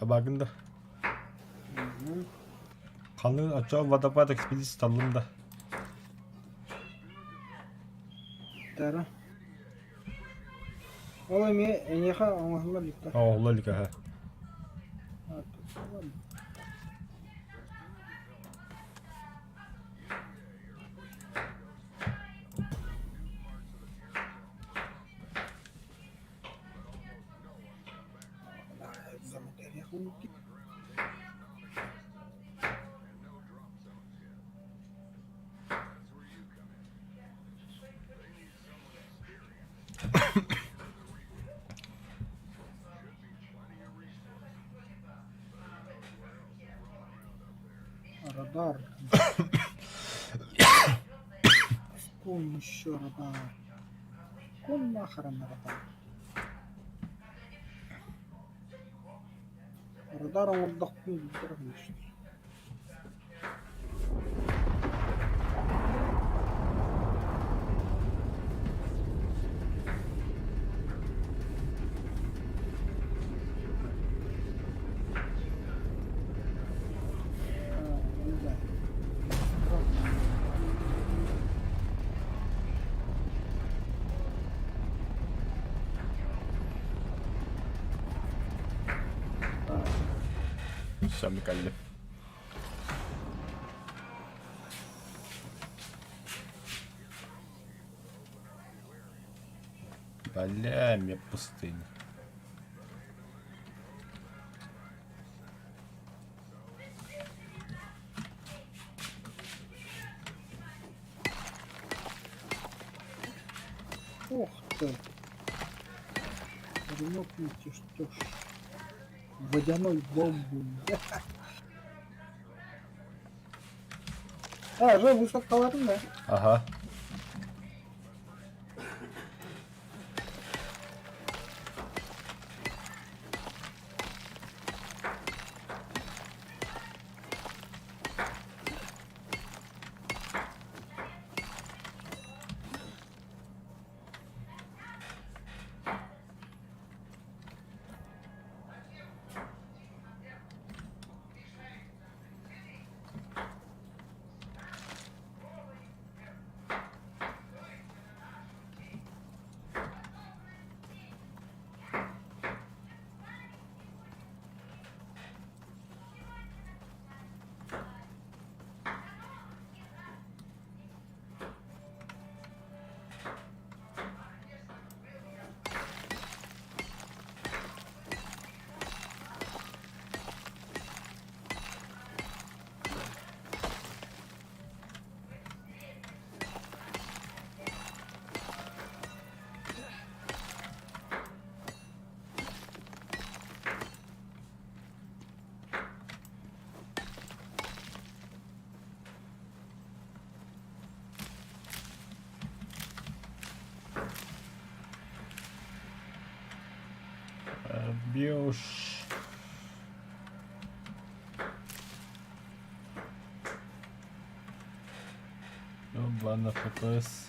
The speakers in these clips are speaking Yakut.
Табагын да. Ханны оччоҕо водопад экспедиция таллым да. Тара. Ол эмиэ эйиэхэ оҥоһулла илик да? Оҥоһулла илик аһа. Радар. Какой еще радар? Какой нахрен радар? Радар оҥордохпун билбэтэх Сами кэллим. Бля, мне пустыня. Ох ты! Ремонтните, что ж. Водяной бомбу. А, же высадкаларын да? Ага. Бьешь. Ладно, ФПС.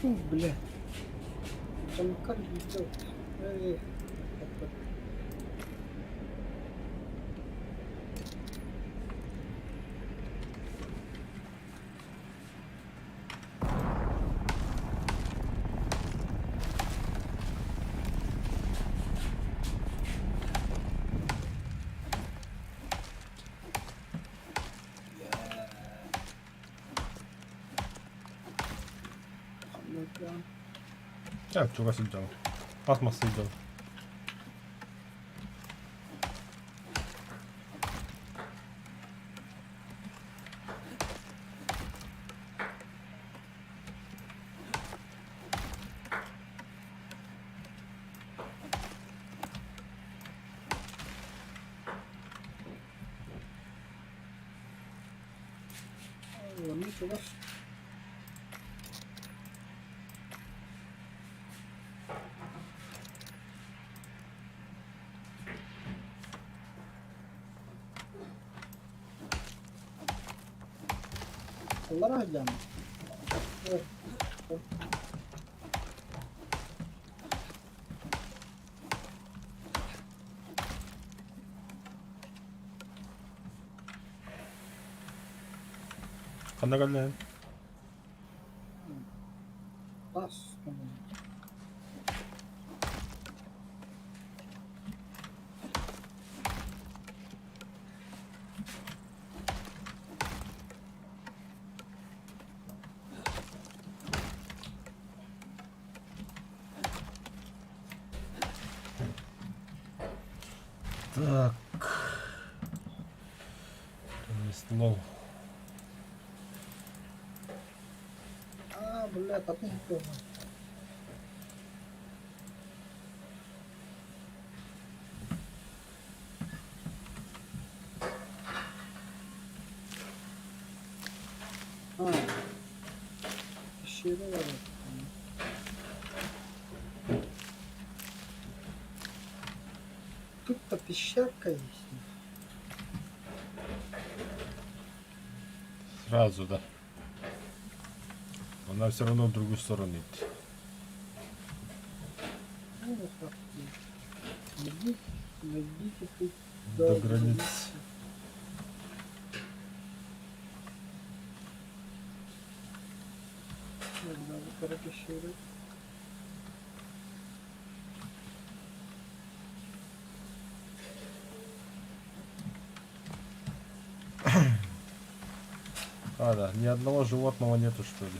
Фу, бля. Там как делать? Эй, это. Так, чугас сылдьабын. Хас мас сылдьабын. Онно чугас. Аллараа сылдьаҕын. Ханна кэллэһин? Бас. Так. Принесло. А, бля, потом А, пещера var. Тут-то пещерка есть. Сразу, да. Она все равно в другую сторону идти. Ну, вот так. Найдите, найдите путь До границ. Надо пещеры. А, да, ни одного животного нету, что ли?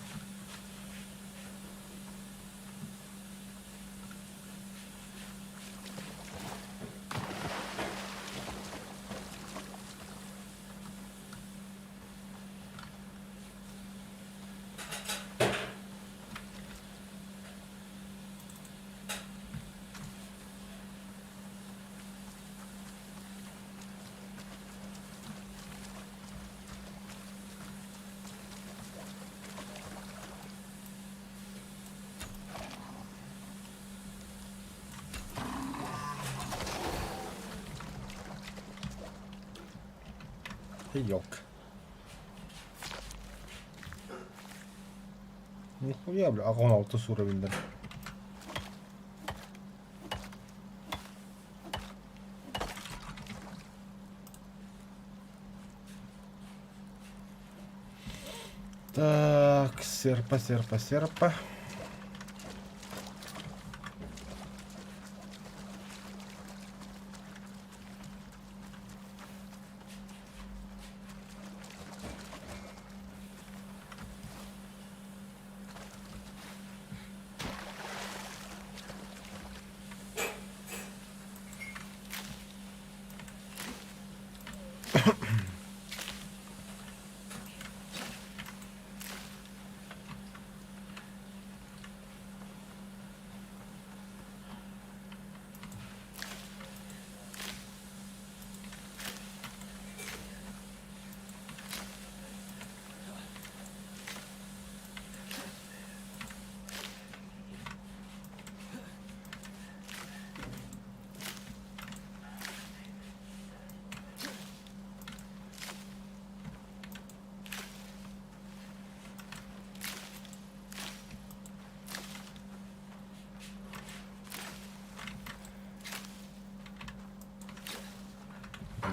И елка. Нихуя, бля, а он алтыс уровень, да. Так, серпа, серпа, серпа.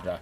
Да.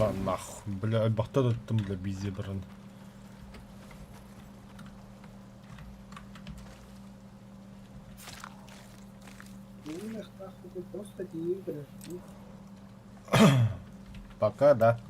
На нахуй, бля, бахта туттум, бля, бизи баран. Умных нахуй, ты просто тигры. Пока, да.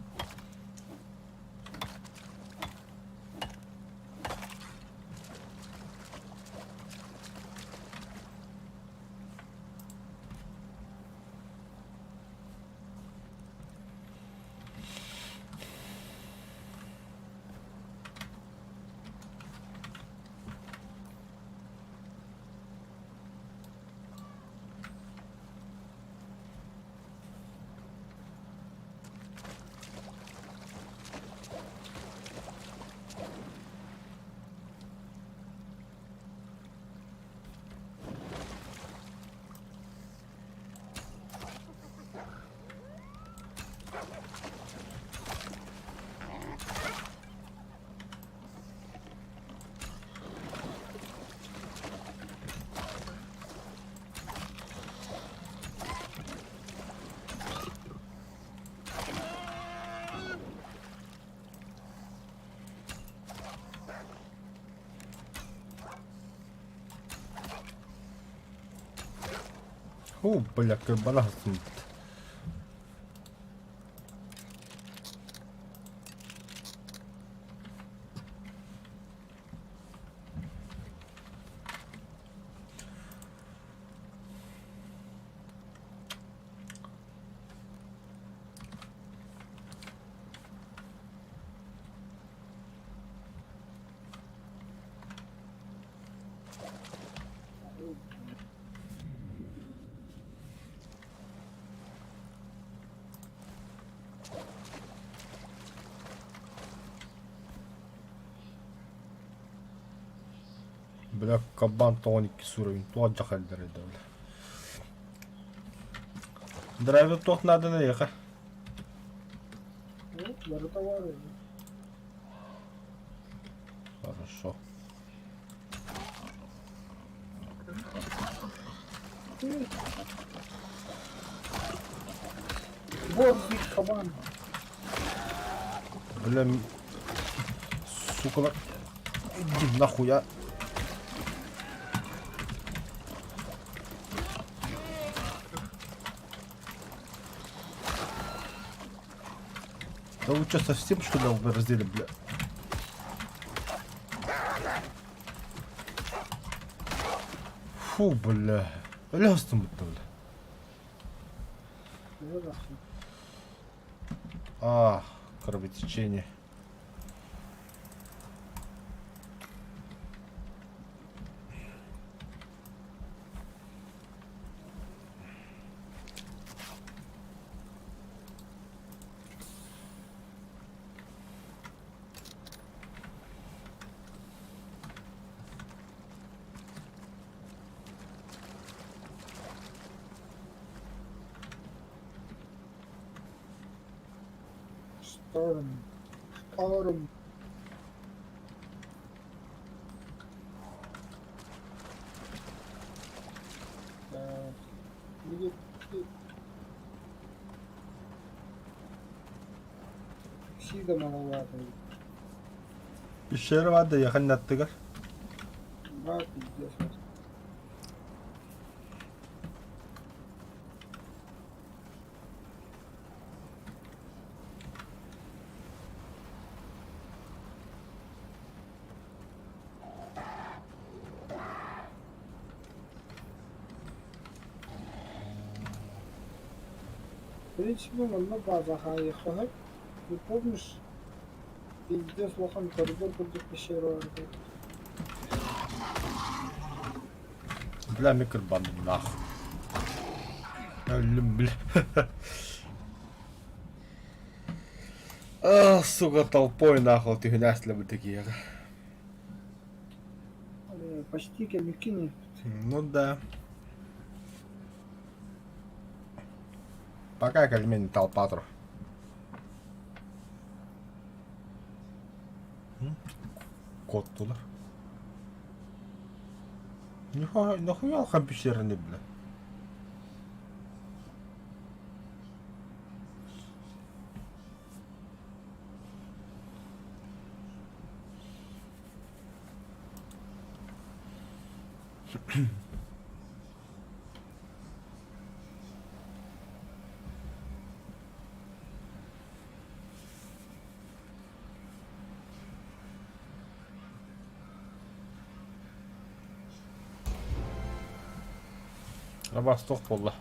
О, бля, кабана Бля, кабан тоҕон икки суровень туох дьахаллар этэ бля. Драйвер туох наадана эйиэхэ? Ну, барыта баар эбит. Хорошо. Вот бит кабан. Бля, сука, иди нахуй, а. Да вы что, совсем что ли оборзели, бля? Фу, бля. Өлөстүм бля. А, кровотечение. Шторм. Шторм. Так. Будет Таксида маловато. Пещера баар да ехать аттыгар. Да, пиздец. В принципе, манна база хаайыхха Не помнишь, пиздец улахан коридор курдук пещера баар Бля, микробанды нахуй. Өллүм, бля. А, сука, толпой нахуй түһүнээслэбит такие. Почти кэмиккин Ну да. Пока кальмень толпа тур. Куоттулар. Нахуя алхан пещераны, бля? Абаас туох буолла?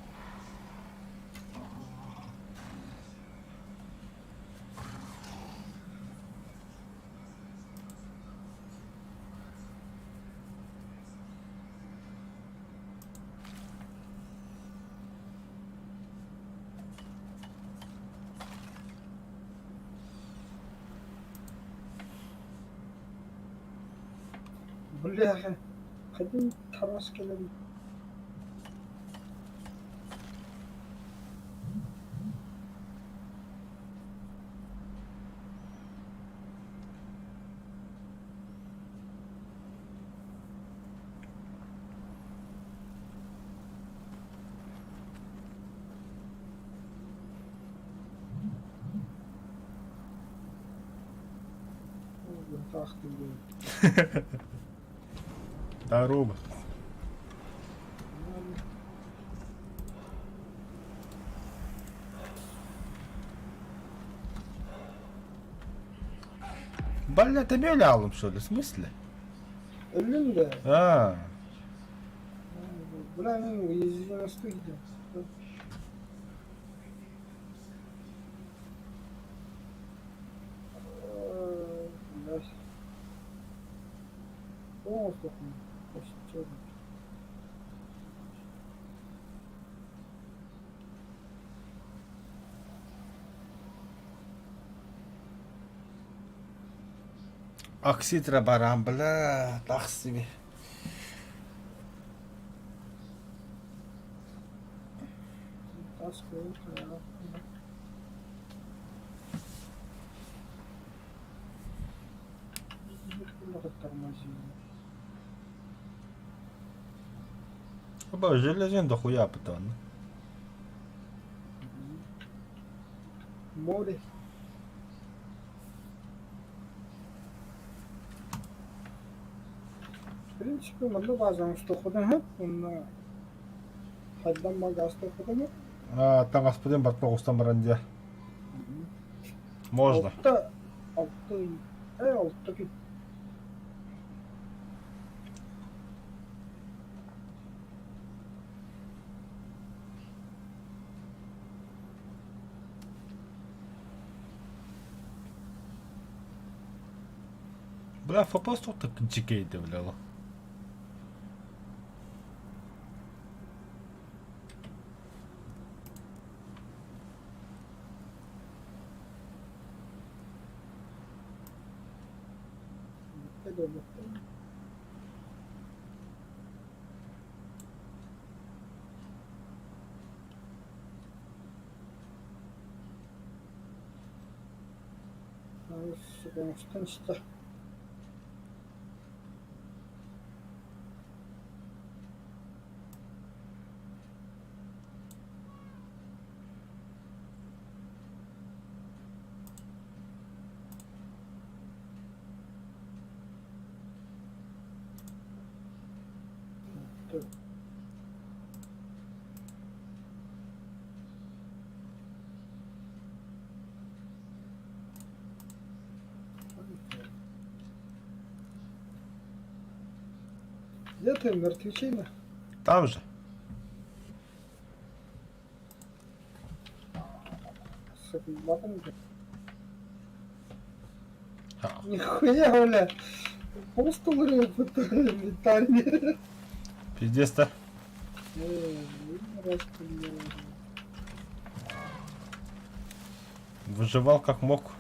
Бляха, хайдах тараас кэлэн Здорово. Бля, тебе алым, что ли? В смысле? Өллүм да. А, Бля, мин уязвимостью идем. Блядь. Оксидра баран, бля, так себе. Оба, железин дохуя потом. Море. В принципе, манна баазаҥ устуоххутун сөп уонна хайдах магаастыаххытын сөп. А, таҥаспытын барта оҕустан баран дьэ. Можно. Алта, алта ый, алта күн. Бля, ФПС тут так дикий, бля. Оҥостон истэ. Где ты, мертвечина? Там же. Нихуя, бля. Просто инвентарь. Пиздец-то. Выживал как мог.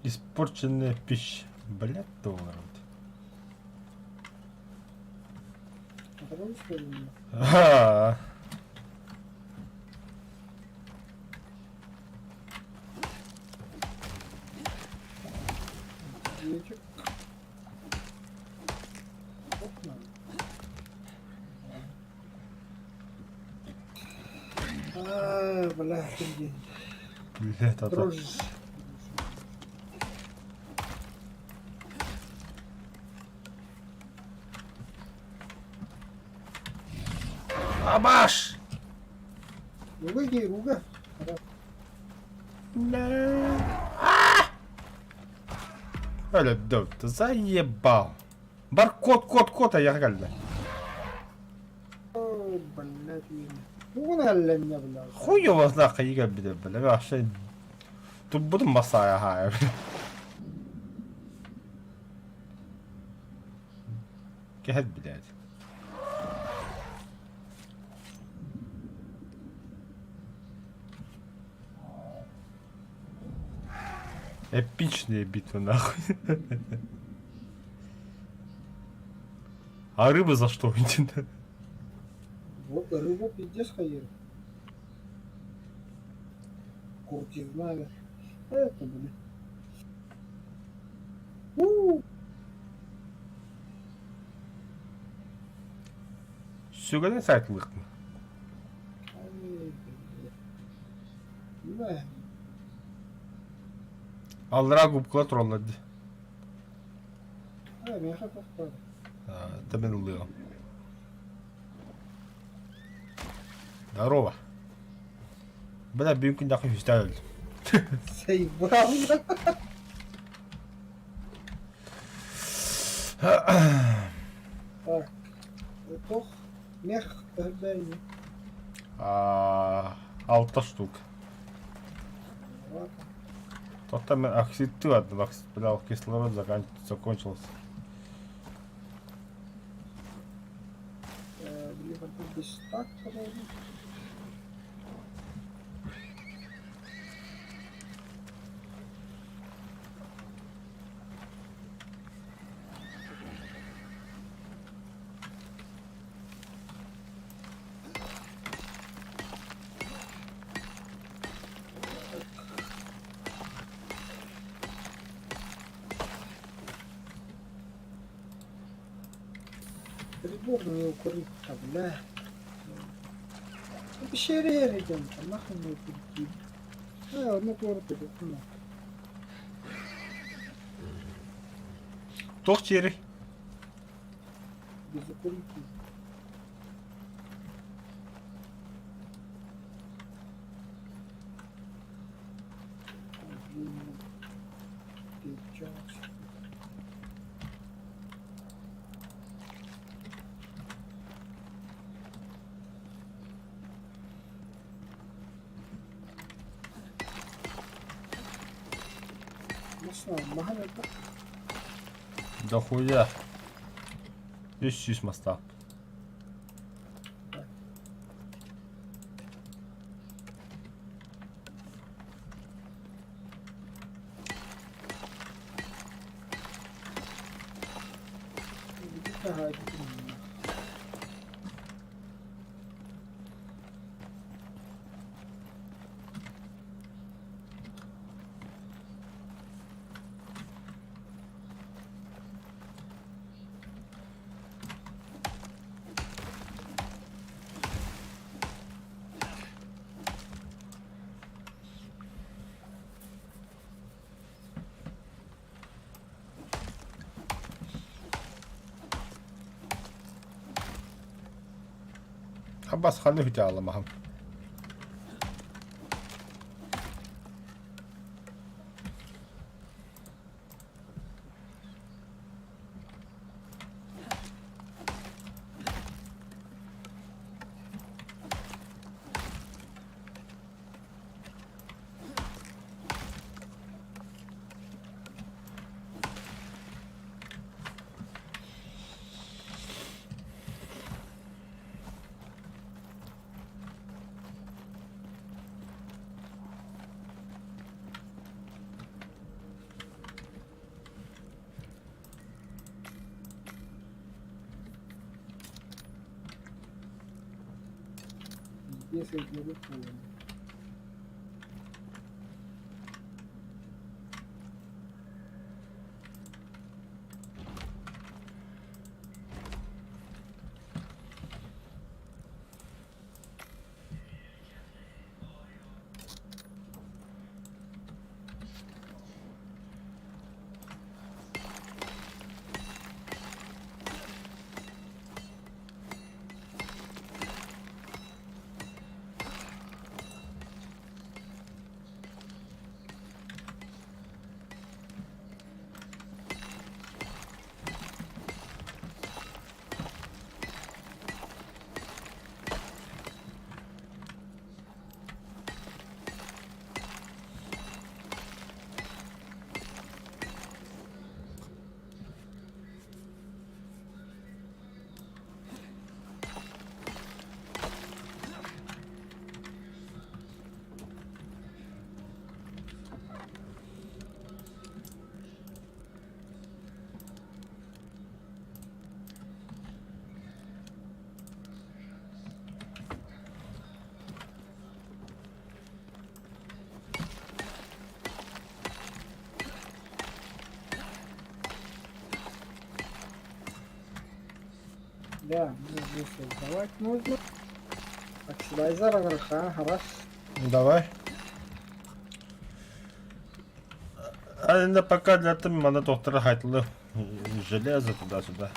Испорченная пища. Блядь, долларов. Ха. А, бля, Блядь, а то... Дрожишь. Абаш! Руга, руга. Öyle dövdü. Заебал. Бар кот, кот, кот, а я галля. Ой, блядь, Тугун әлләнне, блядь. Хуй его знает, ига бля, бля, вообще. Тут буду масая, ха. Кэт, блядь. Эпичная битва, нахуй. А рыба за что? Вот рыбу пиздец хаер. Куртизна. Это, блин. У! Сүгэнэ сайтылыктын. Ай, блядь. Аллара губкала тураллар дии. А, миэхэ тохтоо. Это мен ыллыам. Здорово. Бля, бүгүн күн үстэ өлдүм. Заебал. Так. Туох мех көрдөйнү. Алта штук. Тоқта мен оксидті бардым, оксид, бля, кислород закончился. Били так Прибор не укрыто, бля. Ну, пещере идем, там нахуй не укрыть. А, одну город ну. Туох чири? Без укрытий. Блин, печать. Маха, маха это. Да хуя. Үс сүүс мастаах. Аббас ханны хүтэ аламаһым. Пиздец өйдүөбүт буолуо. Да, мне здесь создавать нужно. Оксидайзер ха, раз. Давай. А пока для того мана доктора хайтылы железо туда-сюда.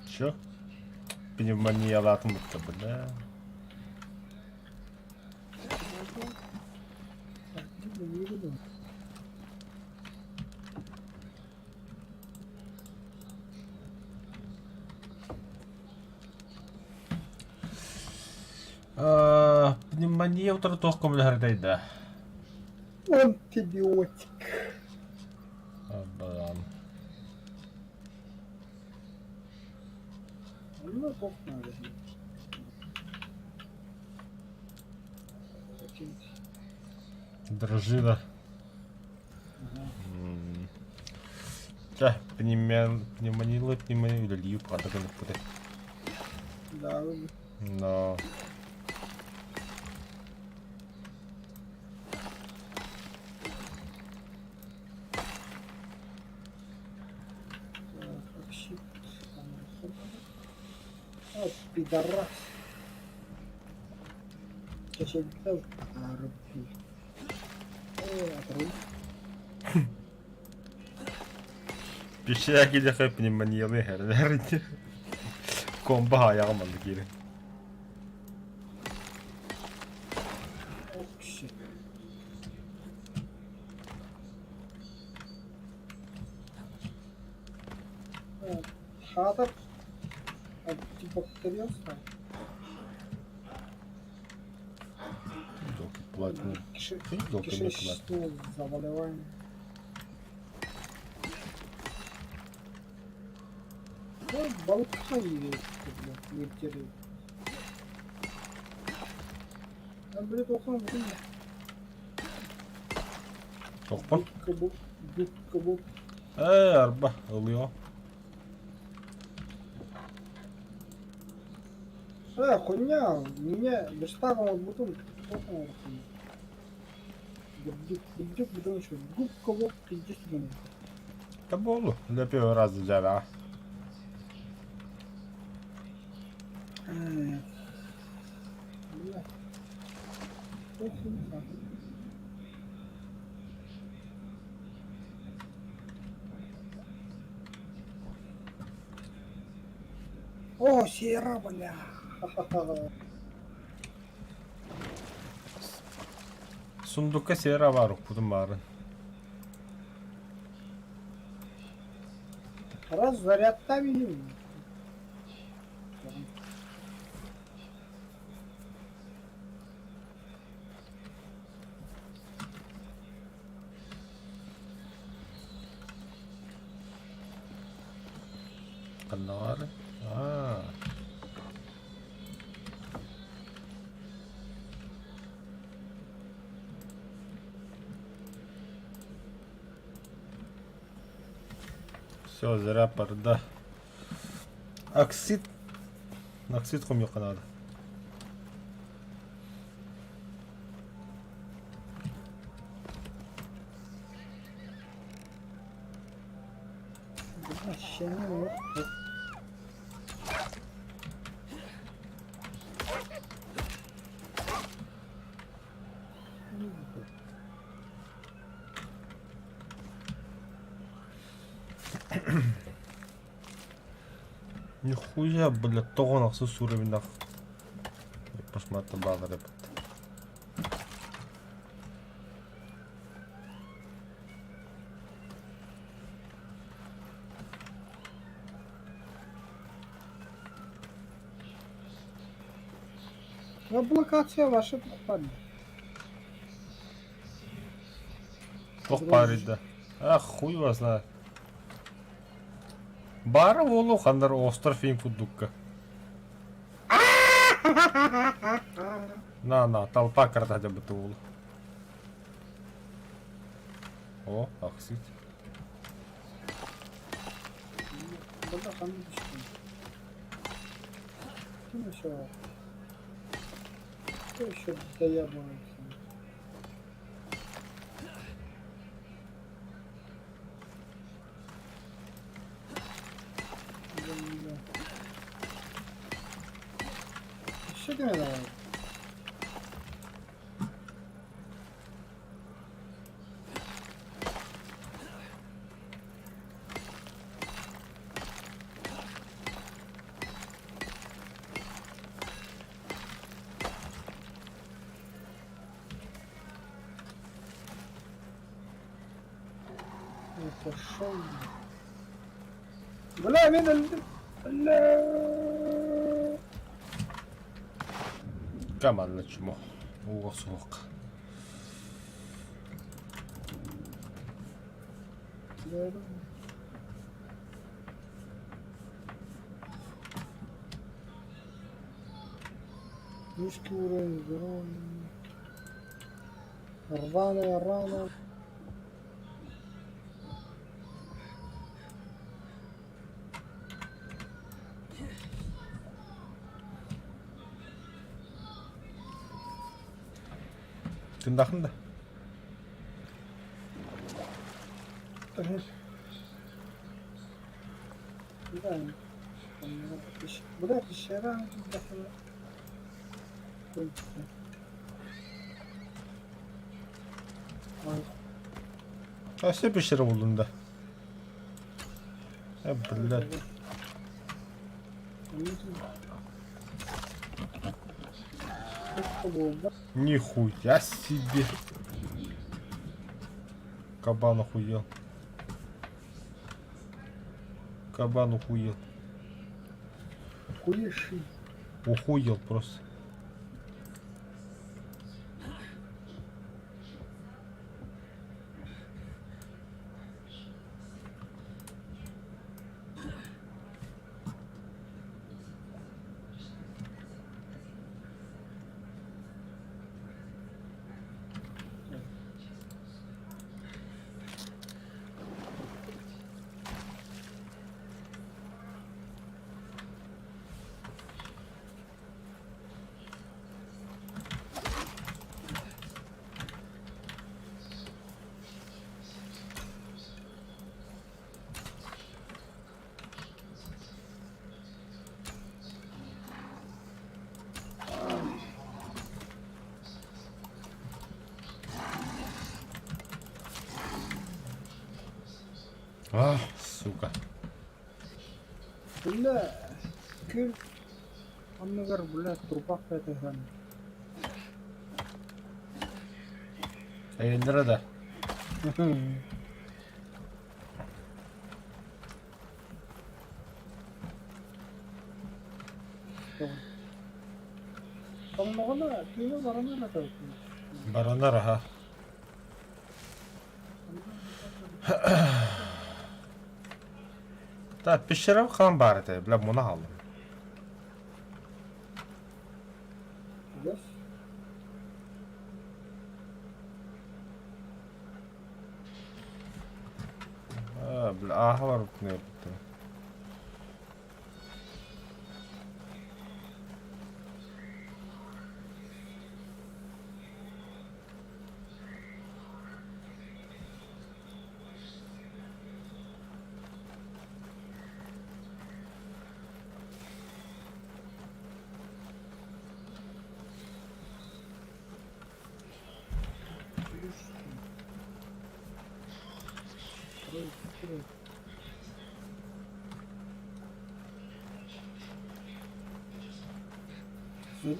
Чё? Пневмониялаатым бутта, бля. Так, ну, не буду. Пневмония утары туох көмөлөһөртэй да? Антибиотик. Абалам. Ну, туох надо. Закинуть. Дружина. Ага. Чэ, пневмония, пневмония үлэлии хата гыныппыт. Да, Но... так, щит. А, пидорас. Сейчас я отрублю. Ой, отрублю. Пищээх киһиэхэ пневмониялыы иһэрэлэр ини. Комбо хаайаҕа манна киирэн. Ох, щит. Хатар. Антибактериоз. Платный. Кишечные заболевания. Ну, балыкка блядь, не А, блядь, охон, блин. Тохпон? Губка Боб, губка Боб. Ээ, арба, ылыо. Хуйня, меня верстаком вот бутон, Губдюк, губдюк, бутон еще, губка Боб, пиздец, блин. Да буолу, для первого раза дьэ Бля. Хуйня. О, сера, бля. Ха-ха-ха. Сундукка сера баар укпутум баарын. Раз зарядтаабили. Ханна баарын? Аа. Все, зря барда. Оксид. Оксид хомуйуохха наада. Нихуя, блядь, тоҕо ахсыс уровеннаах Посмотри, баҕар эбит. Блокация ваша тухпан. Туох баар да. Ах, хуй его знает. Баара буолуо ханна эрэ остров иин курдукка. На, на, толпа кырата дьабыты уолу. О, ахсыт. Бында ханна түстүм? Ким еще? Кто еще доебывается? Өссө ким эрэ Пошел. Бля, мен өлдүм. Бля. Команда чмо. Ууга суох. Низкий уровень здоровья. Рваная рана. Тындахын да? Өссө пещера буллум да. Э, блядь. Нихуя себе. Кабан охуел. Кабан охуел. Хуеши. Охуел просто. А, сука. Бля, күл анныгар, бля, турбах бэтэ Эйэллэрэ да? Тоҥноҕуна түүнү баранар этэ. Баранар аһа. Так, пещера хаан баар этэ, бля, муна хааллым. Yes. А, Бля, ааһа барбытын эбиттэр.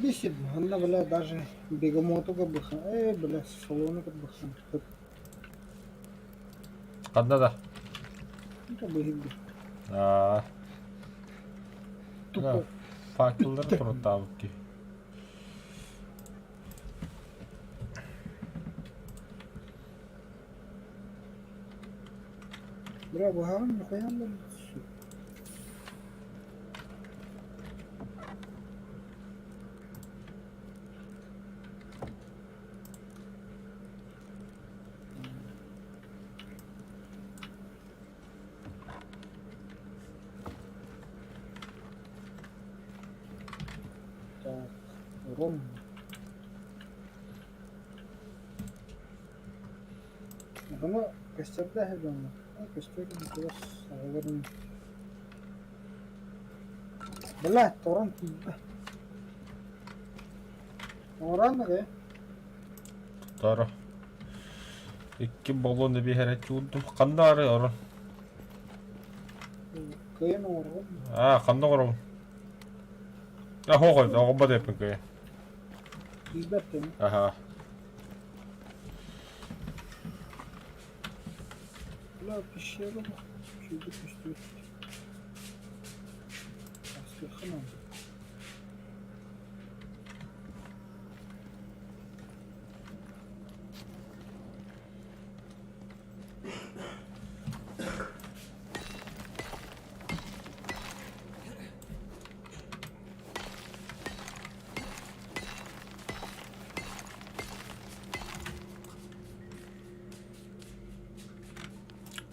Бесит, она, бля, даже бегемоту кыбыхан. Э, бля, салону кыбыхан. Ханна да? Кыбыһыгы. Аа. Тупо. Факеллары туруттаабыт киһи. Бля, быһаҕын нахуйан да Так, ром. Ону көстөрдөөх дьоҥҥо көстөр чугас оҕолорун Бля, торон тиийбэт. Оҥорон эрэ. Торо. Икки боллон эбиһэрэ чуурдум. Ханна бары орон? Кыайан оҥорбут. Аа, ханна оҥоробун? А, хоҕо, оҕобот эппин кыайан. Тиийбэт кэми. Аха. Бля, пещера Чуйдук көстүбүт. Астыахха наада.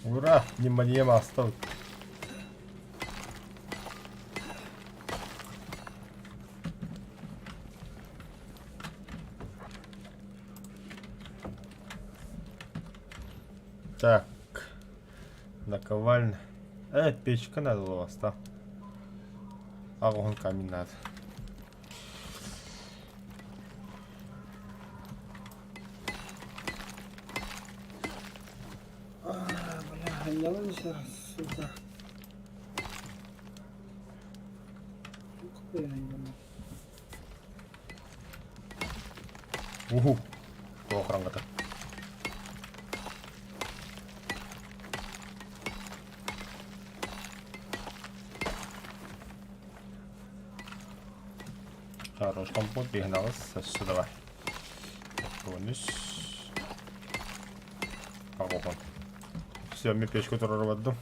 Ура! Внимание астал. Так. Наковальня. Печка надо было вас, да? Огонь камень надо. А, бля, анньалан сэр, сука. Туох анньалан. Уху. Туох хараҥата. Хорош компот биһинаҕыс өссө давай. Бонус. Аҕохон. Все, мен печка турар бардым.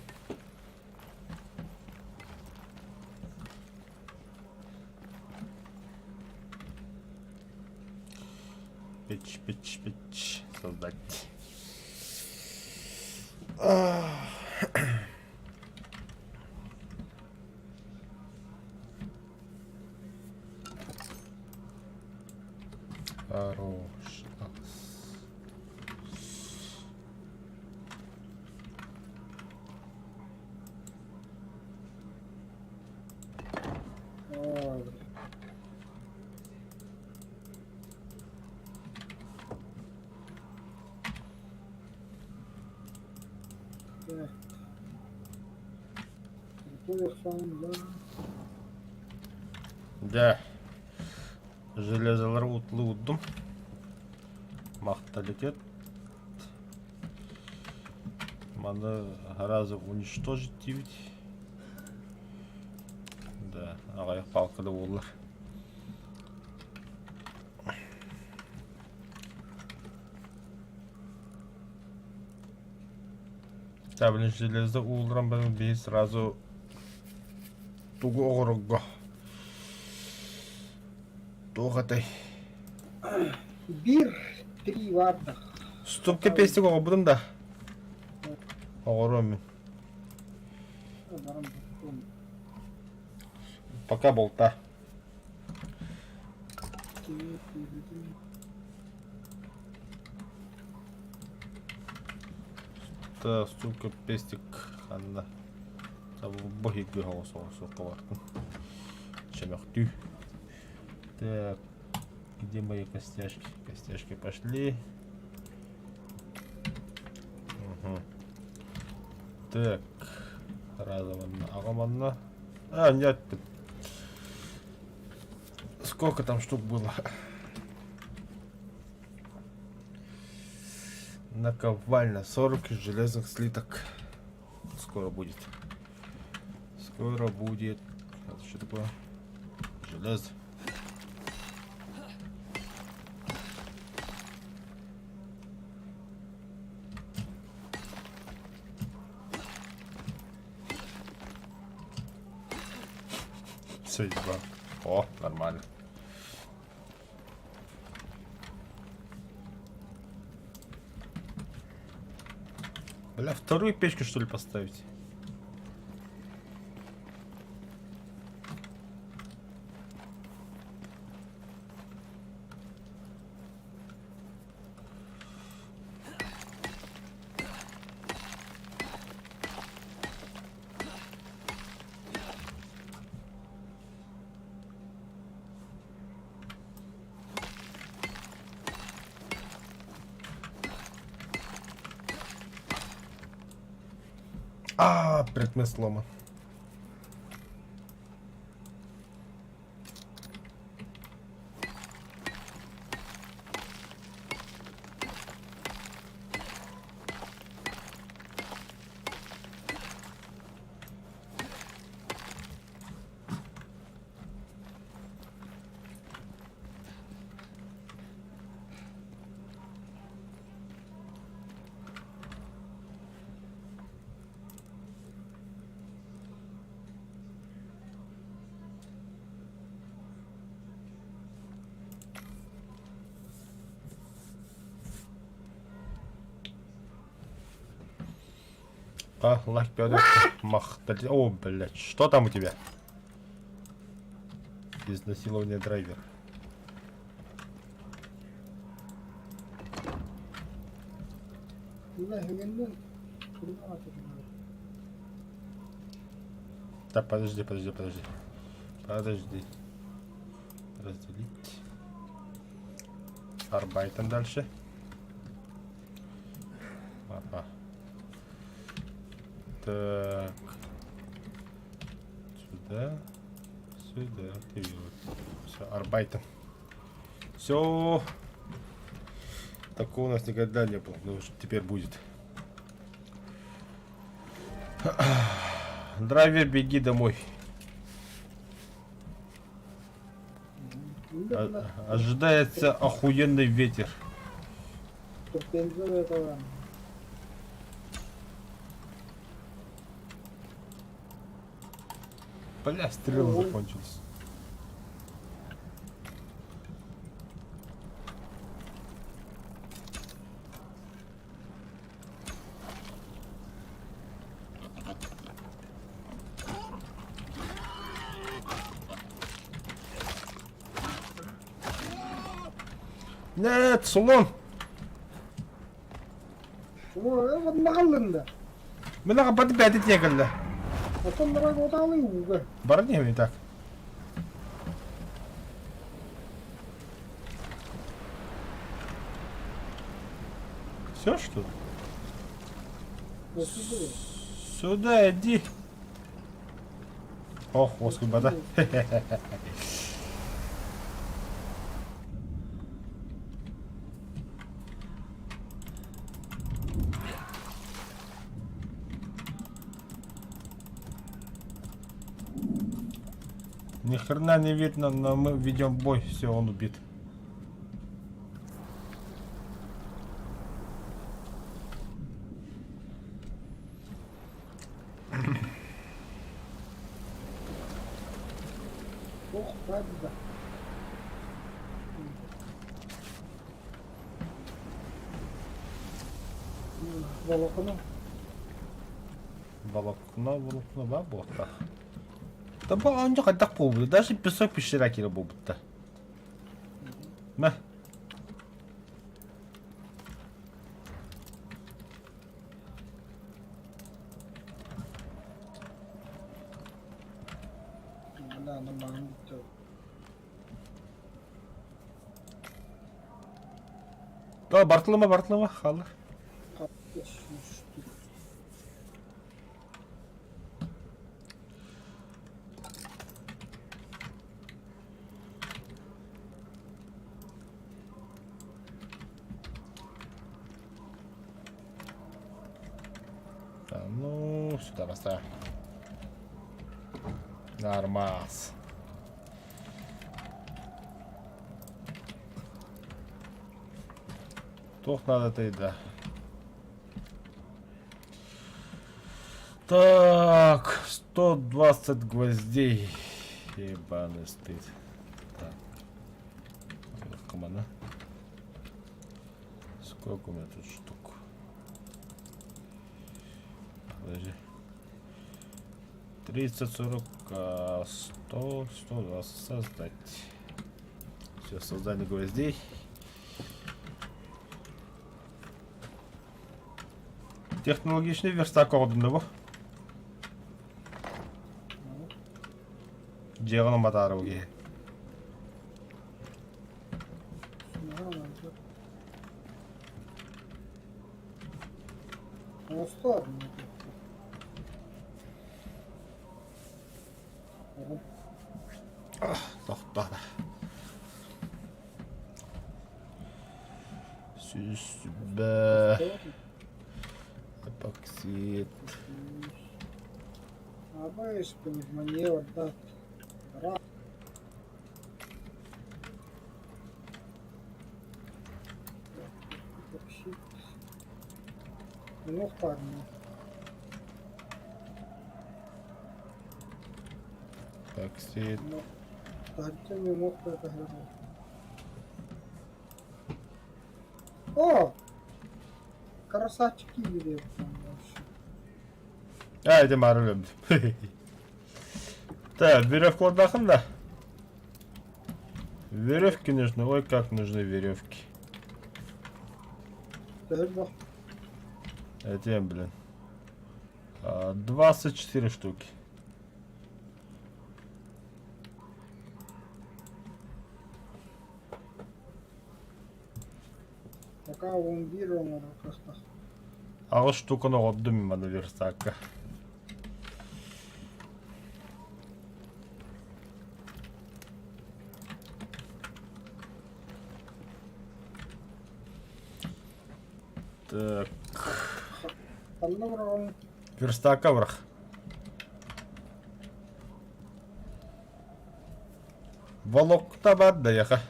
Печь, печь, печь. Создать. Хорош. Ой, бля. Так. Телефон, да. Да. Железолар утлы уддум. Махталитет. Маны разы уничтожить диибит. Да, аҕыйах палка да буоллар. Да, блин, железо уулларан баран биһи сразу тугу оҕорорго туох этэй? Биир три вардах. Ступка пестик оҕорбутум да. Оҕоруом мин. Баран бутуом. Пока болта. Та, сука, пестик ханна. Бохигы соҕус бартын. Чөмөхтүү. Так, где мои костяшки? Костяшки пошли. Угу. Так, разом аҕам А, нет. Сколько там штук было? Наковальня 40 железных слиток. Скоро будет. Скоро будет. Это что такое? Железо. Все, еба. О, нормально. Бля, вторую печку что ли поставить? А, предмет сломан. А, лак Мах, о, блядь, что там у тебя? Изнасилование драйвер. Бля, хрена Так, подожди, подожди, подожди. Подожди. Разделить. Arbeiten дальше. Ага. Так. Сюда. Сюда. Активировать. Все, arbeiten. Все. Такого у нас никогда не было. Но теперь будет. Драйвер, беги домой. Ожидается охуенный ветер. Бензин этого. Бля, стрелы закончились. Нет, слон! О, нагалында. Мына бат бәдит егілді. Потом давай оталы уга. Бар не так? Все что ли? Сюда иди. Ох, господи, да. Ни хрена не видно, но мы ведем бой. Все, он убит. Ох, правда. Волоконо. Волокно, волокно баар буолуохтаах. Да бу оонньуу хайдах буолбута? Даже песок пещера киирэ буолбута. Мэ. Бля, аны маһым бүттэ. Да, бартылыма, бартылыма, хааллар. Да, ну, сюда поставим. Нормас. Туох надо да. Так, 120 гвоздей. Ебаный стыд. Так. Команда. Сколько у меня тут штук? Подожди. 30, 40, 100, 120. Создать. Все, создание гвоздей. Технологичный верстак оҕодум да бу. Дьиэҕин батаары бу киһи. Тохтоо. Сүүс сүбэ эпоксид. Абайс пневмония орда. Эпоксид. Уҥуох баарына. Эпоксид. Таһырдьа эмиэ уҥуох баар О! Красавчики киирдэ вообще. А, это мары өлөмдүм. Так, веревку отдохнем, да? Веревки нужны. Ой, как нужны веревки. Это, блин. 24 штуки. Пока он биир оҥорор кыахтаах. Аҕыс штуканы оҕордум маны верстакка. Так. Ханна быраҕан Верстакка бырах. Волокта бар да яха.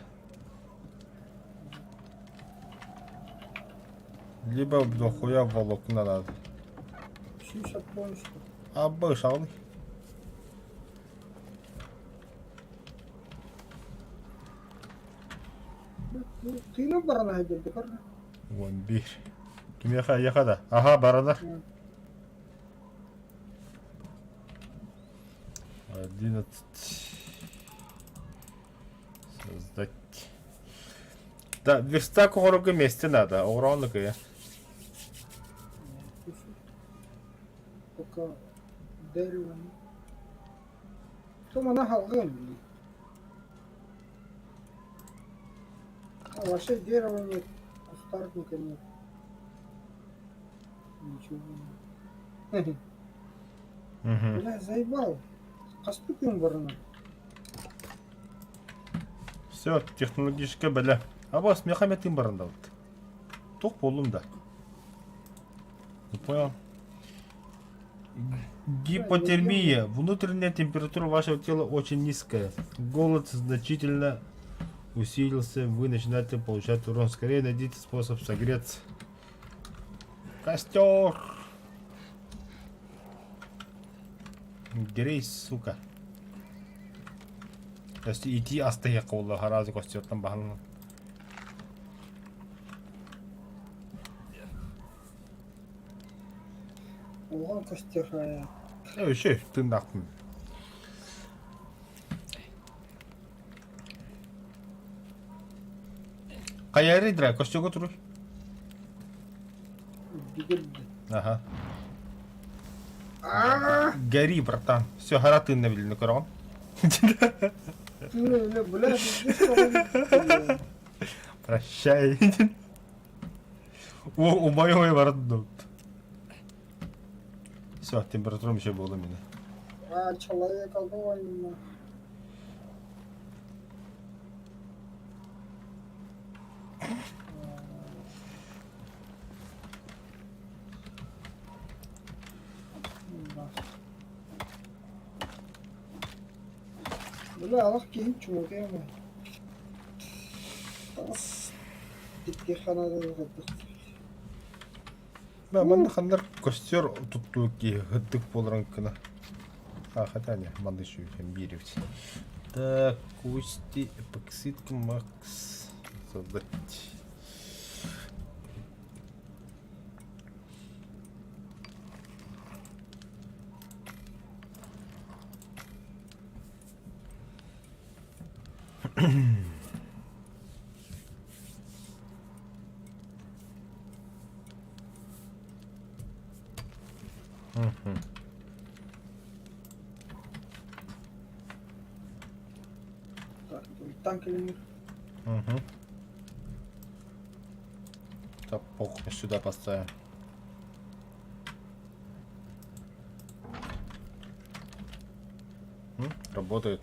Либо дохуя волокна надо. Сүүс отуон штук. Абба ышаҕын. Тыына баран аһайдырды көрдө. 11. Кимиэхэ эйиэхэ да? Аха, баранар. 11. Создать. Да, верстак оҕорорго миэстэ наада. Оҕороон кыйа. Пока дерево. То мана халгым. А вообще дерева нет, кустарника нет. Ничего нет. Бля, заебал. Хаспы күн барына. Все, технологическая бэлэ. Абас, мехаметин барандабыт. Туох буоллум да? Не понял. Гипотермия. Внутренняя температура вашего тела очень низкая. Голод значительно усилился. Вы начинаете получать урон. Скорее найдите способ согреться. Костер! Грей, сука. То есть итии астыйык буолла араас костертан баһан Улахан. Костер Вообще тыыннаахпын. Хайары дра, костюга туруй. Ага. Гори, братан. Все, гора тыынна билинэ көрөҕүн. Прощай. О, умай-умай барат Все, температурам еще было меня. А, человек огонь. Бля, алах киһи чугуйа Да, манна ханнар костер туттуу киһи һыттык буоларын гына. А, хотя не, манна еще биирибит. Так, кости, эпоксидка, макс. Создать. Так, танк или нет? Угу. Так, похуй, сюда поставим. Работает.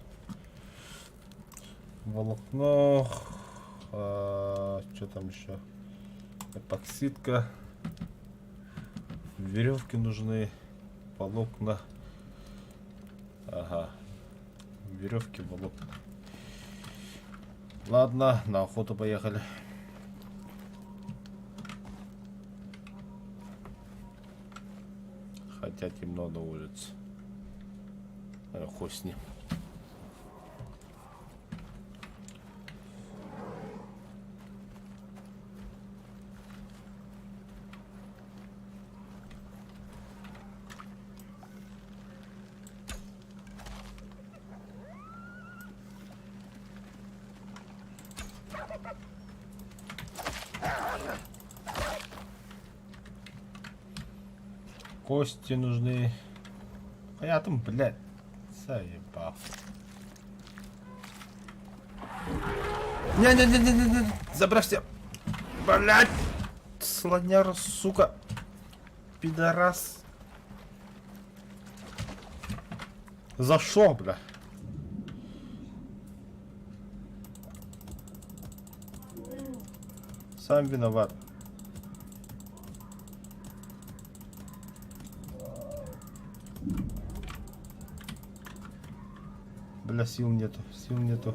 Волокно. А, что там еще? Эпоксидка. Веревки нужны. Волокна. Ага. Веревки, волокна. Ладно, на охоту поехали. Хотя темно на улице. Хуй с ним. Кости нужны. А я там, блядь, заебал. Не-не-не-не-не, забрасься. Блядь, слоняра, сука. Пидорас. За шо, бля? Сам виноват. Бля, сил нету, сил нету.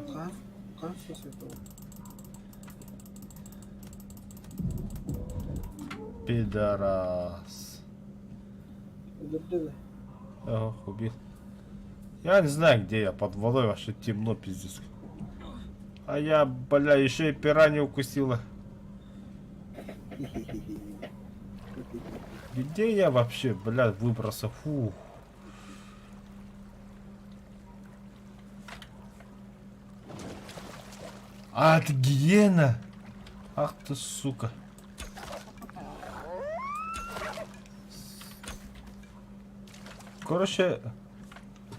Пидорас. Ага, убил. Я не знаю, где я, под водой вообще темно, пиздец. А я, бля, еще и пиранью укусила. Где я вообще, бля, выбрался? Фу. А, это гиена! Ах ты, сука. Короче,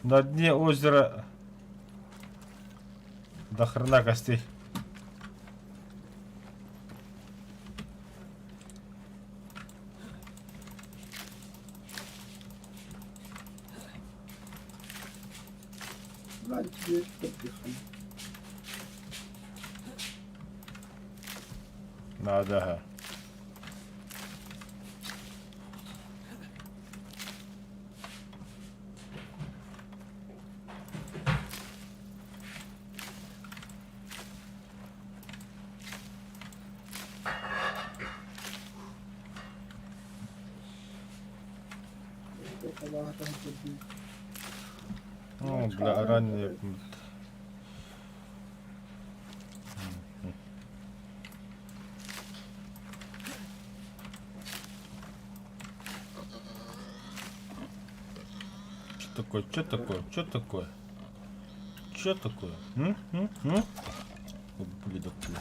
на дне озера до хрена костей. Надо. Ну, бля, ранее. Что такое? Что такое? Что такое? Что такое? М? М? М? Ублюдок, бля.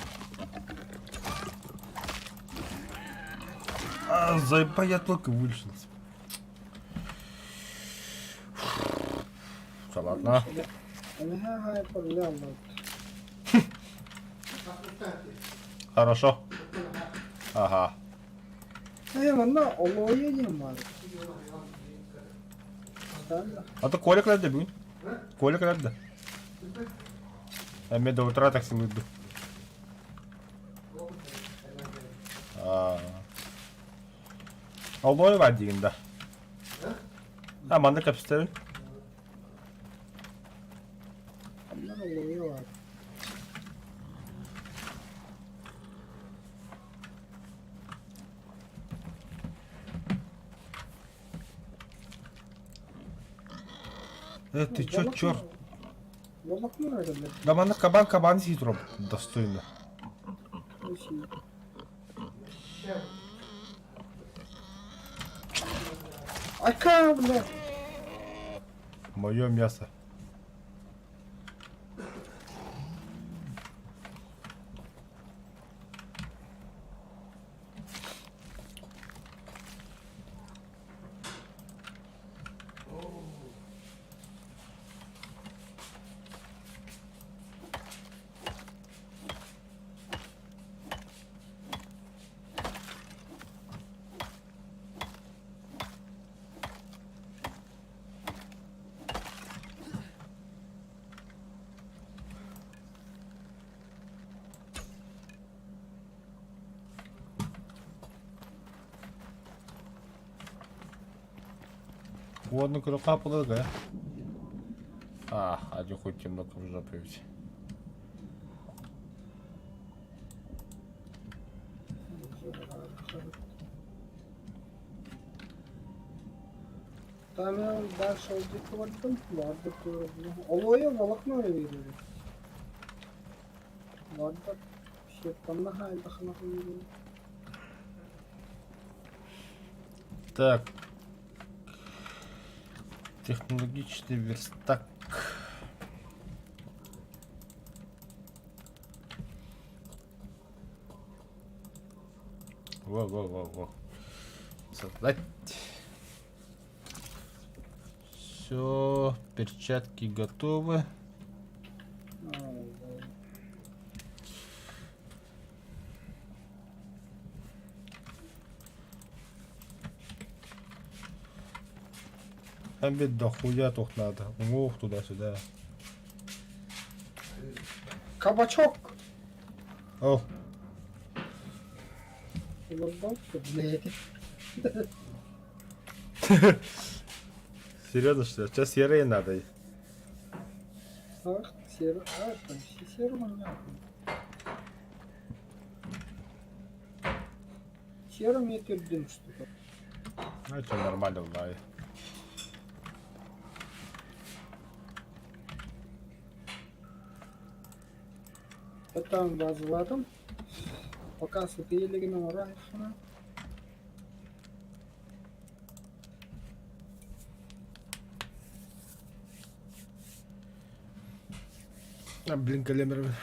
А, заеба, я только вышел. Всё, ладно. Хорошо. Ага. Ээ, манна олуойа диэн баар. А то Коля кэлэрдэ бүгүн. Коля кэлэрдэ. Эмиэ до утра таксилыырды. Олуой баар диигин да. А манна кэпсэтэбин. Манна олуойа баар. Э, ты чё, черт? Волокно эрэлэр. Да манна кабан кабан сии турар достойно. Ака, бля! Мое мясо. Уонна көрө хаапыларга. А, адьы хоть темно в жопе ведь. Там дальше бардым, бардык Олуойа волокно биэрэр. Бардык сеттанна хаайдахына Так. Технологичный верстак. Во-во-во-во. Создать. Все, перчатки готовы. Там ведь дохуя тут надо. Ух, туда-сюда. Кабачок! О, Олордон, блядь. серьезно, что ли? Сейчас серые надо. Ах, серый, а, там серый Серым етүрдүм что-то. Ну, это нормально, знаю. Потом базаладым. Пока сытыйлыгын орайхына. А, блин, калемер.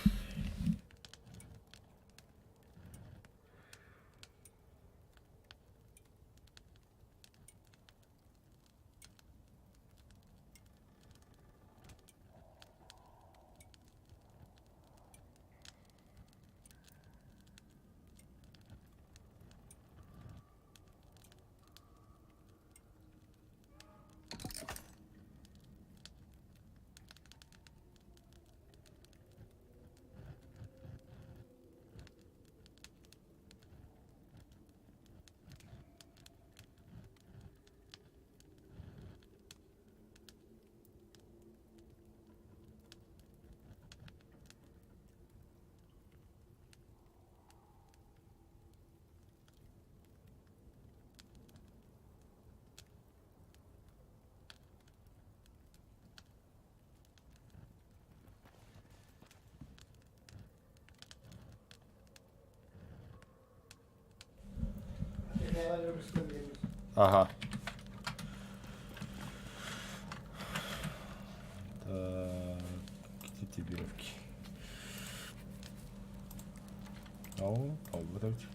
Ага. Веревки. О, талбыт эбит.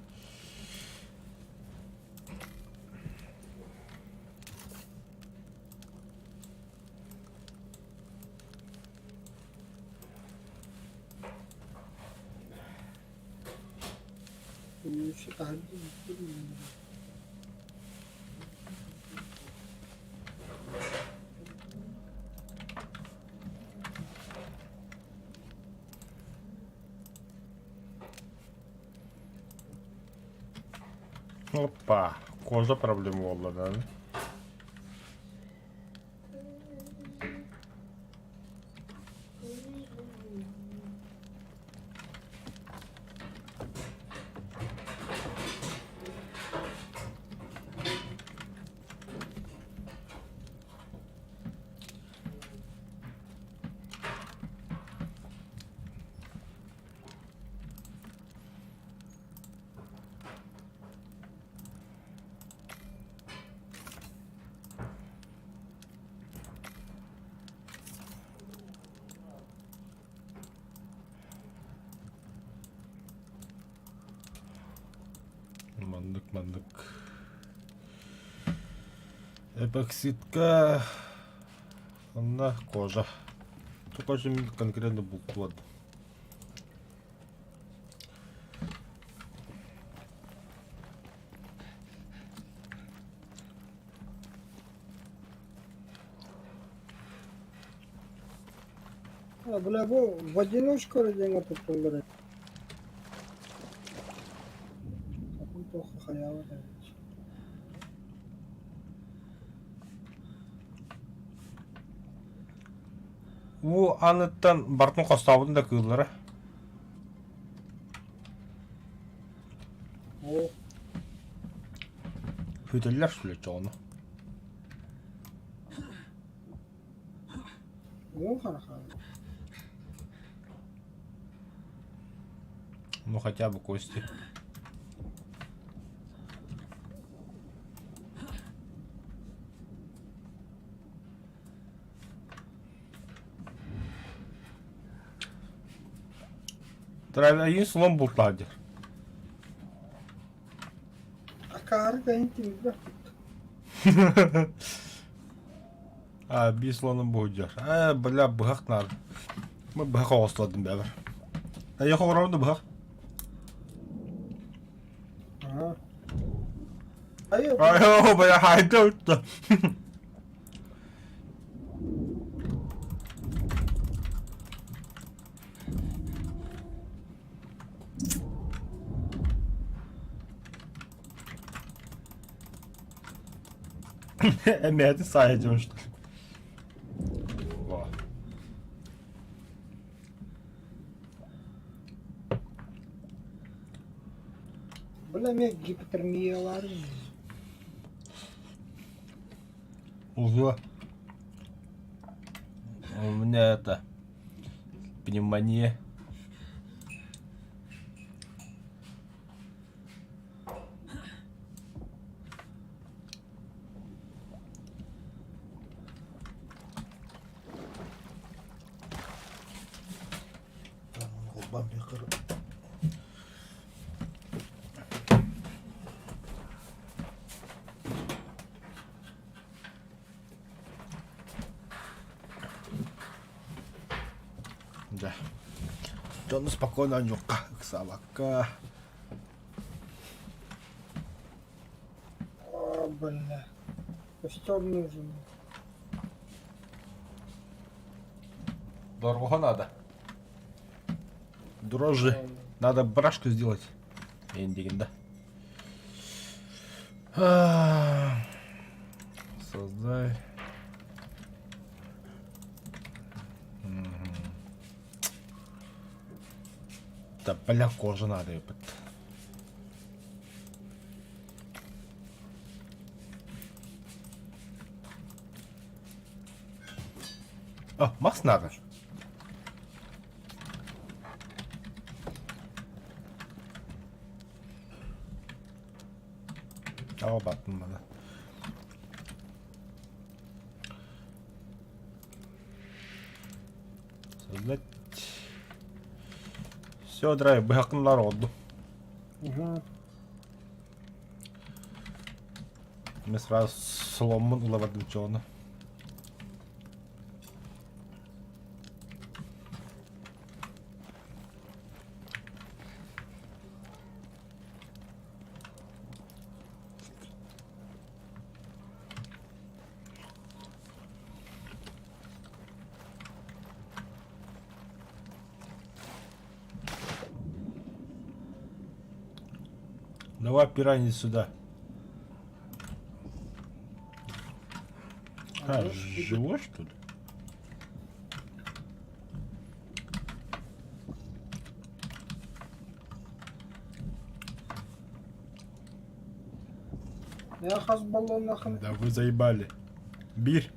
Опа, кожа проблема буолла да. Маннык маннык эпоксидка онно кожа только конкретно булкулады А, бля, бу в одиночку диэҥҥэ туттуллар Атын туохха хайаабат эбит. Уу аныттан бартын хостообутун да кыыллара. Оо, Хүтэллэр сүлэччэ ону. уу харахаан. Ну хотя бы кости. Травяйын слон бултаһар диир. Акаары кэһин тимирбэт. А, биир слоном буһуйдьар. Ээ, бля, быһах надо. Мы быһах оҕостуладым бэбэр. Эйиэхэ оҥоробун да быһах? Аа. Айы, Ай, бля, хайда утта. Эмиэтин саайа дьонуштар. Во. Бля, эмиэ гипотермиялаар. Ого. У меня это пневмония. Дьэ, дьону спокойно оонньуохха, ыксаабакка. О, бля. Костер нужен. Дорого надо. Дрожжи. Надо брашку сделать. Эндигин, да. Создай. Да бля, кожа надо, ёпт. А, мас надо. Aa battım bana. Создать. Все, драйв, быһахтынлар оҕордум. Угу. Мен сразу сломмун ыла бардым чону. Давай пираньи сюда. А, живой, что ли? Я хас баллон нахын. Да вы заебали. Бир.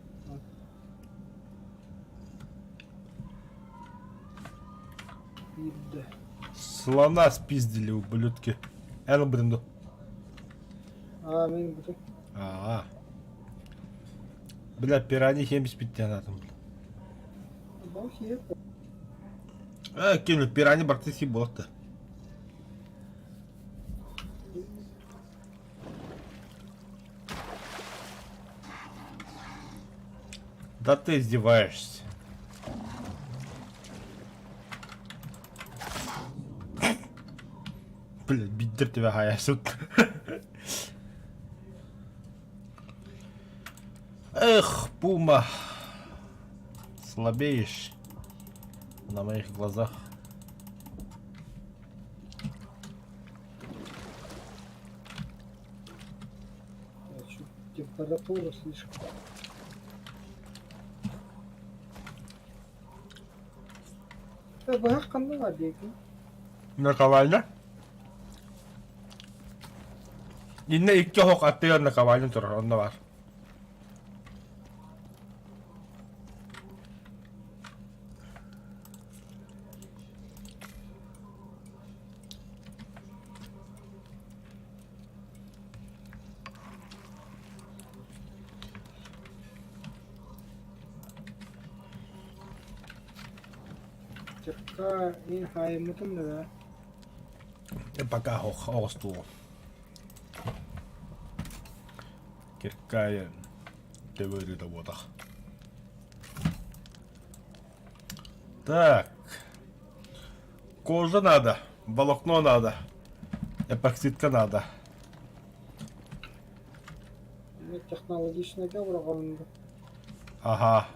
Биирдэ. Слона спиздили, ублюдки. Эн ылбытын ду? Аа, мин бутум. Аа. Бля, пираньи 75 диэн бля. Бог е. Э, кинул пираньи барты буолта. Да ты издеваешься. Блядь, биддер тебя хаясут. Эх, Пума. Слабеешь на моих глазах. Температура слишком. Э, быһах ханна баар диэки? Наковальня? Иннэ икки оһох аттыгар наковальня турар, онно баар. Кирка ин хаайыммытын да Пока оҕустуо. Киркая төбөрү буотах. Так. Кожа надо, волокно надо, эпоксидка надо. Технологичнайга быраҕалында. Ага.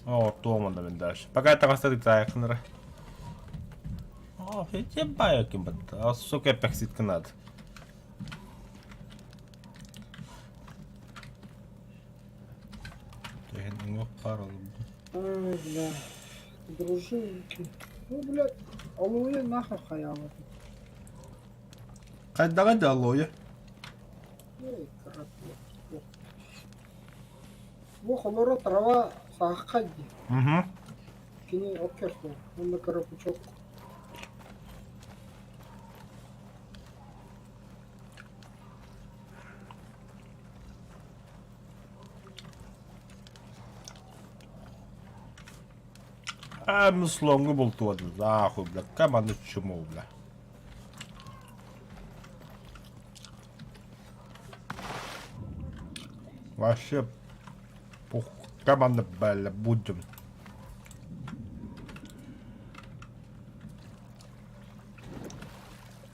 О, туоманда мен дальше. Пока таҥастары таайахтынара. О, баайкин батта. А, сука, эпоксидка надо. Түһэн уҥуох баар олорбут. Ай, бля. Дружинки. Ну, блядь, алоэ нахуй хайаабат. Хайдаҕай да алоэ? Эй, крапива. Бу холоро трава саахха дии. Угу. Кини оккерсу. Онно карапучок. А, мы слонгу бултуодум. Нахуй, бля, команда чмо, бля. Вообще, похуй. Команда, бля, будем.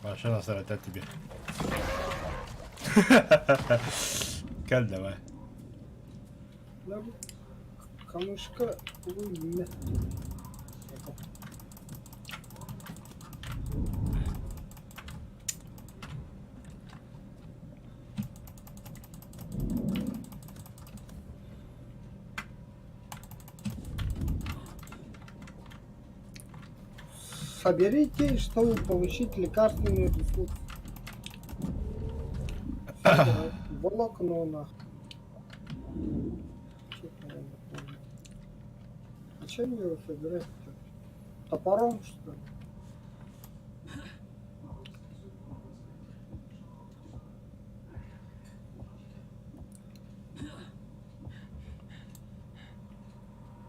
Вообще насрать от тебе. Кэл давай. Камышка үүннэ. Соберите, чтобы получить лекарственный ресурс. Волокно нахуй. Чё-то я не понял. А чем его собирать-то? Топором, что ли?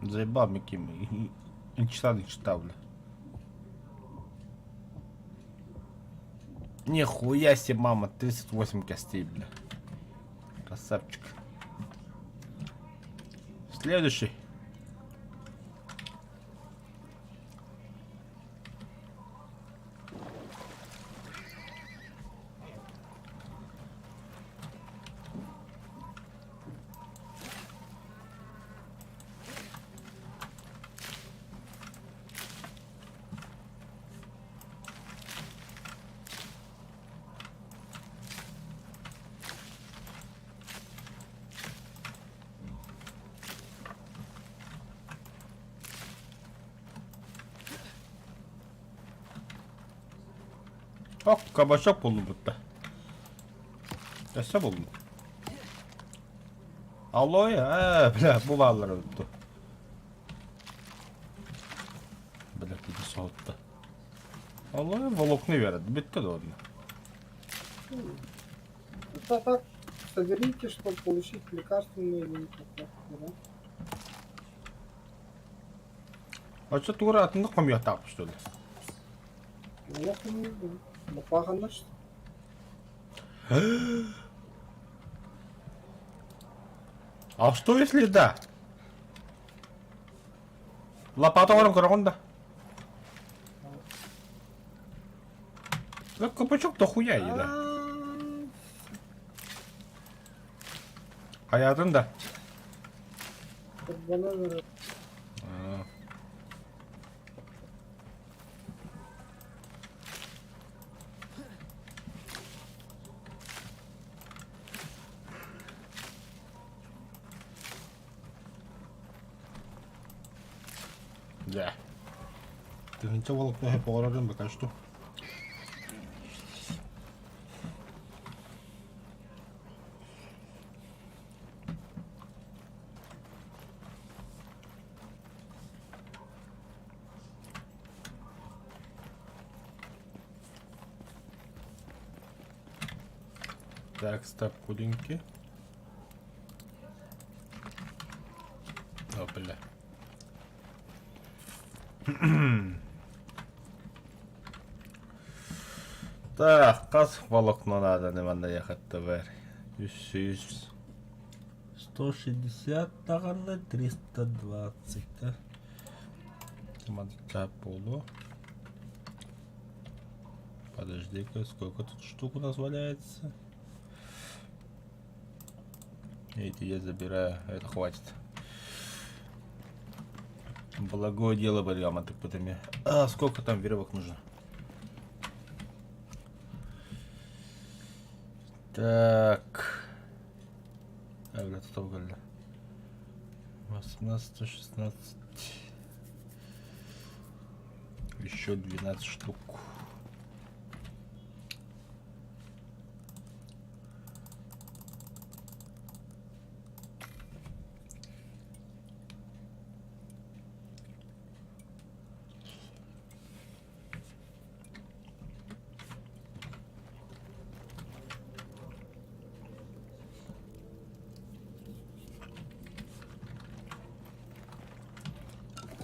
Заебал Микки. Читал, не читал, бля. Нихуя себе, мама, 38 костей, бля. Красавчик. Следующий. Ок, кабачок буллубут да. Өссө буллум. Алоэ, ээ, бля, бу бааллар эбит дуо. Бля, киһи соһутта. Алоэ волокна үөрэтти, бүттэ да онно. Это так, соберите, чтобы получить лекарственные или да? Оччо тугура атыннык хомуйахтаахпыт что ли? Лопаха А что если да? Лопата оҥорон көрөҕүн да? Да кабачок дохуя еда. Хайаатын да? Дьэ. Тыһыынча волокно оҕорорун пока что. Так, стоп, худенький. О, бля. Так, хас волокно надо манна ехать-то Үс 160 даҕаны 320 да. Манча полу. Подожди-ка, сколько тут штук у нас валяется? Эти я забираю, это хватит. Благое дело берем, а потом А сколько там веревок нужно? Так. А, бля, тут угольно. 18, 16. Еще 12 штук.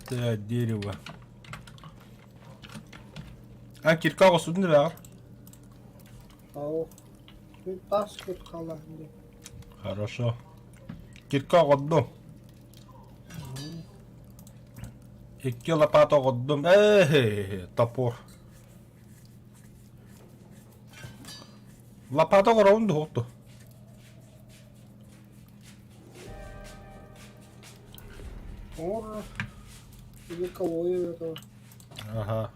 Так, дерево. А, кирка оҕустун да Ау. Тас кут хаалар дии. Хорошо. Кирка оҕордум. Икки лопата оҕордум. Ээ, топор. Лопата оҕоробун дуһукту. Оҥор или колоя этого. Ага.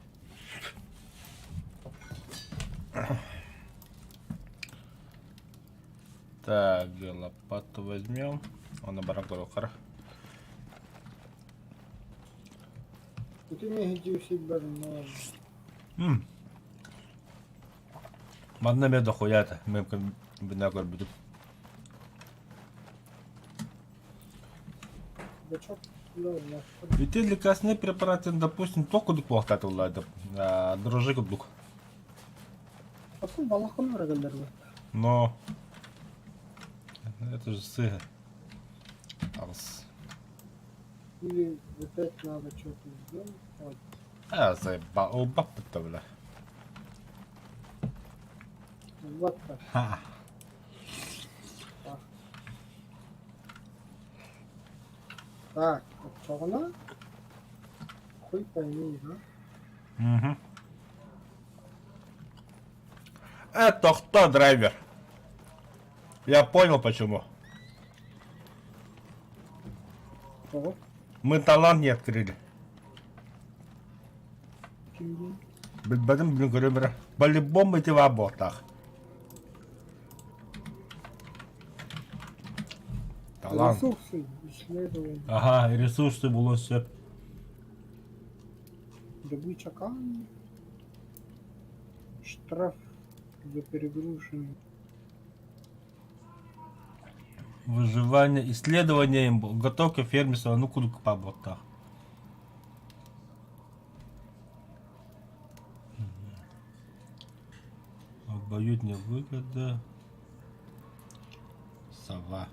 Так, лопату возьмем. Он баран көрүөххэ. Ити миһидии сирбэр М. Манна эмиэ дохуя Мен бина көрбүтүм. Бачок Ити лекарственный препарат, допустим, туох курдук буолуохтаатыллар дрожжи курдук. Потом балахон барагаллар Но это же сыга. Арс. Или опять надо что-то сделать. А, заеба, бля. Вот так. Ха. Так, оччоҕуна хуй пойми, а? Мгм. Это кто драйвер? Я понял почему. Тоҕо? Мы талант не открыли. Ким диэн? Билбэтим блин көрөмөрө. По-любому ити баар буолтаах. Талант. Ресурсы исследования. Ага, ресурсы булуон сөп. Добыча камня. Штраф за перегруженный. Выживание, исследование, готовка фермерства, ну кудук баар буолтаах. Обоюдная выгода. Сова.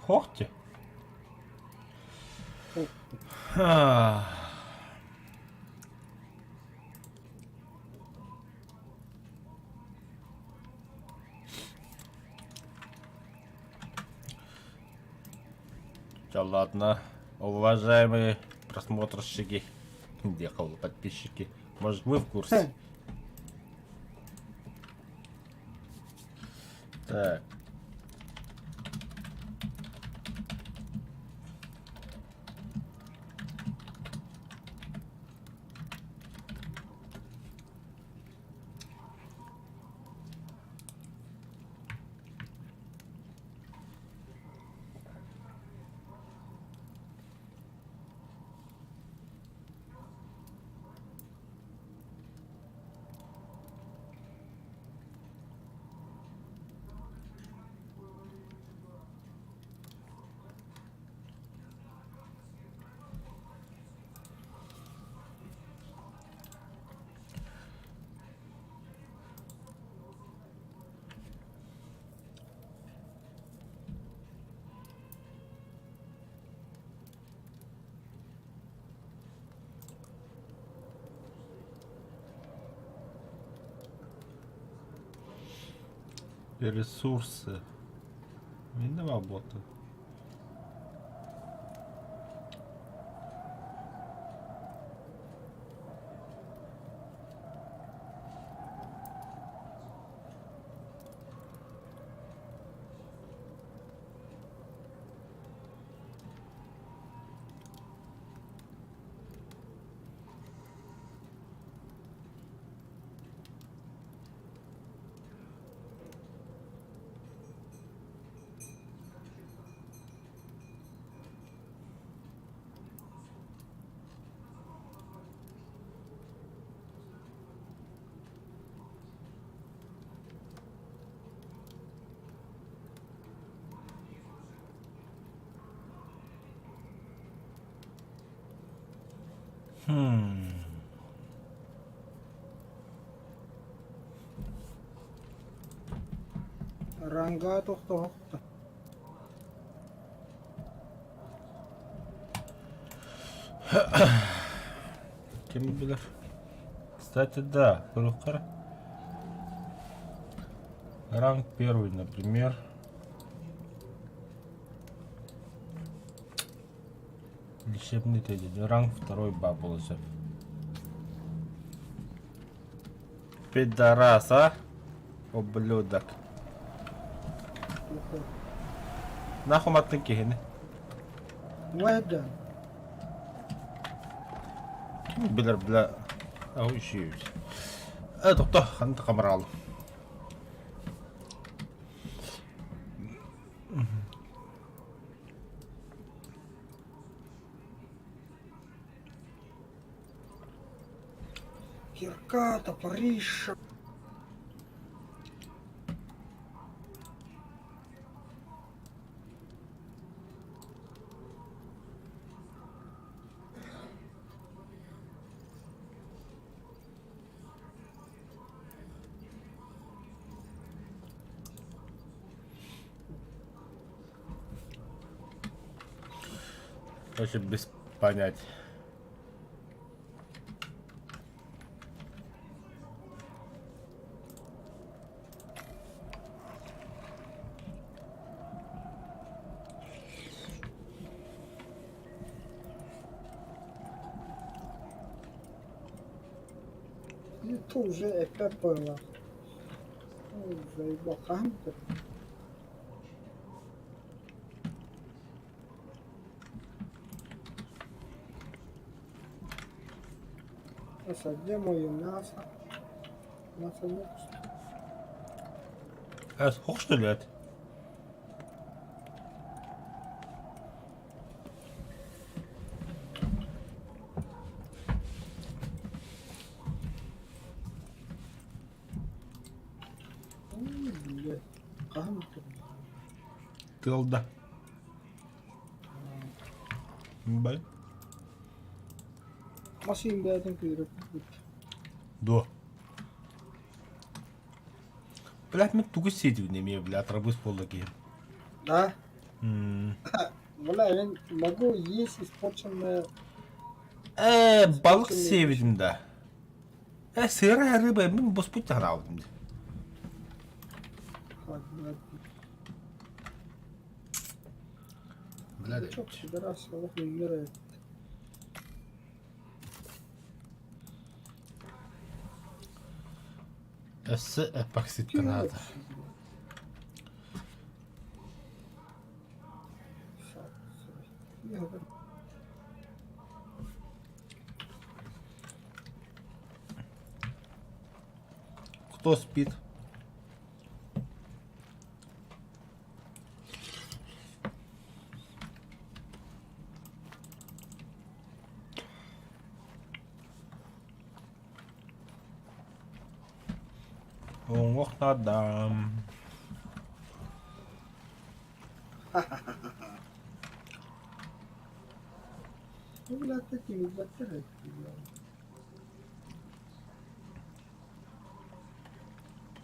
Хохте. Хох. Да ладно, уважаемые просмотрщики, где подписчики, может, вы в курсе? Так. Ресурсы. Видно работа. Хм. Ранга тохтоохто. Ким билэр? Кстати, да, көрүөххэ. Ранг первый, например. Лечебный тедди. Ранг второй бабулысы. Пидорас, а? Ублюдок. Плохой. Нахуй маттын киһини? Уайдан. Ким билэр, бля. Ау, ишиебит. Э, тохто, ханна камералым. Кирка, топорище. Вообще без понятия. Это уже опять было. Заебал Хантер. А где мое мясо? Мясо нет, что ли? Э, что ли это? Тылда. Бай. Машин бэйэтин күүрүппүт. Дуо. Блядь, мен тугу сиэтибин эмиэ, бля, арбуз буолла киһи. Да? Бля, я могу есть испорченное... Э, балык сиэбитим да. Э, сырая рыба, мин боспут таһараабытым дии. Бля, Чё, пидорас, олох умирает. Өссө эпоксидтанаата. Кто спит? Уҥуох наадам.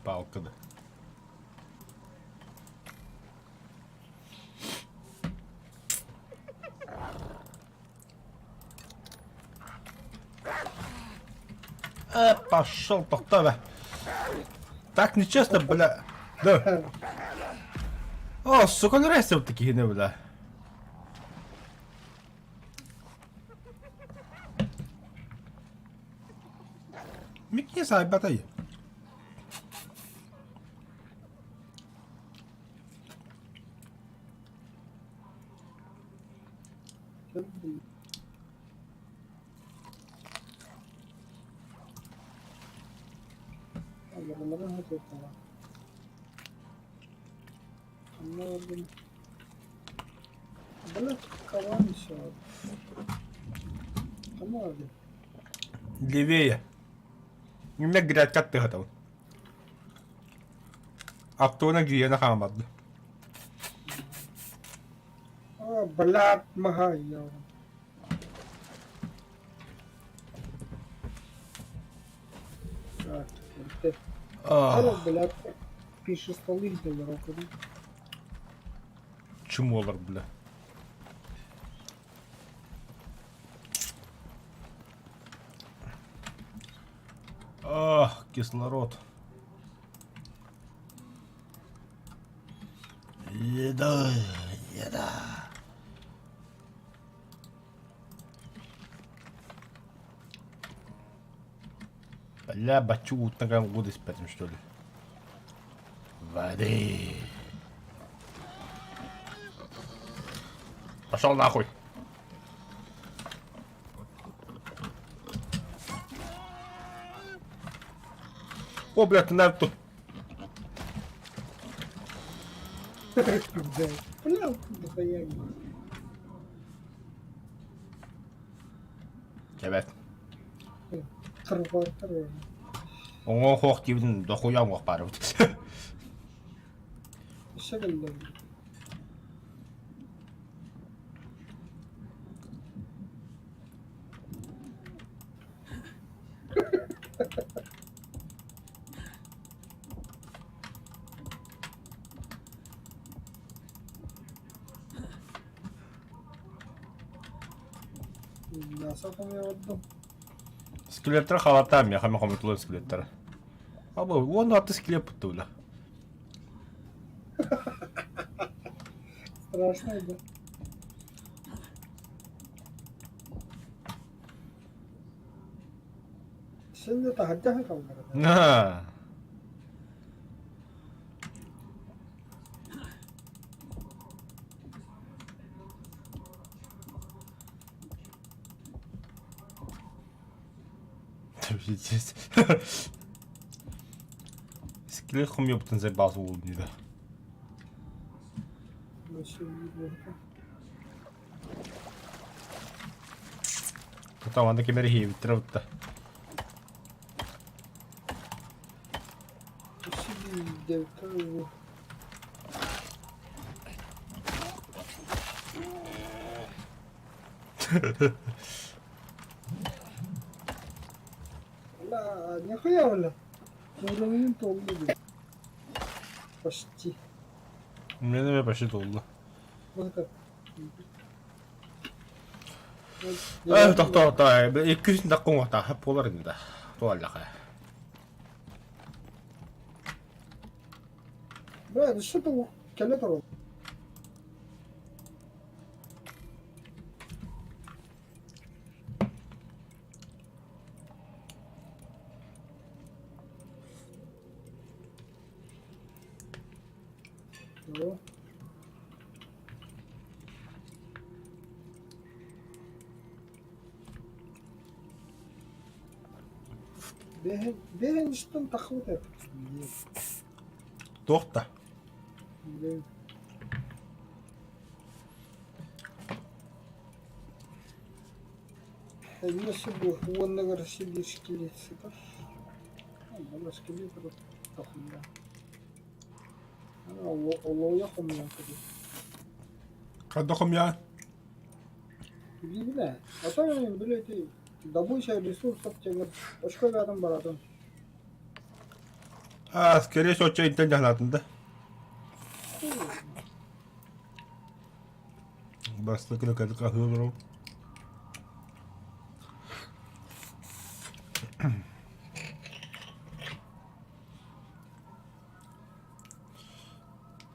Палка да. Э, пошел, тохтоо. Так нечестно, бля. Да. О, сука, нравится такие, не, бля. Микки саайбатай. Левее. Иннэ грядка тыһатабын. Автона гиена хаамарды. Блядь, мага я. Блядь, пиши столы Чумолар, бля. Ах, кислород. Еда, еда. Бля, бачу уутнаган годы испэтим, что ли? Воды. Пошел нахуй. О, бля, ты на тут. Бля, дохуя. Кэбэт. Оҥо хоох диибин дохуя оҥох баарыбыт. Мясо хомуйа Скелеттер халаттаам миэхэ эмэ хомутуллар скелеттер. Аба 16 скелет буттула. Страшно, да? Син таһырдьа халлар. На. Пиздец. Скелет хомуйбутун заебался уолбун да. Потом анда кемер иһиэбиттэрэ бутта. Бля, нихуя, бля. Уровень толлу, бля. Почти. Мен эмэ почти толла. Вот это. Э, тохтоо, тохтоо, 200 таккуҥ буолар ини да. Туаллаха. Бля, ну что ты кэлэ турар? О. Бэһин таххыбыт Туох да? Эмиэ бу уонныгар силиир скелет сытар. Онно скелет тохуйа. Олоойо хомуйан кэбис. Ханна хомуйаҕын? Билбин ээ. Отой били ити добыча ресурсов диэн очко аатын баратын. А, скорее всего, оччо интэн дьаһанаатын да. Бастакы кытык аһыы олоробун.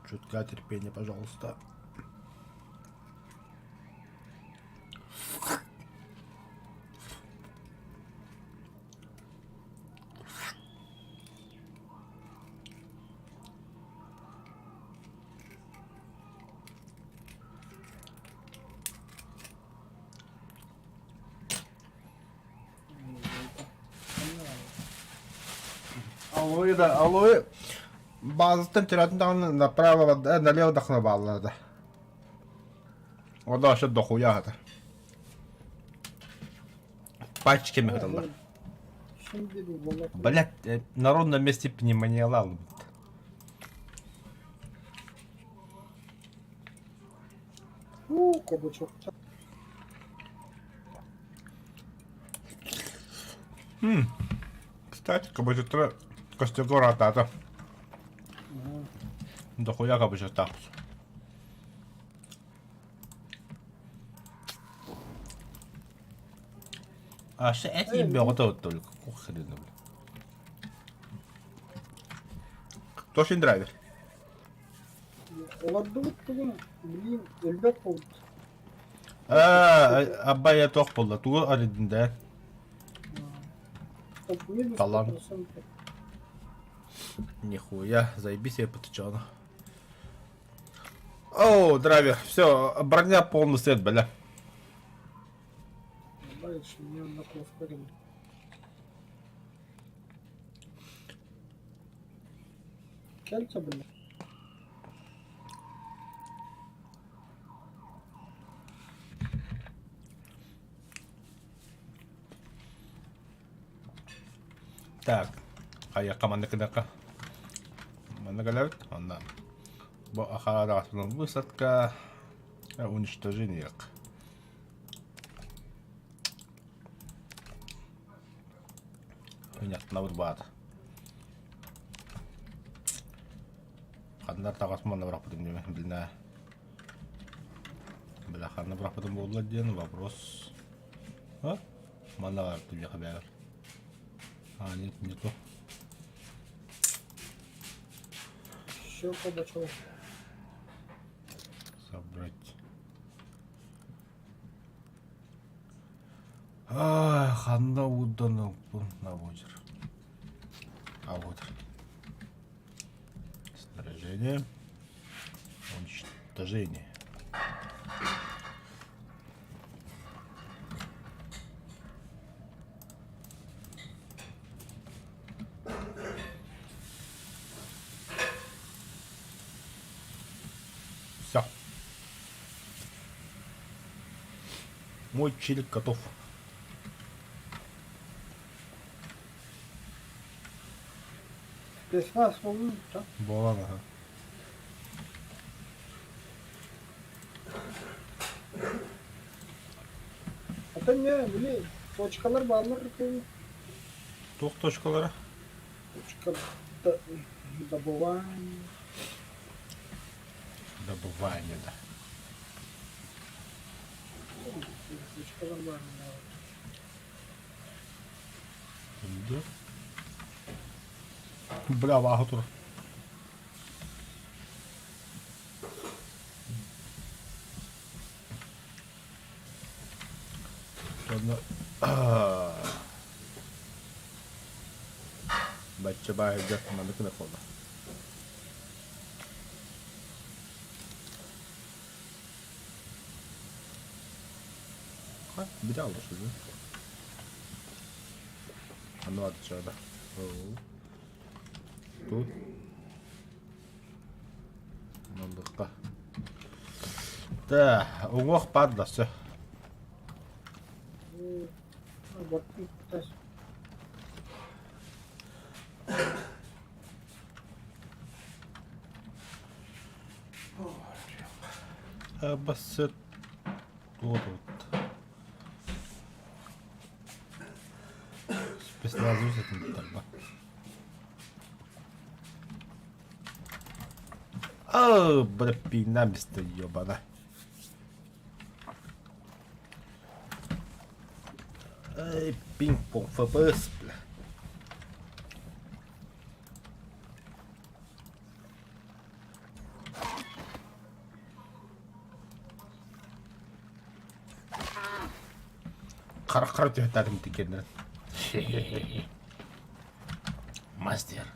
Чутка терпения, пожалуйста. Алоэ да, алоэ баазыттан төрөөтүн даҕаны направо налево дахына бааллар да. Ода вообще дохуя это. Пачками хаталлар. Блять, народ на месте пневмония ылбыт. Уу, кабачок. Кстати, кабачоктара костюгу ыраатаата. Дохуя кабачоктаах. А что эти бөҕөтө только хрена, бля. Точно драйвер. Олордубут тугун, блин, өлбөт буолбут. Аа, аббайа туох буолла? Тугу арыйдын да? Талант. Нихуя, заебись я потычала. О, драйвер, все, броня полный сет, бля. Кельца, бля. Так, хайа манна кыдака. Манна кэлэбит, онно бу ахараҕаспынан высадка, уничтожение. Ыйнахтынабыт баата. Ханна таҕас манна бырахпытым диэмэ, билинэ. Бля, ханна бырахпытым буолла диэн вопрос. А? Манна баар түллэхэ бээр. А, нет, не то. Все, кабачок. Собрать. Ай, ханна уданылпын наводер. А вот. Снаряжение. Уничтожение. Все. Мой челик готов. Спецназ буоллун да? Буолан аха. Ата не, били, точкалар бааллар кыын. Туох точкалара? Точка добывания. Добывание, да. Точкалар бааллар. Да. Бля, вааһы турар. Онно бачча баайга маннык гына буолла. Бүтэ аллар Анна отчада. Тут. Мандыкка. Да, уҥуох баар да все. Бассет вот вот. Спецназы этим А, бля, пинамисто ебана. Эй, пинг-понг ФПС, бля. Хара-хара түһэтаатым тикеннэрин. Мастер.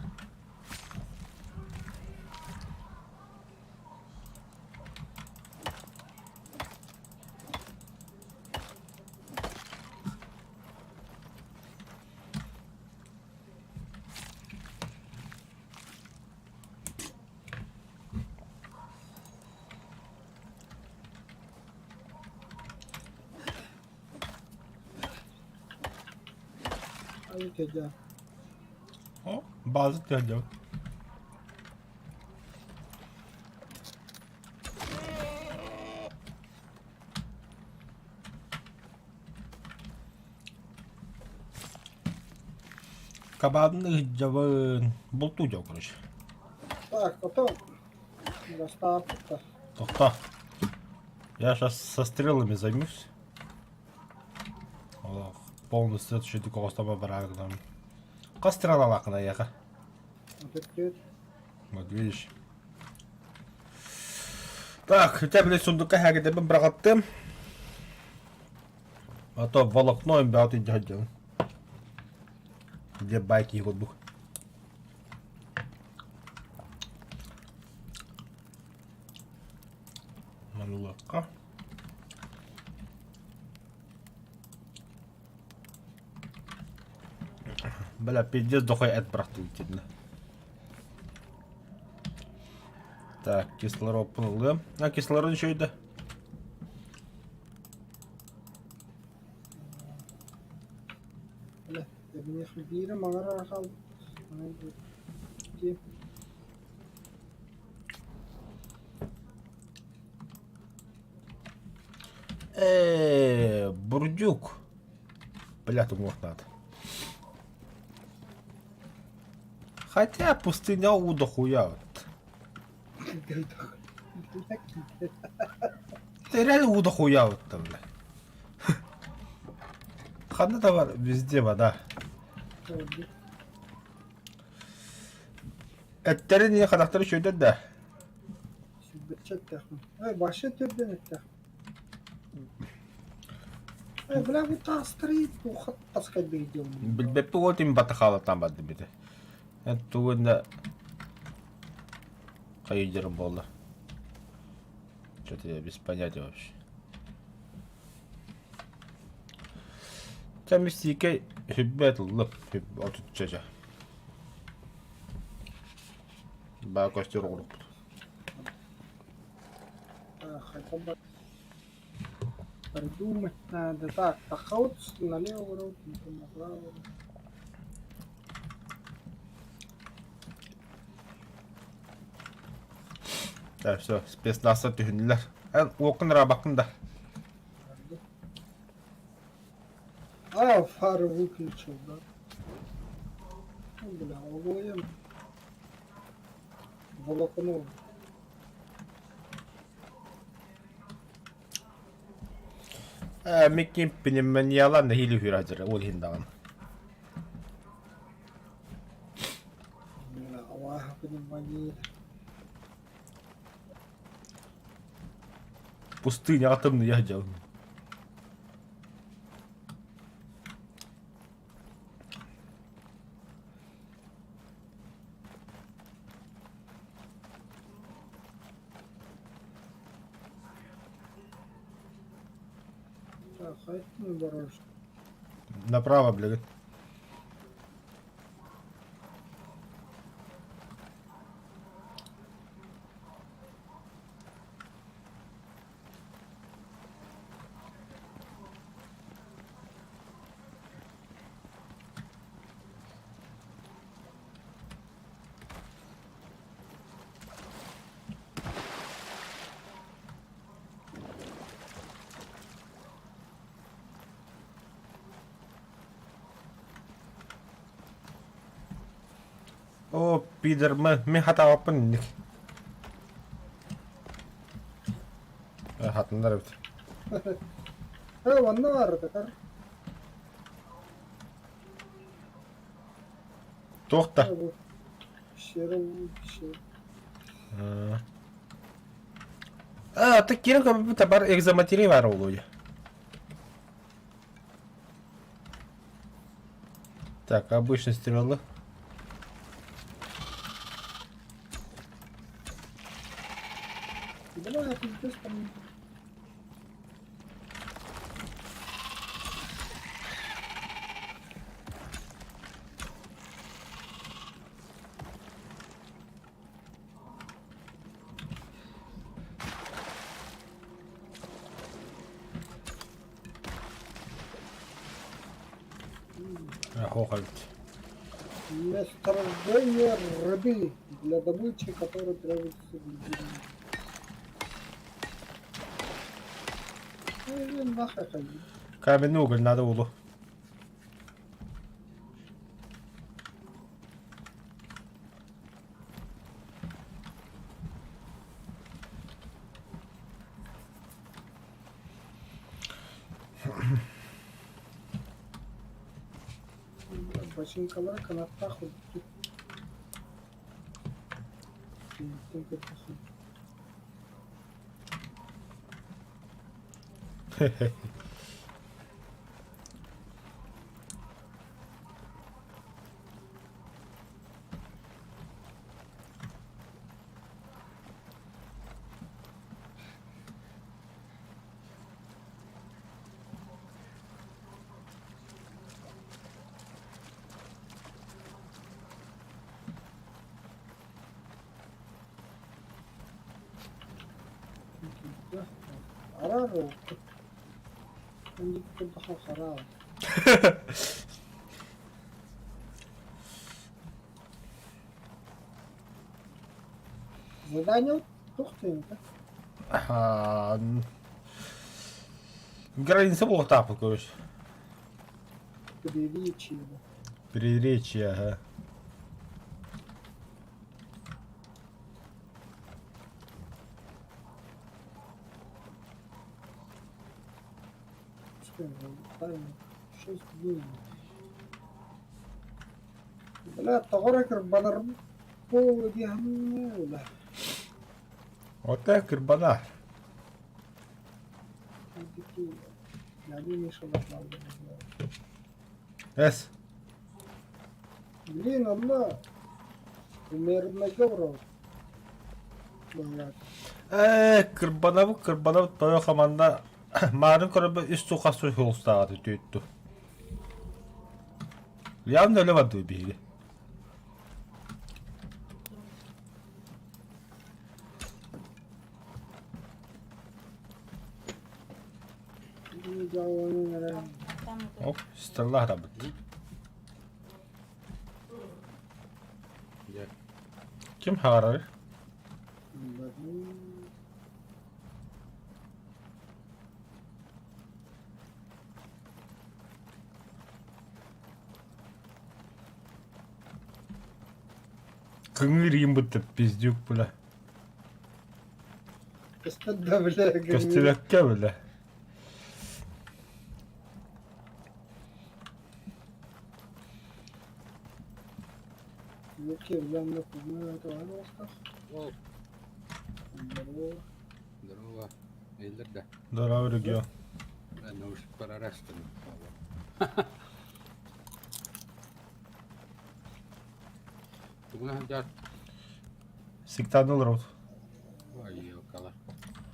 Айы О, база тыһдьабыт. Кабаатын ыһдьабын. Бултуу дьол, короче. Так, потом доставка. Тохто. Я сейчас со стрелами займусь. Олох полностью түшүдүк оҕостомо бараагынан. Хас стрелалааххын айаха? Вот видишь. Так, хотя, блядь, сундука хагедебин быраҕаттым. А то волокно им баҕатын дьаһайдым. Где байки курдук. Манулакка. Бля, пиздец дохуй эт бырахтым итиннэ. Так, кислород ылыам. А, кислород үчүгэй да. Бля, биирэ маҥара хаалбыт. Ээ, бурдюк. Бля, уҥуох наада. Хотя пустыня уу дохуя вот. Ты реально уу дохуя вот там, бля. Ханна да бар, везде вода. Эттэрин ийэ хатахтары үчүгэйдэр да? Сүүрбэччэ эттэхпин. Эй, вообще төрдөн эттэхпин. Эй, бля, бу таастары туохха таскай бейдем. Билбэппит уол тим батахаалатан барды бите. Эн тугунна хайыдьарым буолла. Что-то я без понятия вообще. Чэ мистикэй хүббэт ыллым отучча Баа костер оҕуруппут. Хотя бы придумать надо. Так, поход налево руку, направо. Так, все, спецназа түһүннүлэр. Эн уоккун ыраабаккын да. А, фары выключил, да? Ну, бля, ОВМ. Волокно. Ээ, миккин пневмониялаан нэһиилэ үһүр ол иһин даҕаны. Бля, аллаха пневмония. Пустыняҕа тымныйа сылдьабын. Так, хайдах барар? Направо, блядь. Оо, пидор, мин хатаабаппын инник. Хатыннар эбит. Э, онно баар такар. Туох да? Пещера, пещера. А, ты кирин көбүт бар экзоматерия бар олуя. Так, обычные стрелы. Давай, пиздец там. Ох, эбит. Месторождение рыбы для добычи, которой требуется глубина. Ну, нахуй ходи. Каменный уголь надо улу. Бачыыҥкалара канаттаах үрдүк. Киниттэн көрдөххө. Араар көрдөххө хараал. Задание туох диэн Граница буолуохтаахпыт, короче. Приречье. Приречье, ага. 6 дней. Бля, тоҕо эрэ кырбанар буолуо дии саныыбын. Ота кырбана. Эс. Блин, онно умереннайга олоробут. Ээ, кырбанабыт, кырбанабыт, тойо хаманда маарын көрөбө үс сухас суһулстааҕа түттү. Явно өлө бардыы биһиги. Оп, стрела хатабыт. Ким хаҕарар? Кыҥыыр иин бытта пиздюк бля. Көстөр да бля. Көстүбэккэ бля. Здорово. Эйлер да. Здорово, регион. Наушник арастым. Тугун сылдьар? Сиктан олоробут. Ой, ёкала.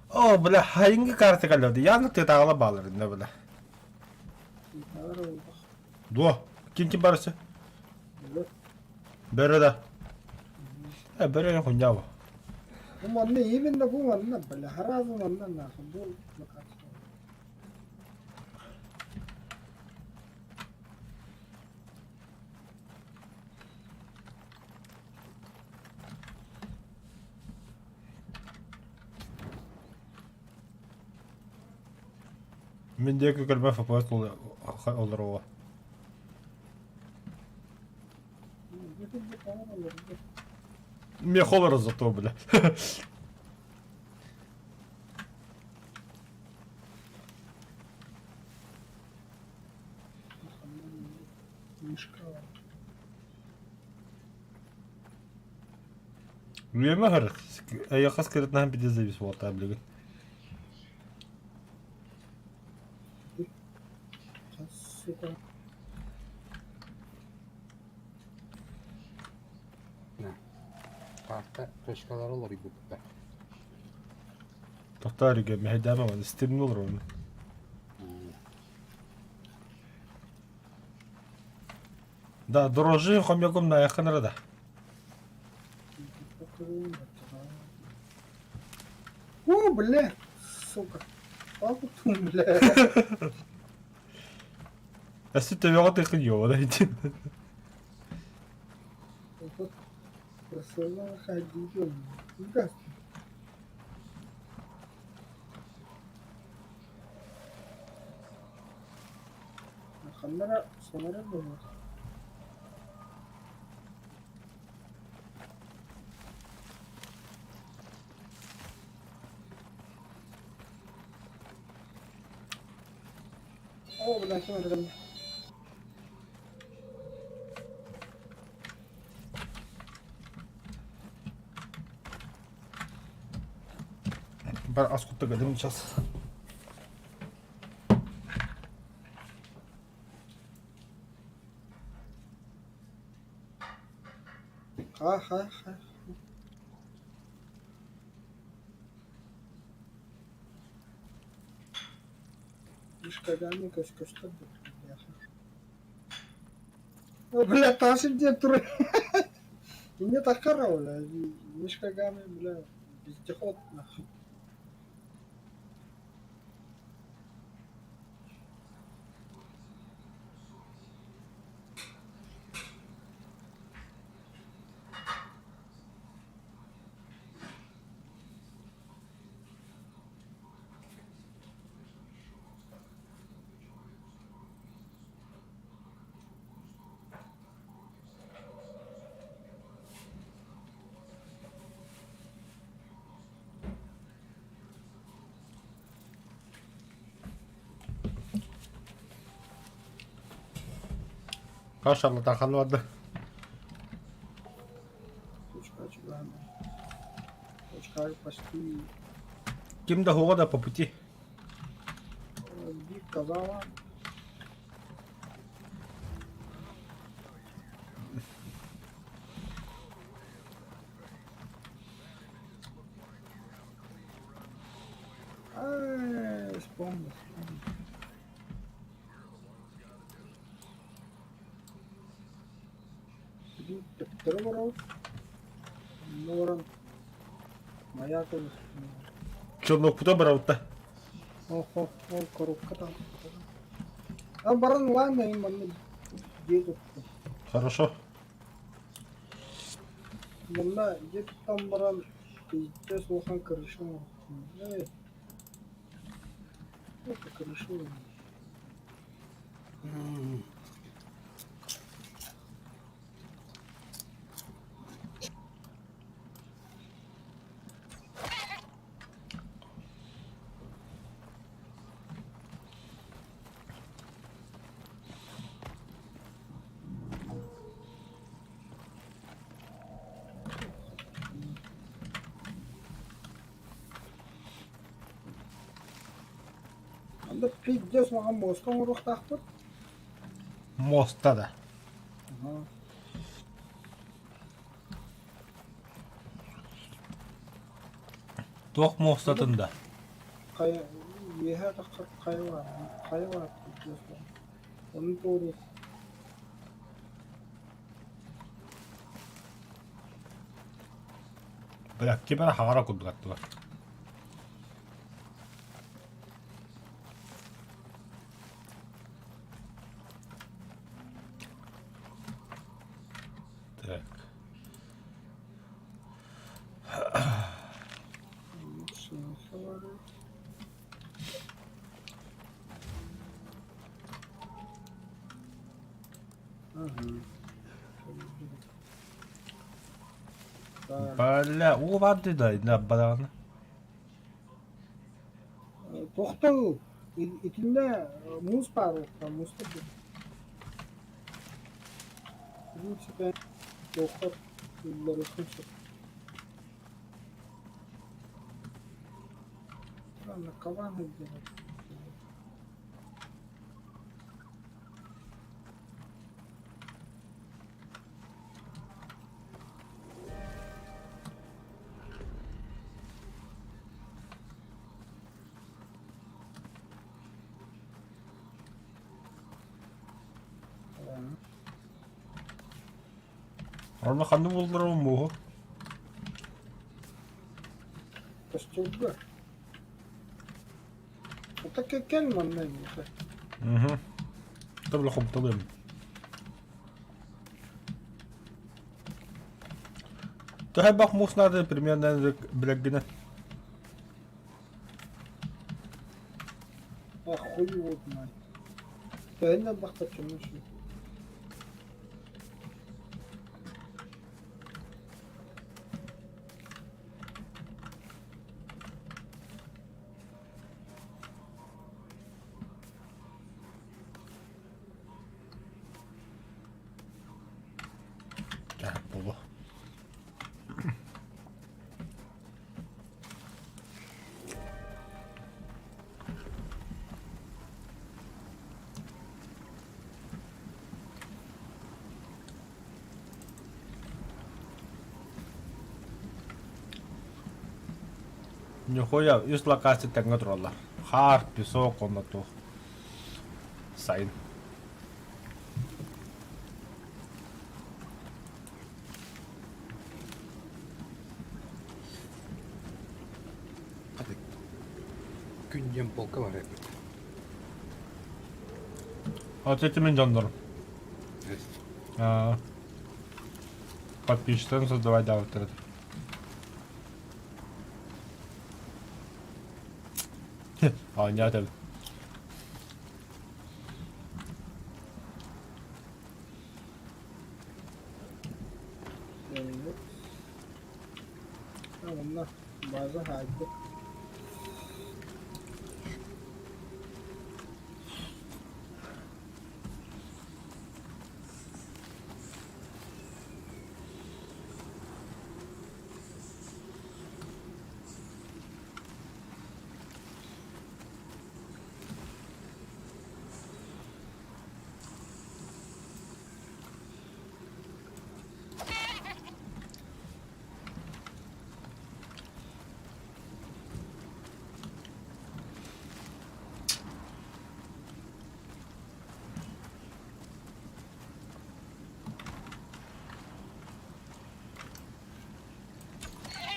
О, бля, хайыҥҥы карта кэллэ. Яны тыатааҕыла баалар иннэ, бля. Дуо, ким ким барысы? Бөрө да. Э, бөрө хуйня бу. Бу манна именно бу манна, бля, сразу манна нахуй бу локация. Мин диэки көрбө ФПС олоруо. Мне холоро зато, бля. Үөмэ хар, эйэхас кырытнаһан пиздец завис буолтаа билигин. Сука. Карта точкалары олоруйбуттар. Тохтоо эргэ мэһэйдээмэ маны стимни олоробун. Да, дорожи хомяком на эханара да. О, бля, сука. Папа, бля. Өссө төбөҕө тыхын ёбана ити. Просила ходить. Да. Ханнара сонара буолар. Оо, бля, ким Бар ас кутта кэлим сейчас. Ха-ха-ха. Мишкагами көс-көстөр О, бля, тас илдьэ турар. Инньэ таххара, бля, Мишкагами, бля, вездеход, нахуй. Хаш шарлатан барда. Точка чугаһын. Точка почти Ким да хуга да по пути. Биир казала. Ай, вспомнил, вспомнил. Төттөрү олоробут. Онно олорон маяк Челнокпута барабытта. Ол ол коробка там. А баран ладно, им манна дьиэ туттум. Хорошо. Манна дьиэ туттан баран пиздец улахан крыша оҥоһуктум. Эй, это крыша Анда пиздец улахан муоста оҥоруохтаахпыт. Муоста да. Аха. Туох муостатын да? Хайа үөһээ тахсар хайа баар, хайа баар пиздец улахан. Ону туоруох. Бля, ким эрэ хаҥара курдук аттылар. Так. Бля, уу барды да бараҕына. Тохтол итиннэ муус баар буолта, мууста В принципе, туоххар ылларыаххын сөп. Ладно, кабан делать. Онно ханнык булларым мууһу? Костюрга. Это кэл манна эйиэхэ. Угу. Табла хомталыам. Төһө бах муус наада примерно билэргинэ? А хуй его знает. Төһөннөн элбэхтэр чөмө Так, буолуо. Ньухуйа үс локация тэҥҥэ тураллар. Хаар, песок уонна туох. Сайын. Хата күн диэн полка бар эбит. Вот эти мин дьоннорум. Подписчиктарын создавай даҕаттар Оонньоотум. Онно база хаайбыт.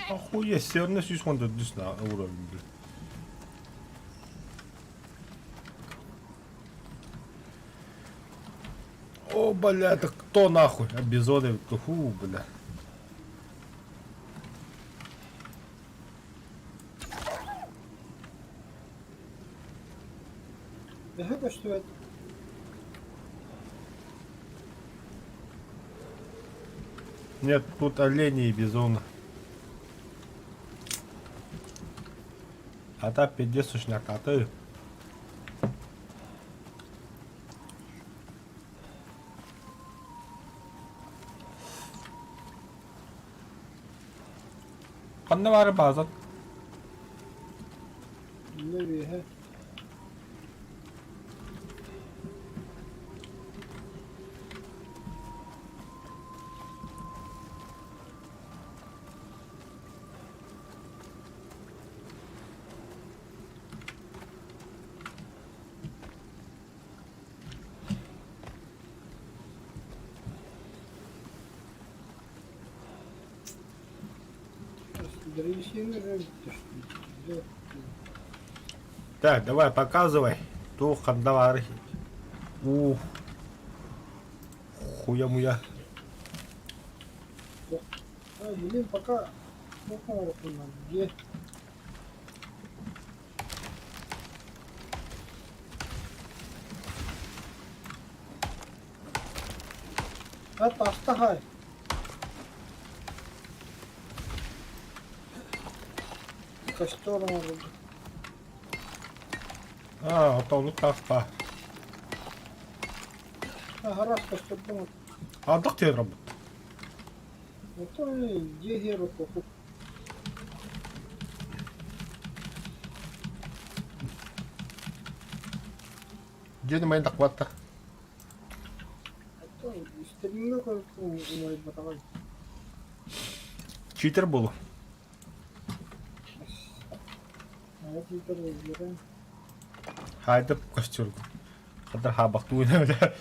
Охуеть, все 114 на уровень, блин. О, бля, это кто нахуй? А бизоны, фу, бля. Төһө көстүбэт? Нет, тут олени и бизоны. А та пиздец сушняка, ты. Ханна баары баазан? Иннэ үөһэ. Так, давай, показывай. Туох ханна баары? Ух. Хуя-муя. А, блин, пока где? А таста Костер может. А, отону таспа. Гараж костер думал. Ардах тиэр работа. Это где руку. Дьиэни майын тахпатта. Стримҥэ умайбатаҕай. Читер буолу. Хайа читер буолбутун. Хайдып костюм. Хаддар хаабахтуу Кэллэ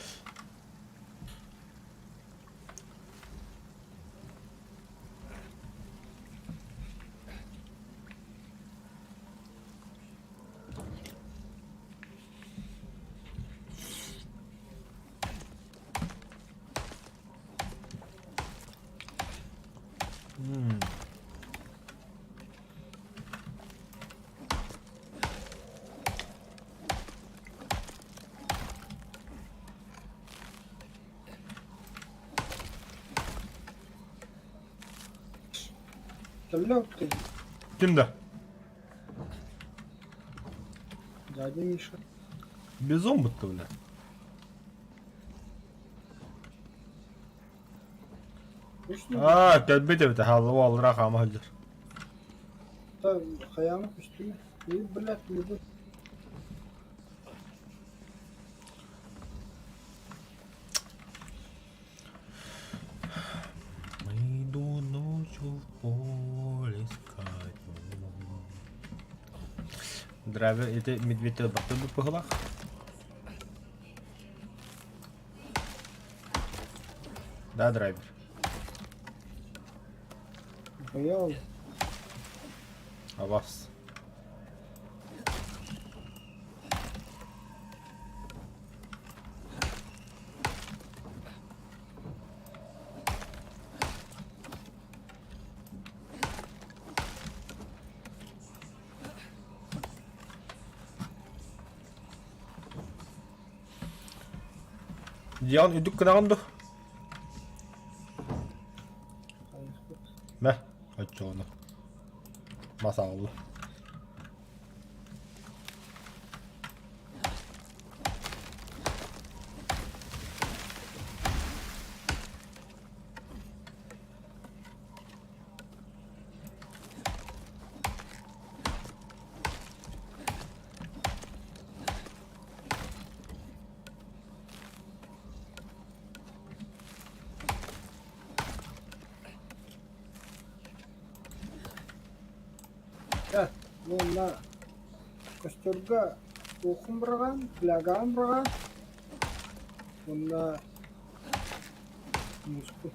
Ким да? Дядя Миша. Бизон будто, бля. Аа, кэлбит эбит, хаалла аллара хаама сылдьар. Хайаана көстүмэ. И, блядь, любой. Иду ночью в поле искать. Драйвер, это медведь бахты бу пыһылах. Да, драйвер. Боял. А вас? Диан үдүк гынаҕын дуо? Мэ, оччоҕуна. Мас аҕалла. Э, уонна костерга туоххун быраҕан, флягаҕын быраҕан уонна мууспун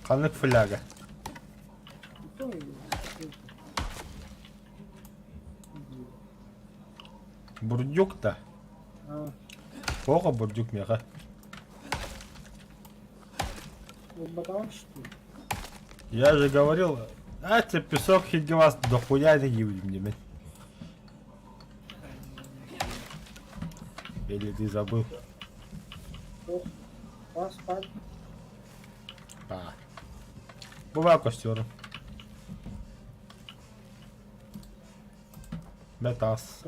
Ханнык фляга? Бурдюк да? Плохо бурдюк миэхэ. Ылбатаҕын что ли? Я же говорил, а тебе песок хиггивас дохуя не гибнем. Или ты забыл? Ох, поспать. А. Бывай костер. Метас.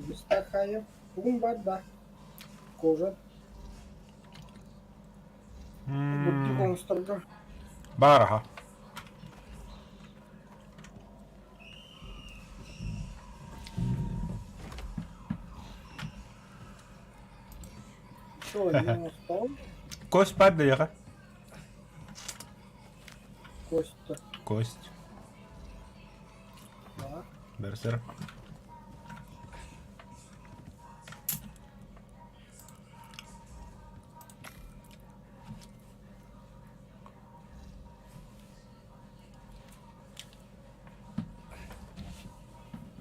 Быстахайы бүгүн бар да кожа бурдук оҥосторго Баар аха. Что, не оҥостон? Кость баар да Кость-то. Кость. Да. Берсер.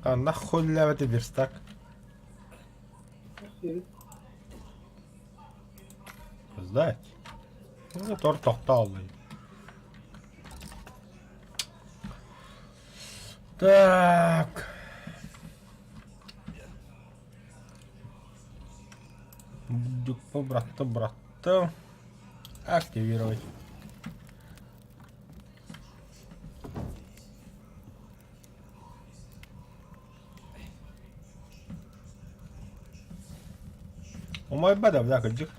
А нахуй это верстак? Знать. Ну, торт тохтооллой. Так. Братты, братты. Активировать. Умайба да, кырдьык.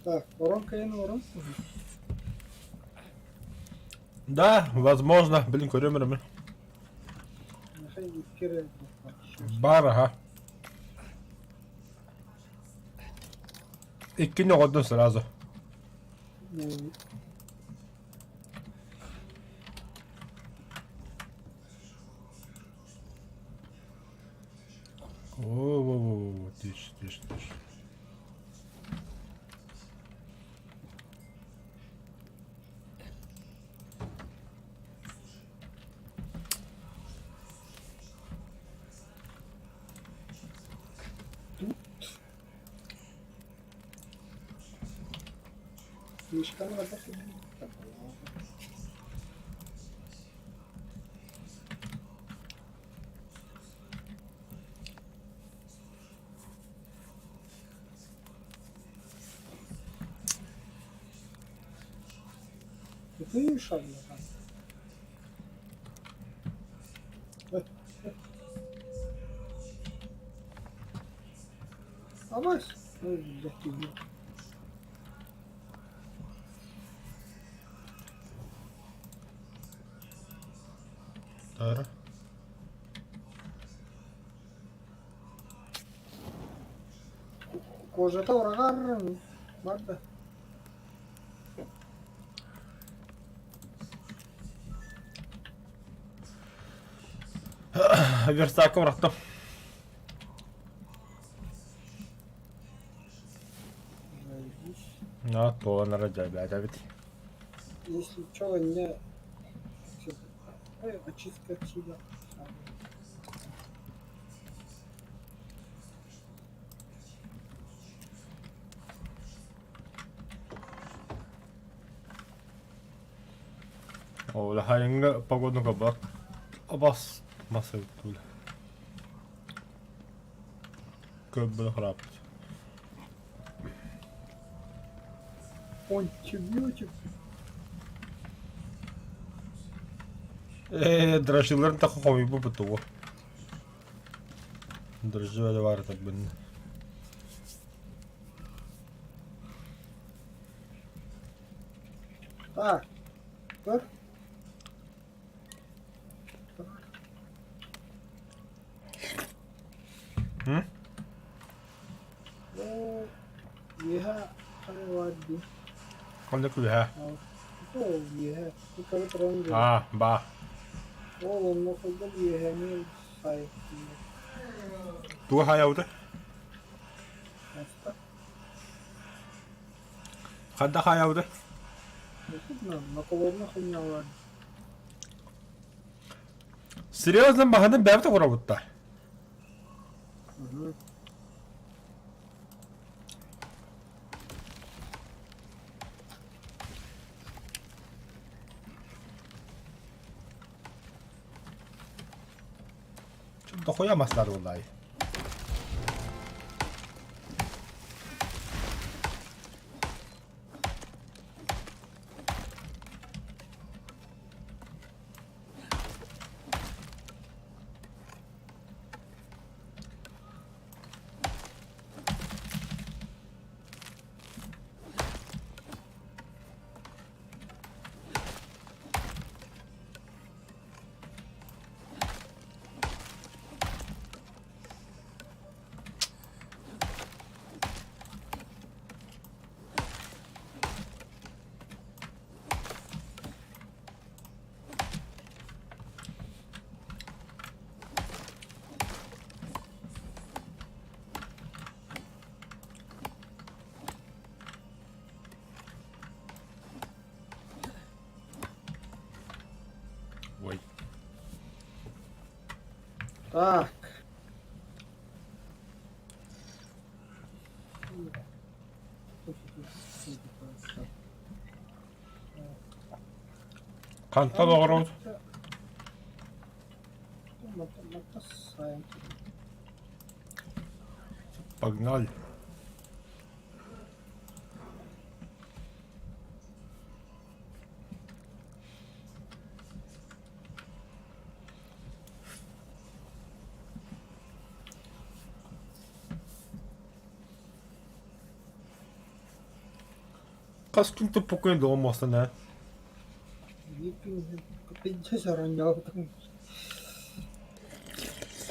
Так, воронка я на воронку. Да, возможно. Блин, көрөмөр Бар аха. Иккини оҕордун сразу. О, тише, тише, тише. Ты шагнул. Абас. Тара. Кожата ураҕар барда. Верстакка бырахтым. А, туолан дьайбээтэбит. Если что, не очистка отсюда. Ол хайыҥҥа погода бар. Абас мас эбит Көббүн храппыт. Антибиотик. Ээ, дрожжиларын так хомуйбут тугу. Дрожжи баар так бин. Так, көр. М? Үөһэ хайалаах дии. Ханна күөһэ? Ол үөһэ. Иккэ туран диэн. Аа, баа. Ол онно сылдьан үөһэни сай. Туга хайабыта? Маста. Ханна хайабыта? На колонна хуйнялар. Серьезно баһаны бэбит оҕоробутта. Дохуя маслар буоллаай. Ой. Так. Хантан оҕоробут? Погнали. Хас күн туппуккун доҕом муостана Пиздец оронньообутум.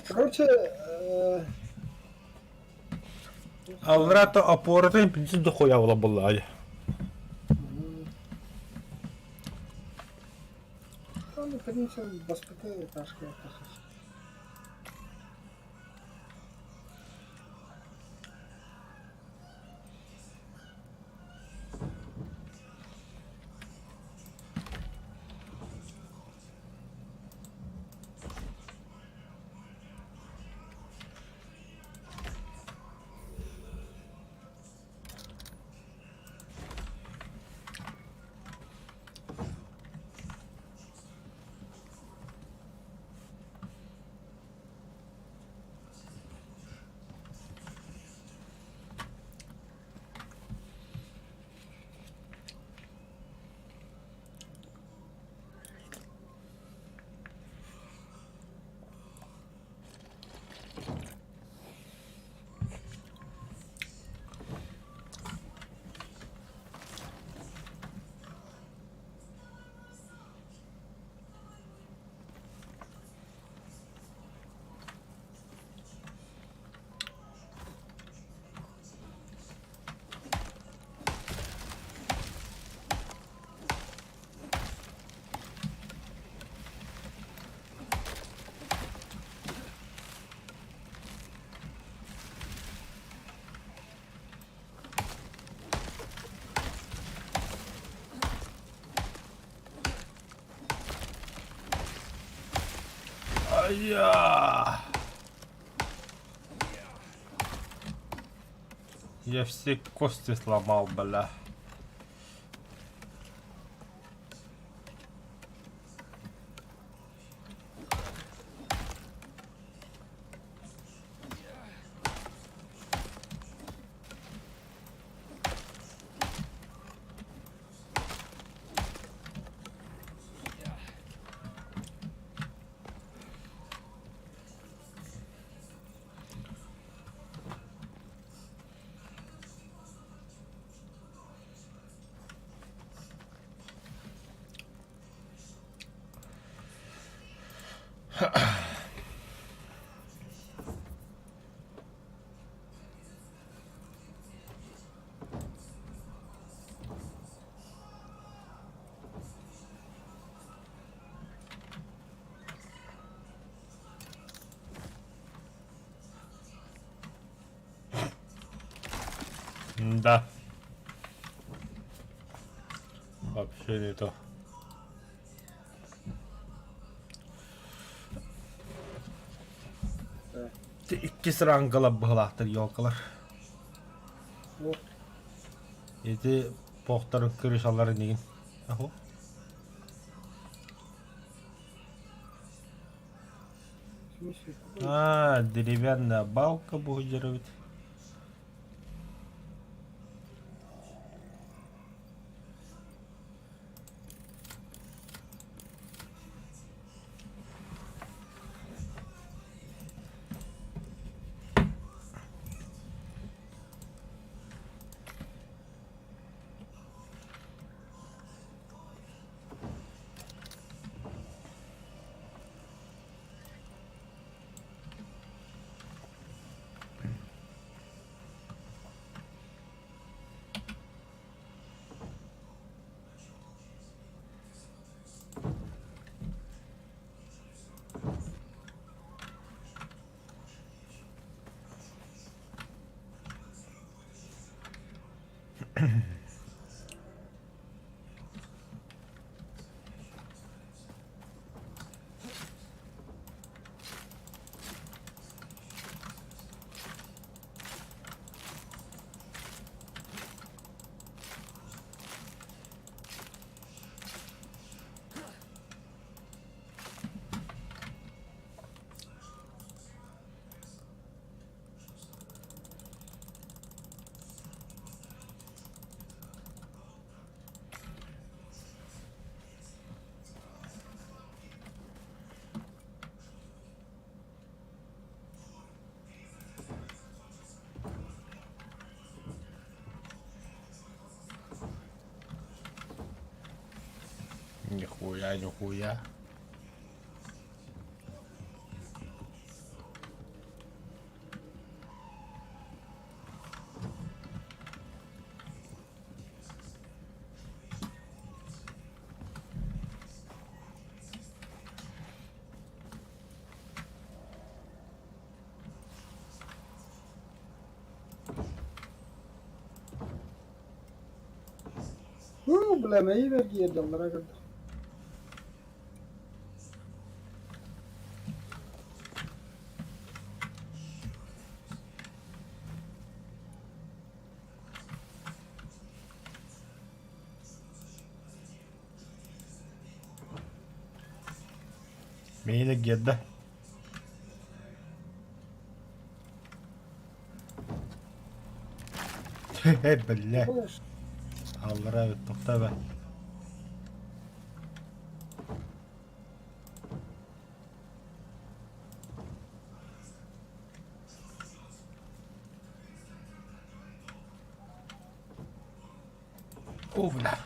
Короче, Алларата опоратын пиздец дохуя буолан буоллаҕай. Ну, в принципе, бастакы этажка тахсар. Айа! Я все кости сломал, бля. Да. Вообще не то. Иккис рангалар быһылаахтар елкалар. Ити похтарын крышаларын игин. Аху. А, деревянная балка будет. Нихуя, нихуя. Ну, бля, мэйи эргийэрдэллэрэ көрдө. Миигин эргиэрдэ. Биллэ. Аллара эбит, тохтоо эбэ. О, бля.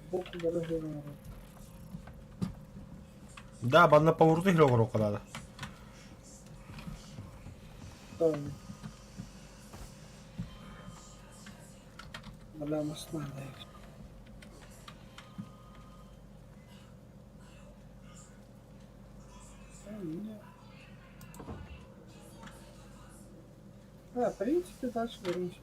Сбоку дороги народ. Да, манна повороту иһин оҥоруохха наада. Там. Бля, масна, да. Да, в принципе, дальше вернемся.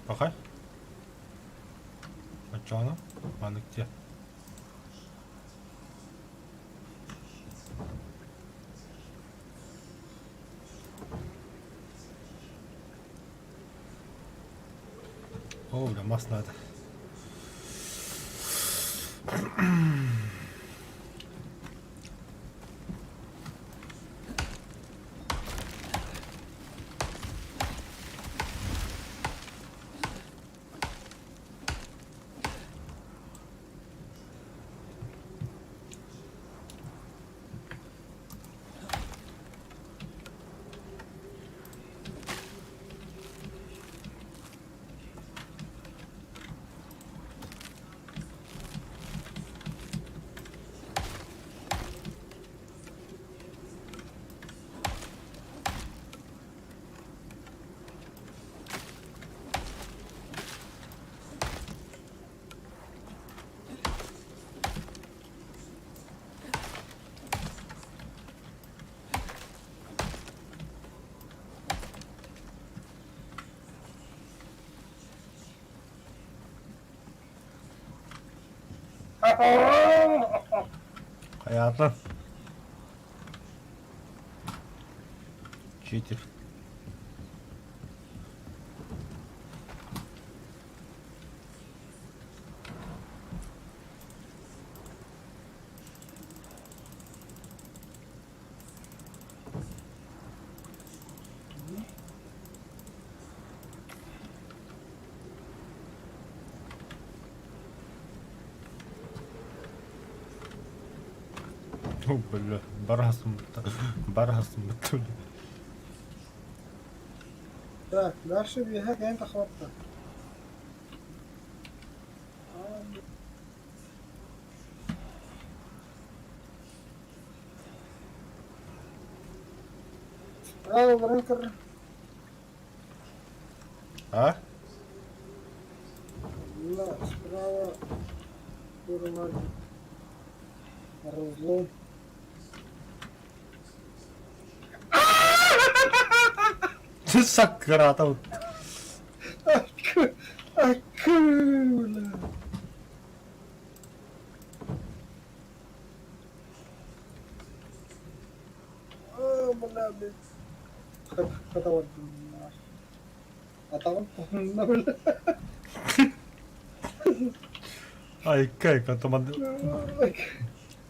Пахай. Оччоҕуна маннык диэ. О, бля, мас надо. Хайаатын? Читер. О, бля, барасыммыт барасыммыт Так, дальше үөһэ кэлэн тахсыбатта. Справа баран көр. А? Да, справа турулар разлом. Саккыраата Акула! Оо, бля, блядь. Хата бардым. Атаҕым тоһунна бля. Айка, айка, томан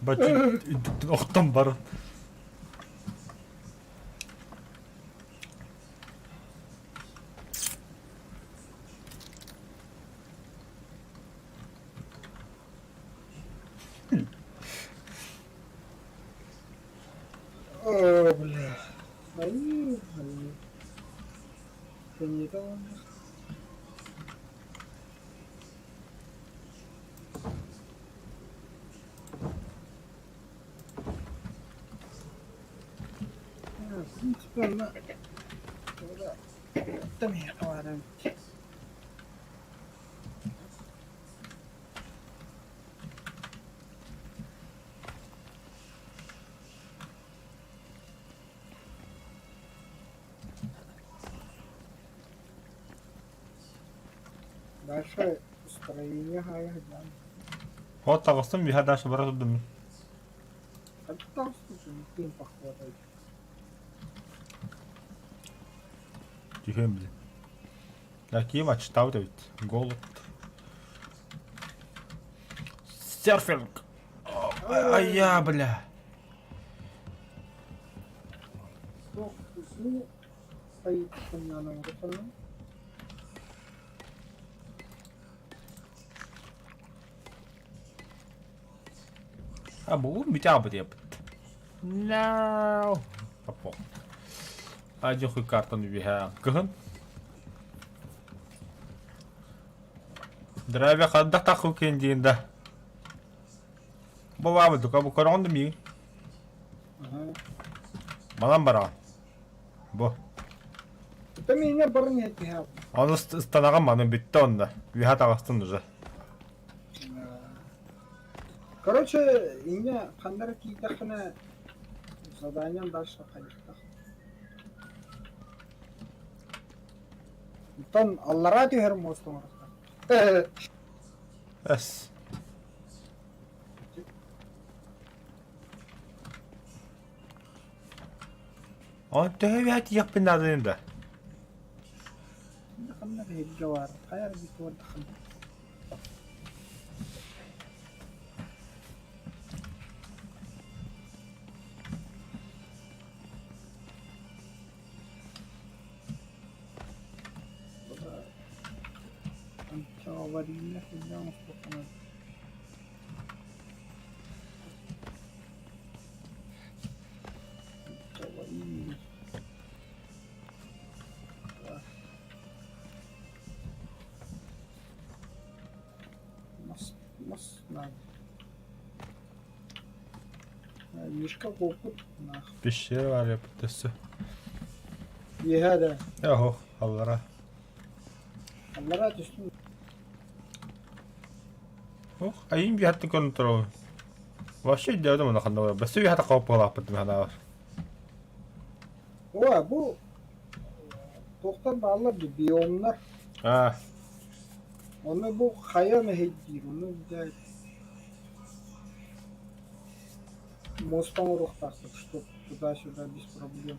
бачча үрдүктэн охтон баран. Оо, бля. Айыы, айыы. Сэниэтэ уонна В принципе, онно миэхэ баар эбит. Дальше строение хайа Вот таҕыстым үһэ дальше бара турдум. А там слушай, тым похватать. Түһүөм били. Такие ачтаабыт эбит. Голод. Серфинг! Айя, бля. Суох, уу айыттан оҥорсоҥҥун А бу бүтэ диэбит. No. Апо. Адьохуй картаны үөһэ кыһын. Драйве хаддах таху кин диин да. Бу баабы дука бу көрөҕүн да миигин. Ага. Манан бараҕын. Бу. Это меня баран этиһэ. Ону ыстанаҕын маны бүттэ онно. Үөһэ таҕыстын уже. Короче, инньэ ханна эрэ тиийдэххинэ заданием дальше хайыахтаах. Оттон аллараа түһэр муоста оҥоруохтаах. Эс. Оны төһө бэт тиийэхпин наадыйын да? Ханна биһиги баар, хайа эрэ буордаххын. Аварийная хуйня оҥостуохха Аварийный. Мас, мас надо. Мишка куоппут. Пещера бар yapıp өссө. Үөһээ да. Оһох, аллара. Аллара түстүм. Ох, айым биһаттын көрөн турабын. Вообще өйдөөтүм оны ханна бар. Бөссө биһата хоп буолааппыт ханаа бар. О, бу туохтан бааллар дии биомнар. А. Оны бу хайа мэһэйдиир, ону блядь Муоста оҥоруохтаахпыт, чтоб туда-сюда без проблем.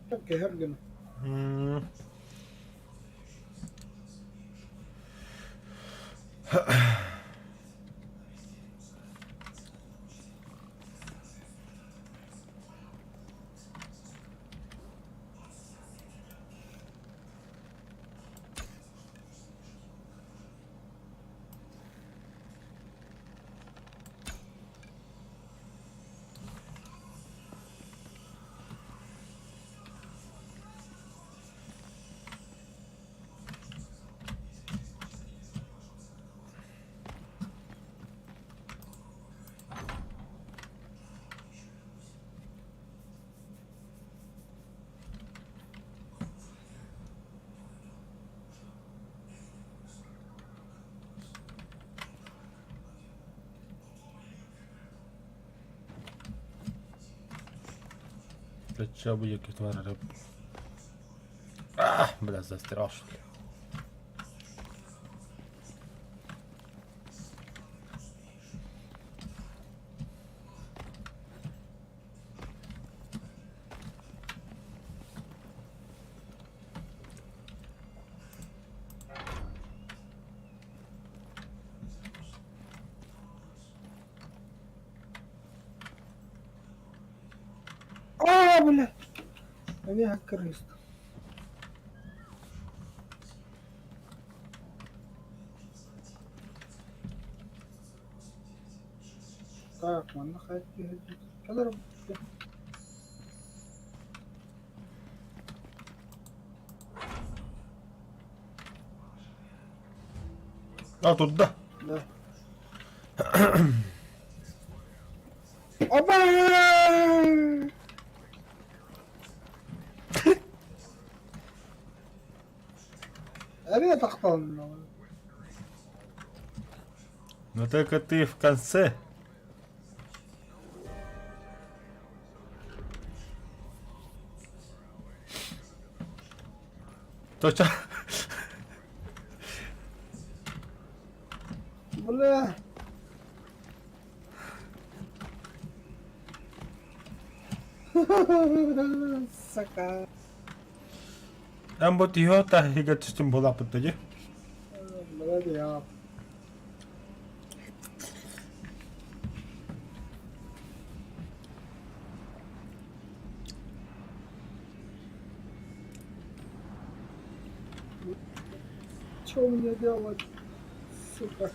Так кэһэр гына. Плечо будет тварь. А, бля, застрял что ли. А, бля! Эмиэ хаккырыст. Так, манна хайа түһэрбит. Кэлэр А турда. Да. Оба! Эмиэ тахталынна. Но только ты в конце. Точно. Бля. Сука. Эн бу түһүө таһыгар түстүм буолааппыт дии. Бля, я. Что мне делать? Сука.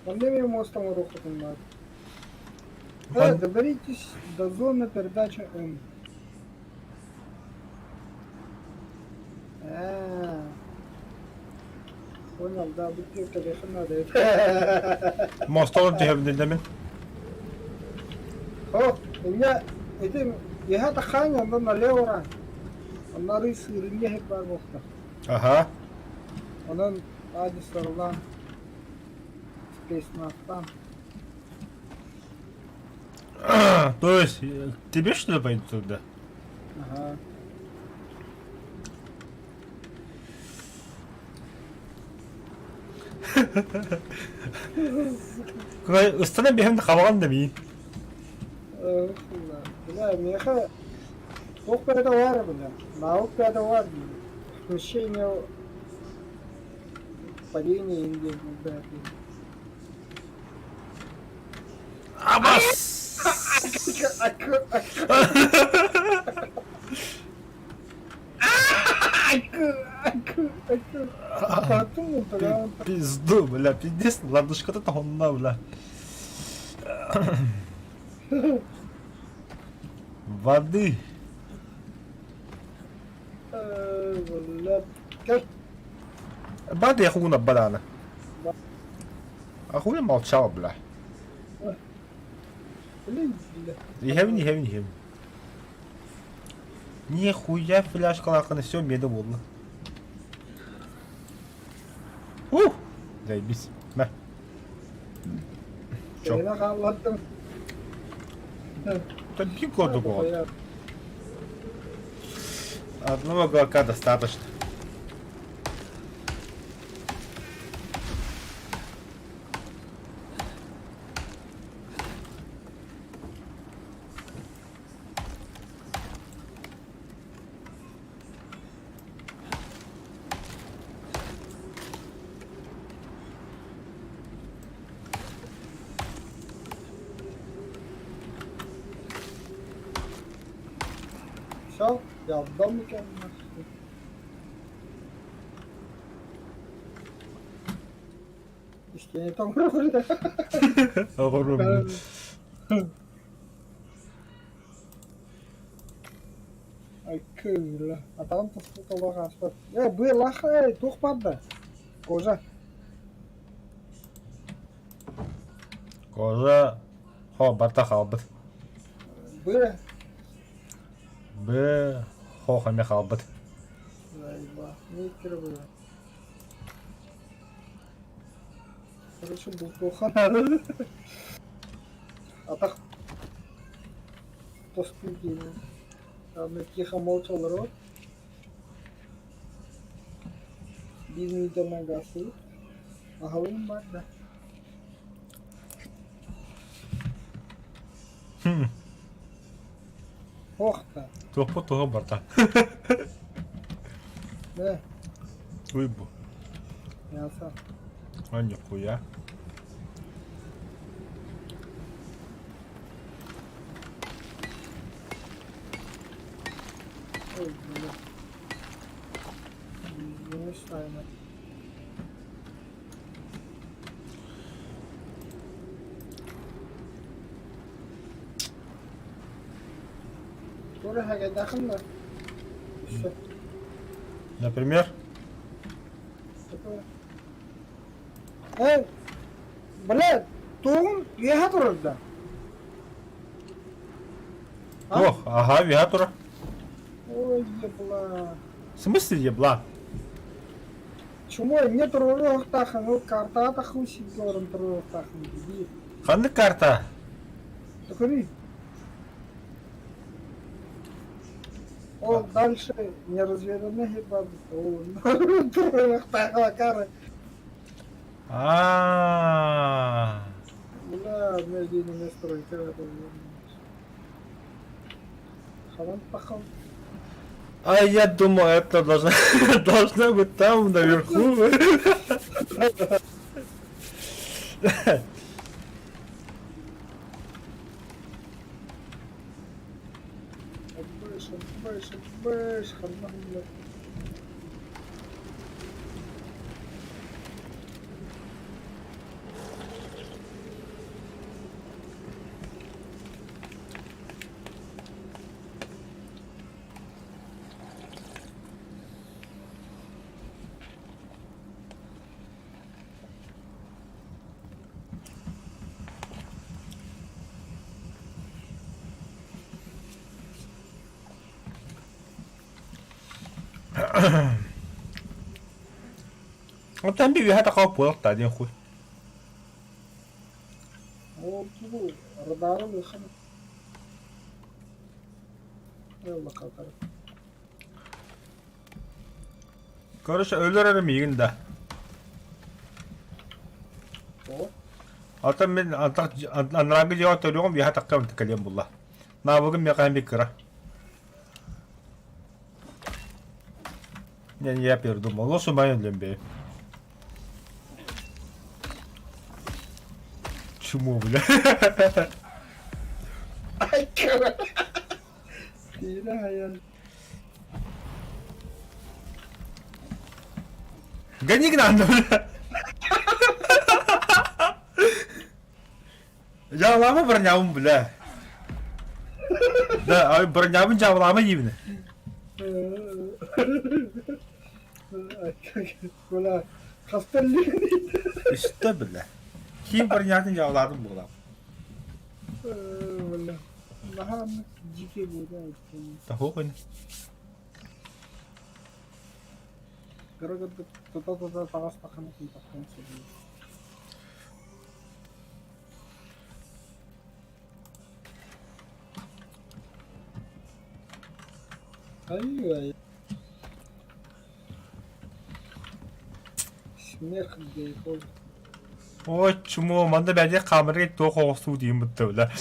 Манна эмиэ муоста оҥоруоххутун наада. Э, доберитесь до зоны передачи М. Э, Понял, да, бутылка леха надо. Мостолон түһэбин мин. О, у меня ити иһэ тахаан онно налево Онно арыы сыырынньа иһит баар буолта. Аха. Онон аадьыстарылаан спецназтаан. То есть тебе что ли пойти туда? Аһаа. Ыстанан биһэн хабаҕан да миин. Бля, миэхэ туох бэйэтэ баар бля. Наук бэйэтэ баар Смещение падение диэн бэйэтэ. Абас! Пизду, бля, пиздец, ладушката тохонна, бля. Воды. Бады я хуна банана. А хули молчал, бля. Иһэбин, иһэбин, иһэбин. Нихуя фляжкалааххына все меда буолла. Ух! Заебись. На. Чё? Сені хааллардым. Да биг году Одного глотка достаточно. Все, я в домике. Истине тоҥорор Оҕорум. Айкыыла. Атаҕын тосту толох ааспат. Э, быалаах э, туох баар да? Кожа. Кожа хо барта хаалбыт. Быа. Б хо хаме хаалбыт. Заеба. Не быа. Короче, бултуоха наада. Атах тостуу диэн. Аны тихо молча олорор. Биир мүнүүтэнэн гаастыыбыт. Аһылыым баар да. Ох да. Туохпут туһа барта. Э, Уй бу. мясо. А нихуя. Ой, бля. Не мешай, Тура хагайдаахын да. Өссө. Например? Э, бля, тугун үөһэ турар да? А? Ох, ага, үөһэ турар. Ой, ебла. В смысле ебла? Чему эмне туруруохтаахын, ол картаҕа таххын сиргэ олорон туруруохтаахын дии. Ханнык карта? Көрүй. Ол дальше неразведанный хиба туруруохтаахын А. Бля, медийный стройка. Ханан тахал. А я думал, это должно, должно быть там, наверху. Быш, быш, быш, ханна. Оттон би үөһэ тахаа буолуохтаа диэн хуй. Ол тугу радары улахан. Ылла kalkarım. Короче, өлөр эрэ миигин да. О, Алтан мин антах анарааҥҥы дьиэҕэ төрүөҕүм үөһэ таххам кэлиэм булла. Наабыгым миэхэ эмиэ кыра. Не, я передумал. Лосу маю лембе. Чмо, бля. Ay kara. Hile hayal. Гони к нам, бля. Жаалаама бронябын, бля. Да, а бронябын жаалаама диибин. Бля, хастарлыгын Үстэ, бля. Ким бронятын жаалаадым буолам. Бля. Наһаа дьикий буолла эбит. Тахуохун. Кыра кырдык тута-тута таҕас тахана тахсан сөбүй. Ай-ай. Смех гейхол. Ой, чмо, манна бэдэ камерга туох оҕустуу диэн бутта, бля.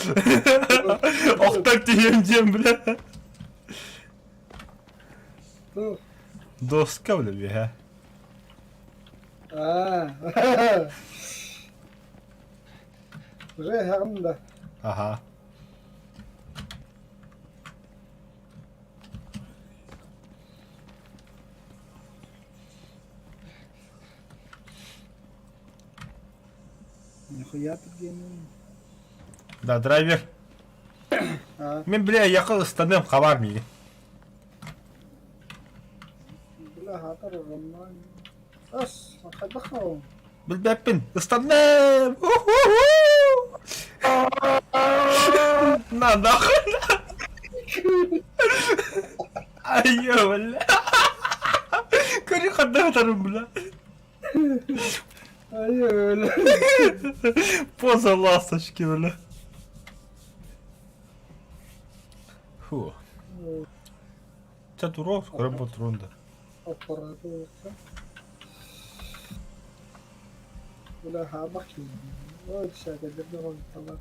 Охтор тиийэн диэн, бля. Тух. Доска, бля, биһэ. Аа. Уже эһэҕин да. Аха. Нихуя түргэнин. Да, драйвер. Аа. Мин, бля, якы ыстаныам хабар миигин. Бля, хаатар оҕонноо. Ас, хайдах ол? Билбэппин, ыстанным! Уху-ху! На, нахуй! Айа, бля! Көрү ханна ытарым, бля! Айы, бля. Поза ласточки, бля. Фу. Чэ, туруох, көрөн буолтуруун да. Аппараты уокка. Бля, хаабах киһи. Ой, шагадырды хонталар.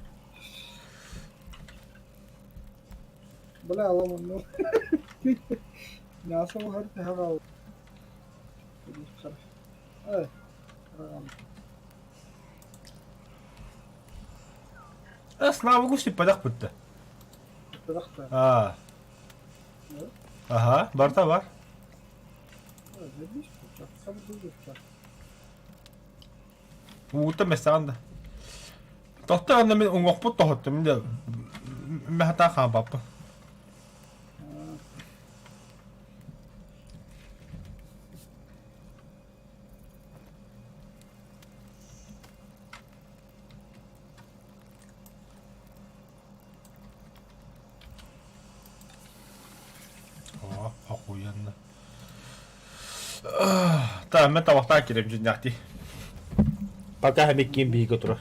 Бля, аламын. Мясо уһар тэһэҕэ. Эй, Слава Богу, падах бүттэ. Аа. Аха, барта бар. Уута мэсэҕин да. Тохто анда мин уҥуохпут тоһуттум мин мэхэтаа хаампаппын. Оо, охуенно. Та, мен табахтаан кирэм дьиннээхтии. Пока хэмиккин биһиги турар.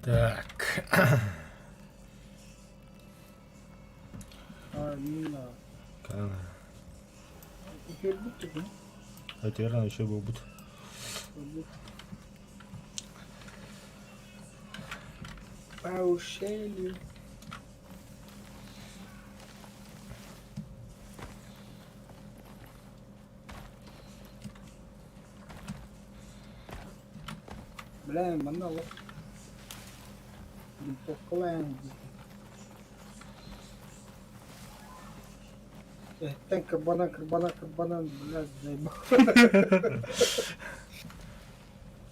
Так. А, не Үтүөрбүт тугун? Үтүөрэн үчүгэй буолбут. Паушели. Бля, манна олох винтовкалаан Эһэттэн кырбана кырбана кырбанан, блядь, заебал.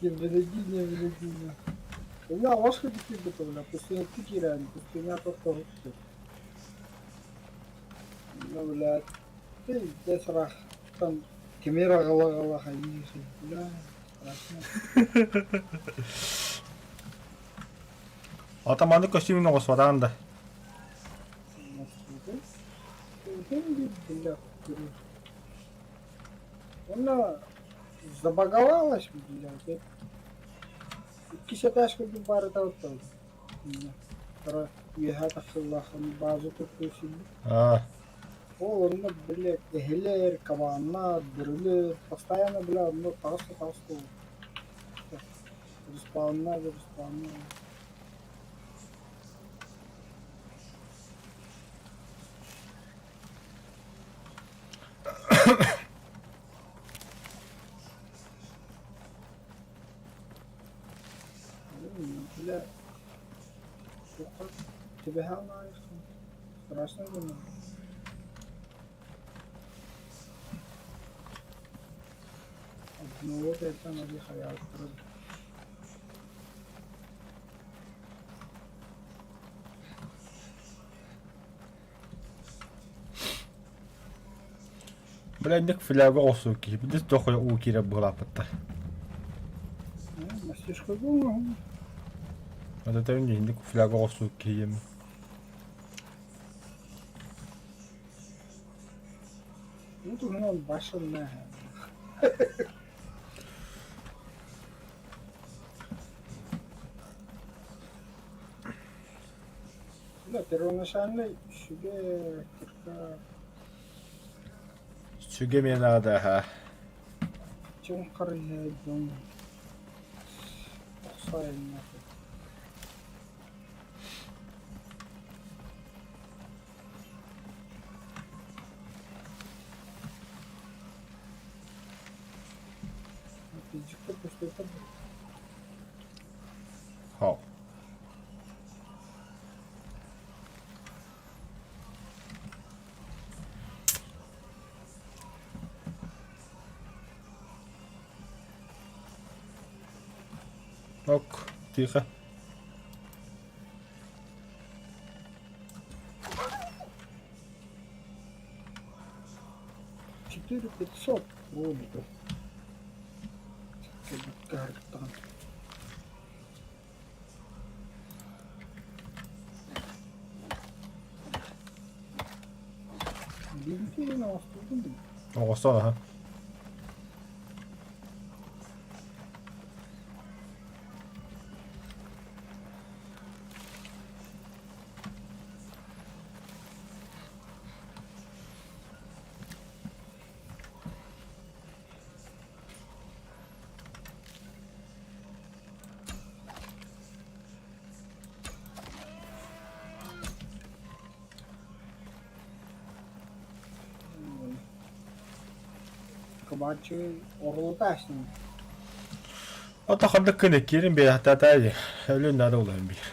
Не выведение. У меня ложка киирбит бля, пустыня киирэн, пустыня тохтоһукту. Ну, блядь, пиздец рахтан тимир аҕала-аҕала хайыы бля, страшно. Атаманы көстүүмүн оҕосвадаан да. Она забаговалась, блядь. Иккис этаж курдук баар этэ оттон. Үөһэ тахсыллаах база туттуу сирбит. Аа. Ол онно, блядь, эһэлэр, кабааннар, бөрөлөр, постоянно, бля, онно таҕыс да таҕыс буолар. Респаунна да респаунна. Бля, түбэһэ Страшно гына. Одного это надо хаялтыр. Бля, инник фляга оҕусуу киһи билис дохуя уу киирэр быһыылаахпыттар. Мастерской буолуоҕун. Этэбин инник фляга оҕусуу киһи Ну, туһунан башенная. Да, первоначальный сүгэ кирка Сүгэ эмиэ наада аһа. Чуҥ харыйа дьон охсоойунна. Пиздюкта пустыта. Хоо. Ок, тихо. 4500 буолбута. Картан. Билбитин оҥостубутум дии. Оҕостон аха. Кабаччы оруолутааччы. Ото ханнык күн киирин биэхтээтэй дии. Өлүн наада улахан биир.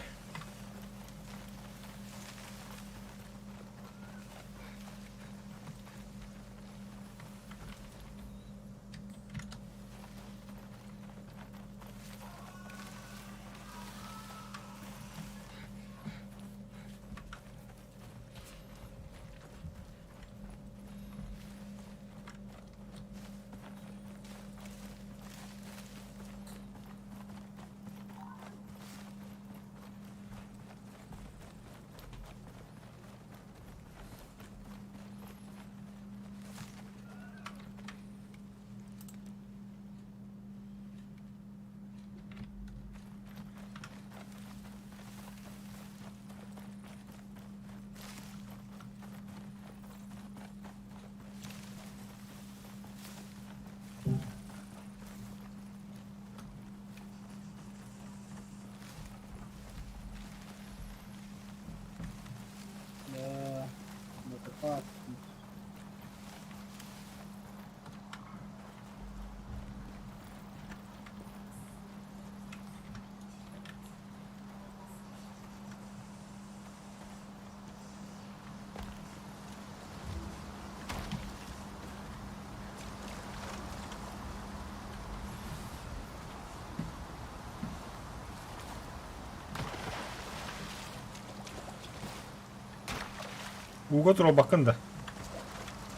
Ууга туруорбаккын да?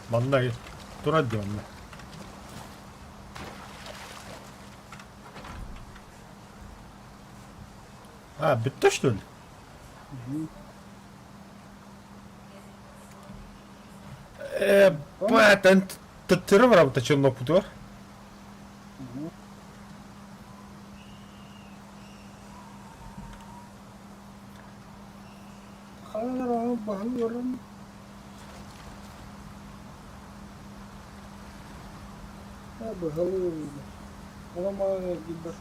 Манна турар дии манна. А, бүттэ что ли? Э, бэтэн төттөрү барабыта челнокпутугар. Хайалар ону баһылыырын Ээ быһалыыр Ону маҕан эргийбэт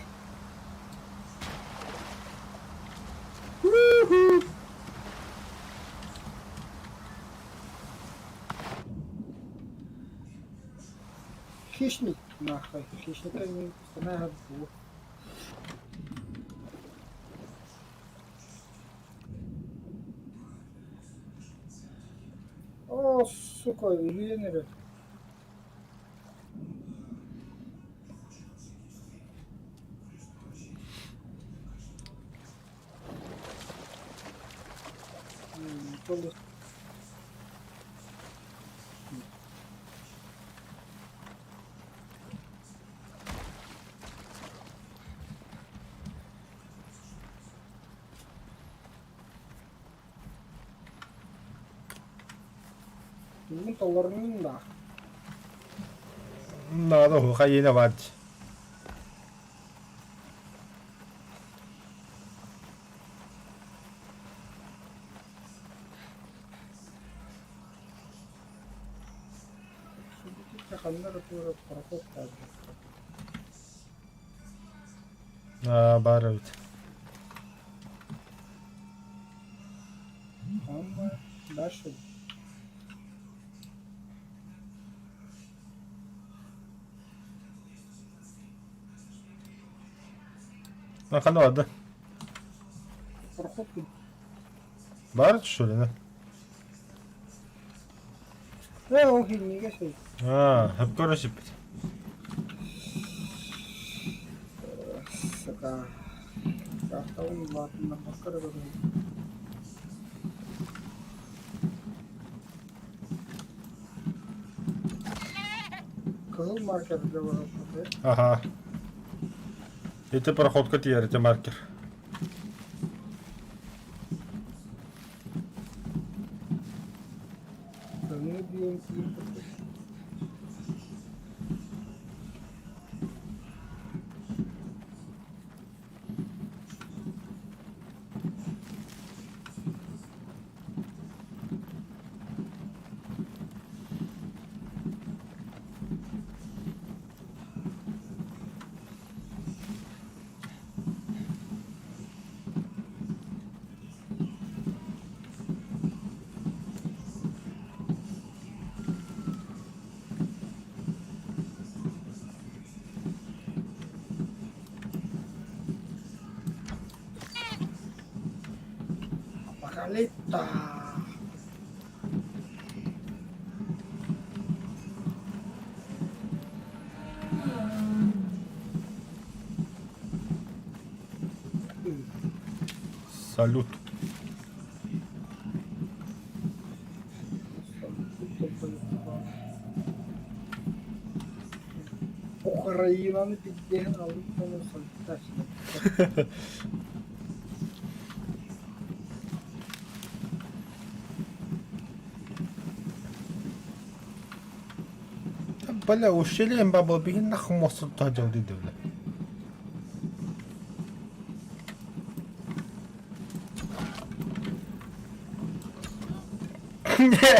Хищник нахуй хищника не буолуо Оо, сука, үлүйэн эрэр. Мин толоруннум да. Наада уһуха иэнэ баар дии. Ханна эрэ туора проход баар. Аа, баар эбит. Там дальше. А ханна барда? Проход Баар что ли, да? Ээ, ол хиннигэ сей. Аа, хөпкөрө сиппит. Сука. Картабын улаатыннарбакка эрэ көрөбүн. Кыһыл маркерга барыахпыт Аха. Ити проходка тиийэр ити маркер. Көҥү диэн киирбит. Апокалипта! Салют. Украинаны пиздеһин алып салютта. Бля, ущельем баба бигин нахуй мосту тадил диди, бля.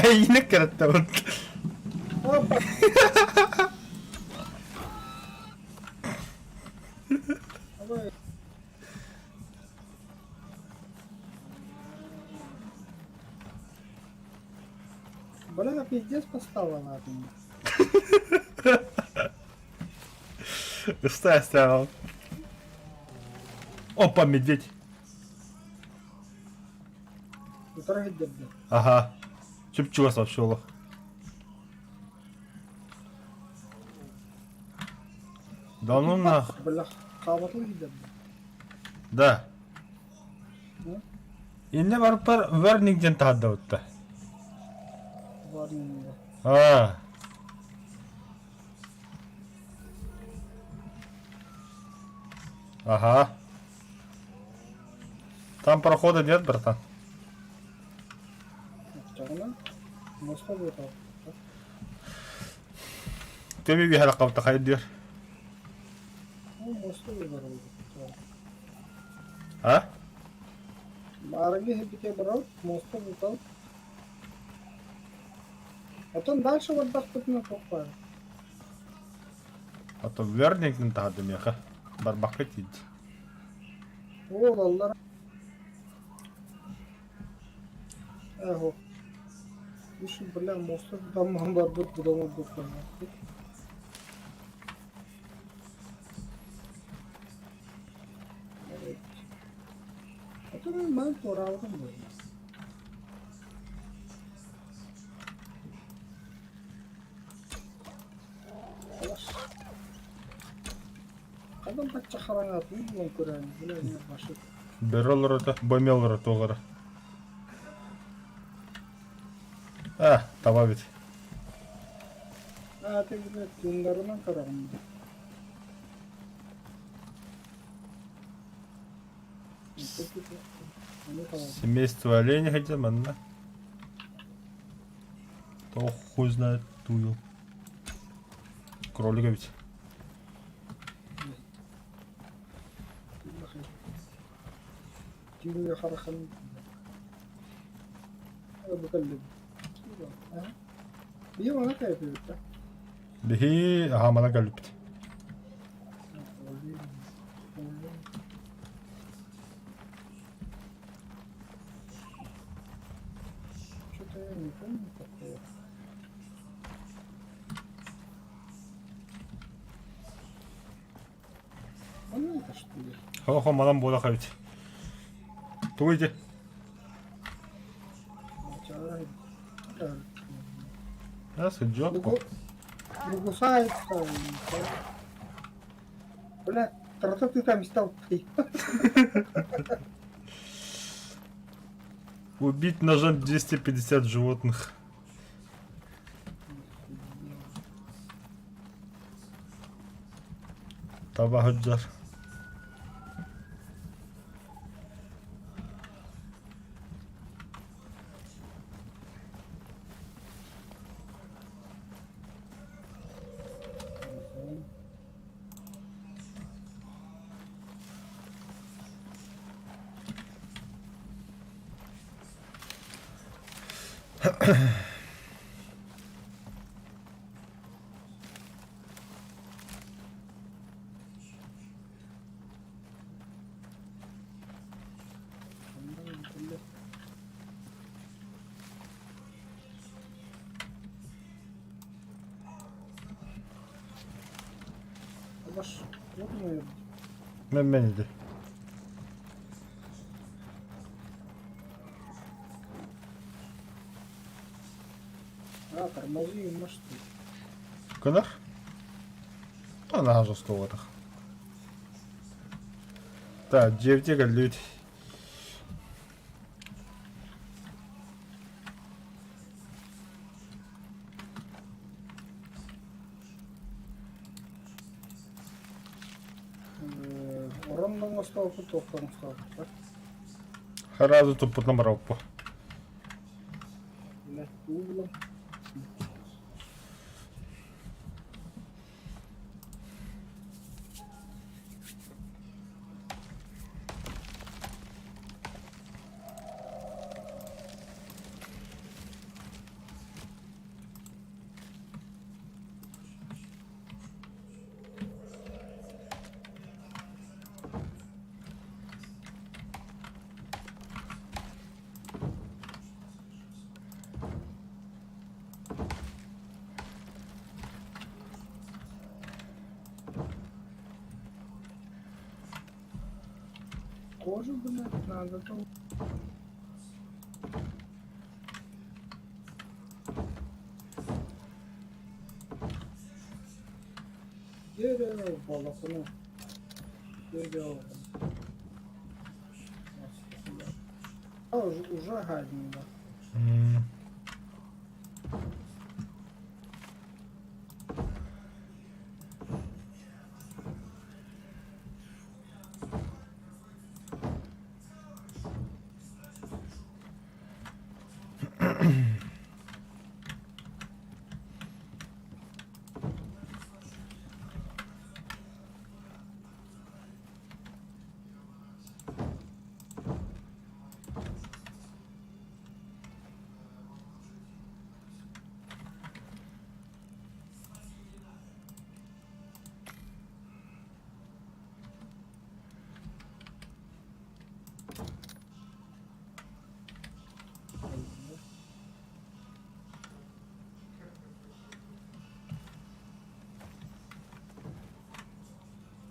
Эйине кэрэттэ Бля, пиздец постала нахуй. Ыстаа ыстаа Опа, медведь. Утары сылдьар Ага. Чуп-чугас вообще олох. Да ну нах. Бля, хаабатын сылдьар Да. Инне барыппар Верник диэн таһардабытта. А. Ага. Там прохода нет, братан. Төмү биһэр қабта диир. А? Оттон дальше барбахпытына туох баар? А то верниктин таһады миэхэ. Барбакка тиийди. Ол аллар. Эһо. Еще, бля, мосту там барбыт будоҥ ордук А то мен ман туораабытым буолла. Ханан бачча хараҥатын булан көрөөн, бля, не башы. Бөрө олорото, бомел олорото олоро. А, таба бит. А, ты, бля, тыындарынан көрөҕүн. Семейство оленей хотя манна. То хуй знает туил. Кролика ведь. Биһи аха мана кэлбит. Что-то я не помню такого. Манна это что ли? Хо-хо манан буола эбит. Тугу ити? А, сылдьыах бу. Другусается. Бля, хорошо ты там стал. Убить ножом 250 животных. Таба сылдьар. Мен иди. А, тормози, может. Кынар? Ана жестковатых. Так, дьиэбитигэр кэллибит. Орон оҥостооппут, туохтан оҥостооппут. Сразу туппутунан барабыппа. Блядь, углом. Кожу, блядь, надо там. Дерево, волокно. Дерево. А, уже, уже гадненько. М.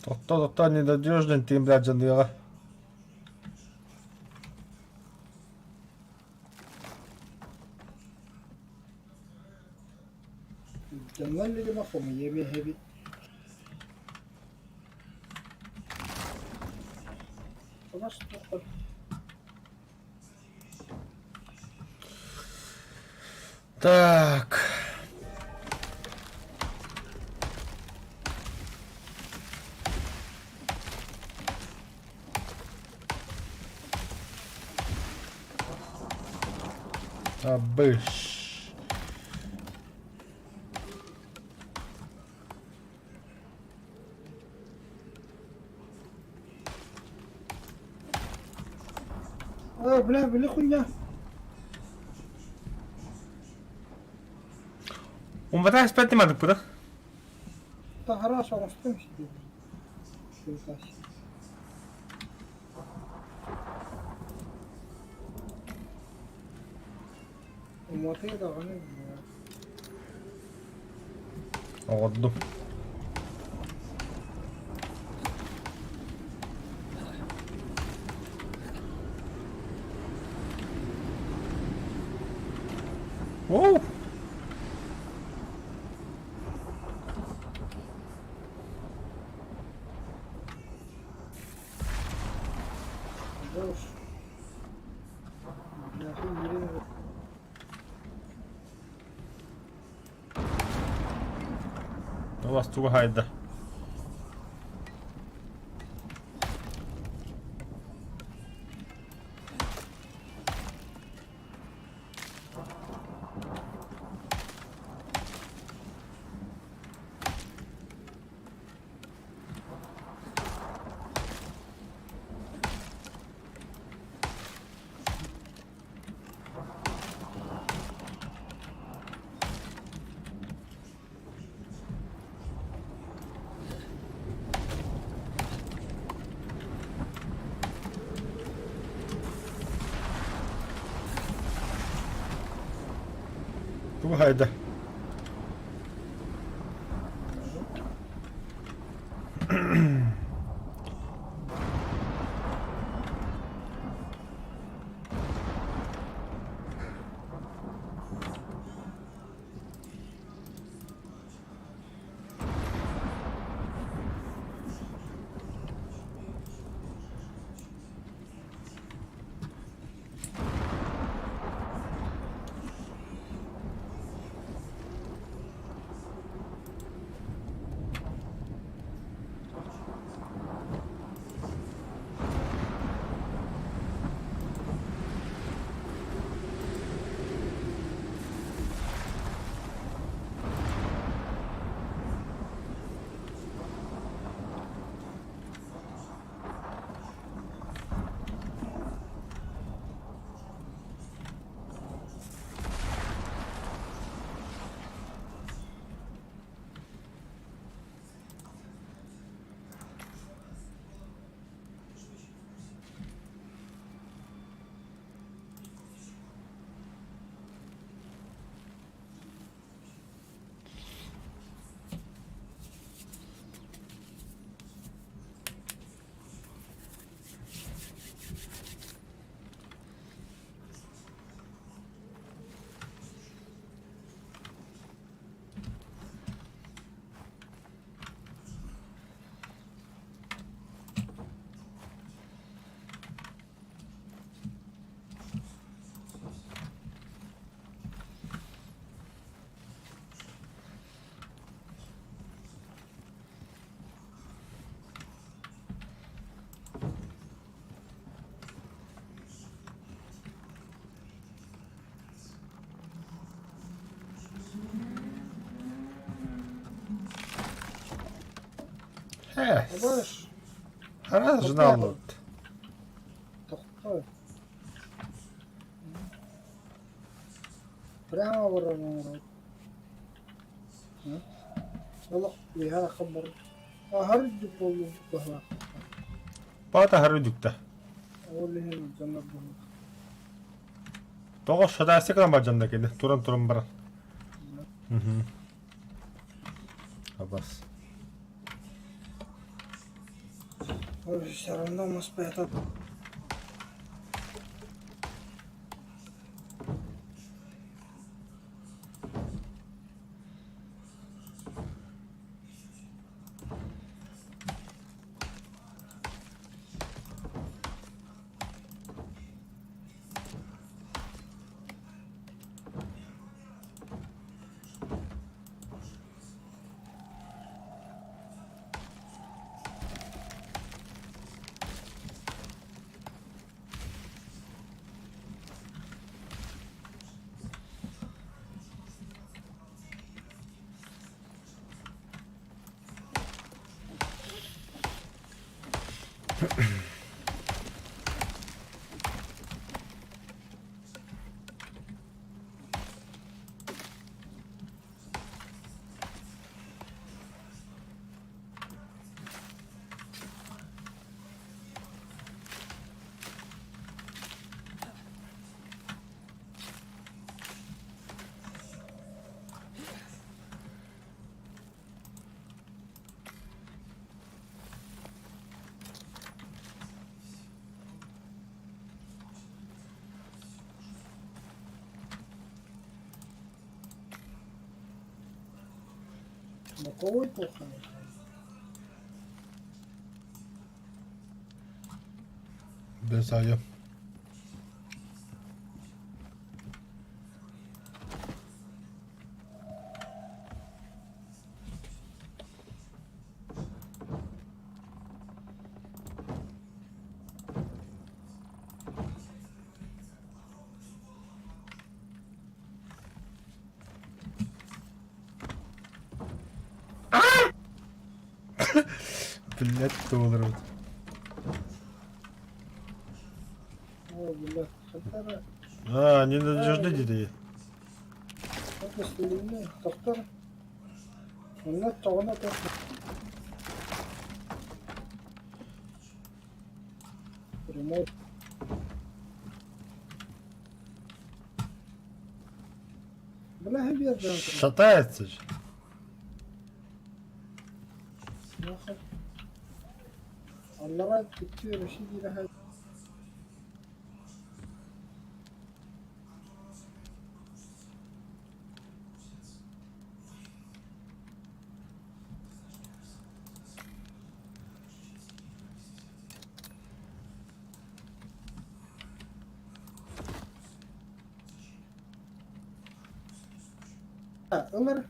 Тохтоо, тохтоо, ненадежный ты, блядь, дьаныаҕа. Дьоннор видимо хомуйа биэһэбит. Тумас туохха Так. Абыш. Ой, бля, били хуйня. Умвата спать не куда? Таһара соҕустум ситии. Сыытас. Уматыы даҕаны Оҕордум. Оу! Бош. Вас туга хайда. Туга хайда. Эс. Араас журналлар. Тохтоо. Прямо баран оҥорор. Олох үөһэ тахсан баран аһар үрдүк буоллун быһалаах. Баата аһар үрдүктэ. Ол иһин дьоннор быһалаах. Тоҕо шатаасы гынан бар дьонно кини туран-туран баран. Абас. Все равно мы это. Боковой плохо. Без айы. Блять, долларов. О, блядь, хотя А, не надежды дии. бы Доктор. Онно тоҕуна Прямой. Бля, биэрдэн. Шатается же. Аллара икки өрүсү диэхэ Ылар.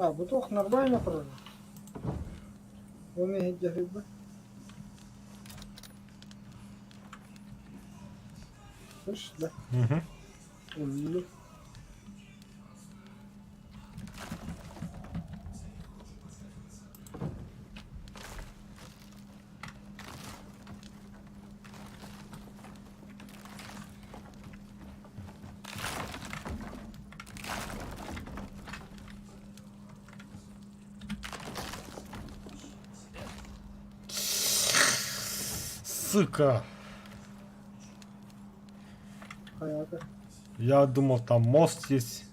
А, бутылка нормально прожил. Он рыбы. Слышишь, да? Угу. Улю. Сука. Хайата. Я думал, там мост есть.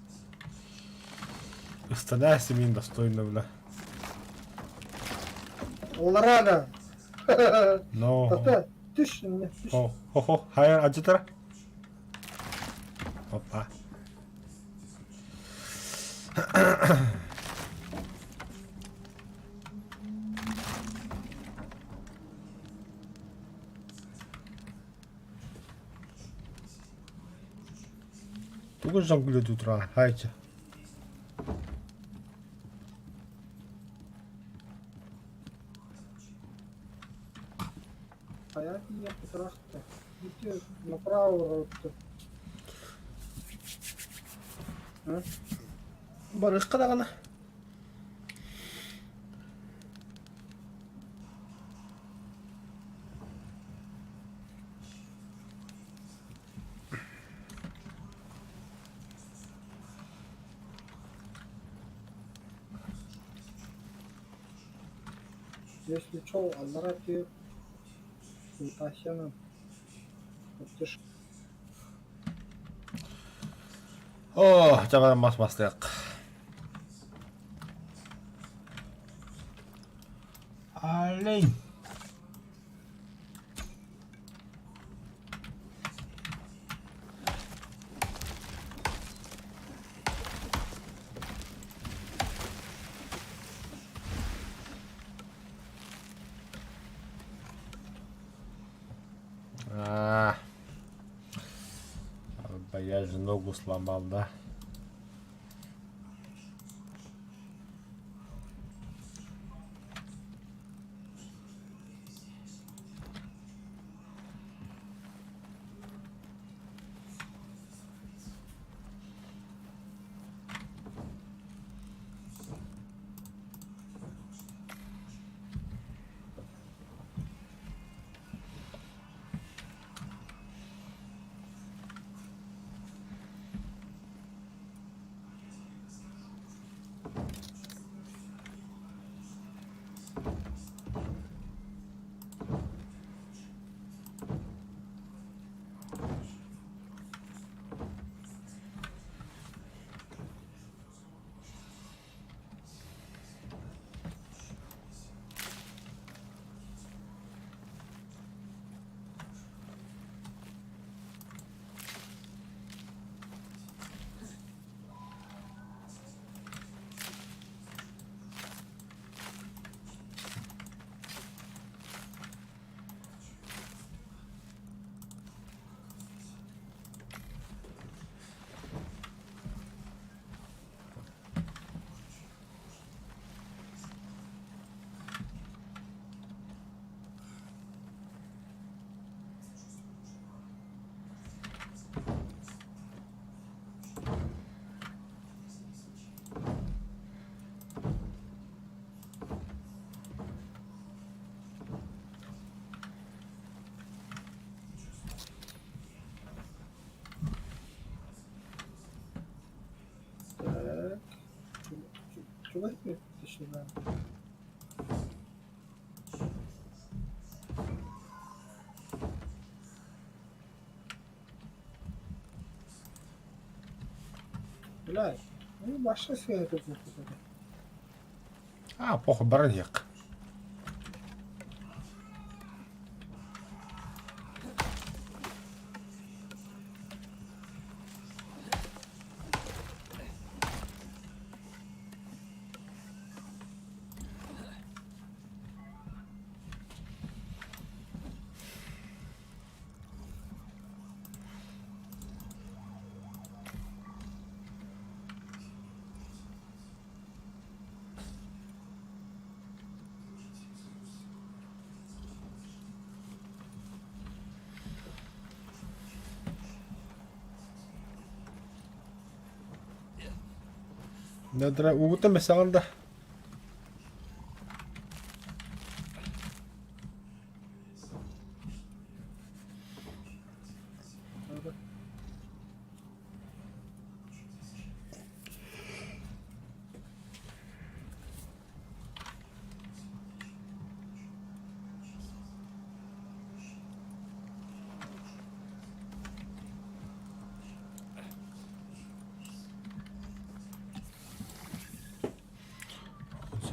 Останься себе недостойно, бля. Оларана. Но. Тата, түш, не, түш. Хо, хо, хо, хайр, аджитара. Опа. Тугу жонглю утра, хайча. Хайа тиийиэхпит ыраах да, ити направо барабыт А? Барыахха даҕаны. Если чё, аллара түһүп мутациянан О, чабаран мас мастыах. Олень. А, я же ногу сломал, да? Так. Чугас тишина. Блядь, ну башка связь тут. А, похуй, баран иһиэх. Надра угута месаҕын да.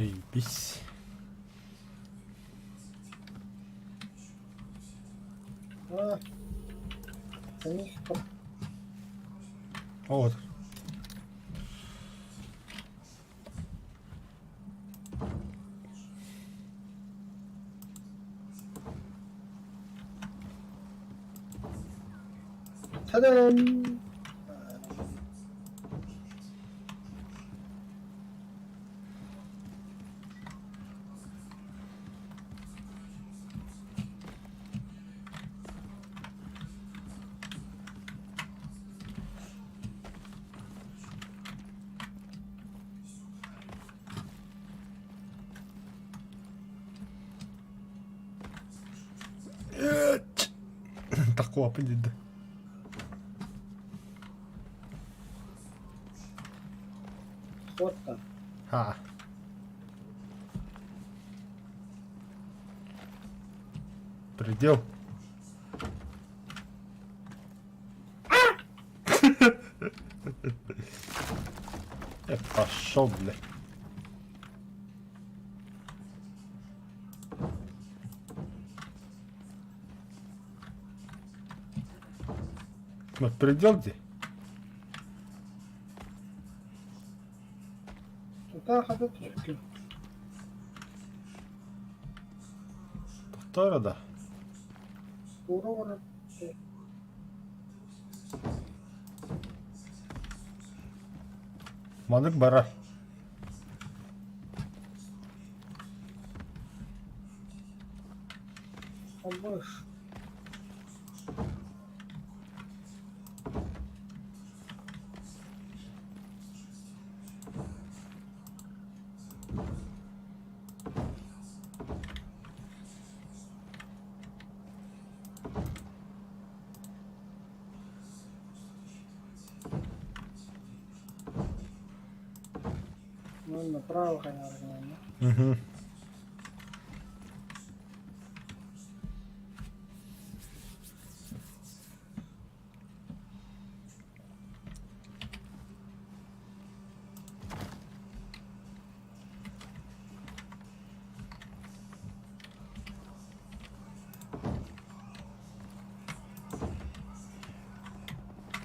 Заебись. А, конечно. Вот. Та-дам! Куоппун диде. Фотка. Ха. Предел. Я пошел, бля. Вот предел где? Тутаах ата түспүккүн. Тохтоор да. Туора олорор Маннык барар. Обыш. Ну, направо хайаргана. Угу.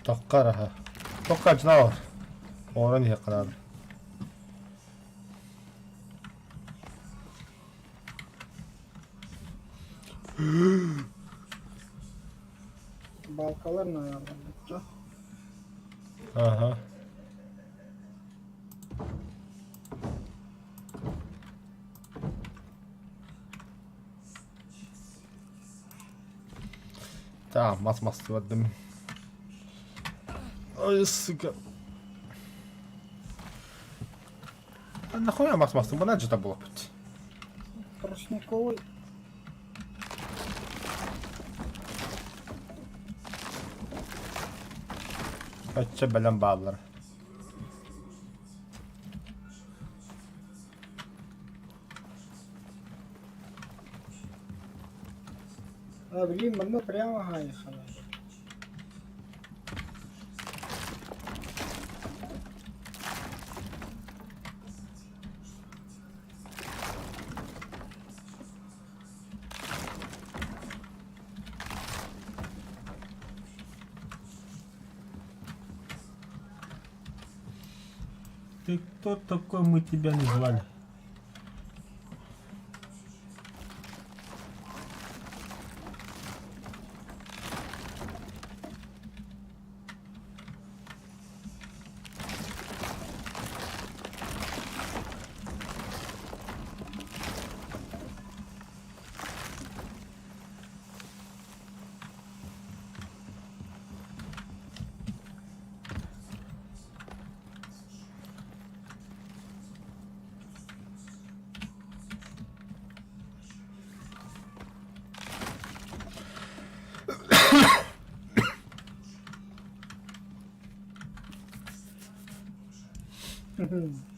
Тоххо араһа. Тоххо дьаһал. Оҥорон иһиэххэ наада. Балкалар наада. Аха. Так, мас мас бардым. Ой, сука. А нахуя мас мас? Банан же там было. Тростниковый. Оччо бэлэм бааллар. А, блин, манна прямо хаайхана. Ты кто такой, мы тебя не звали.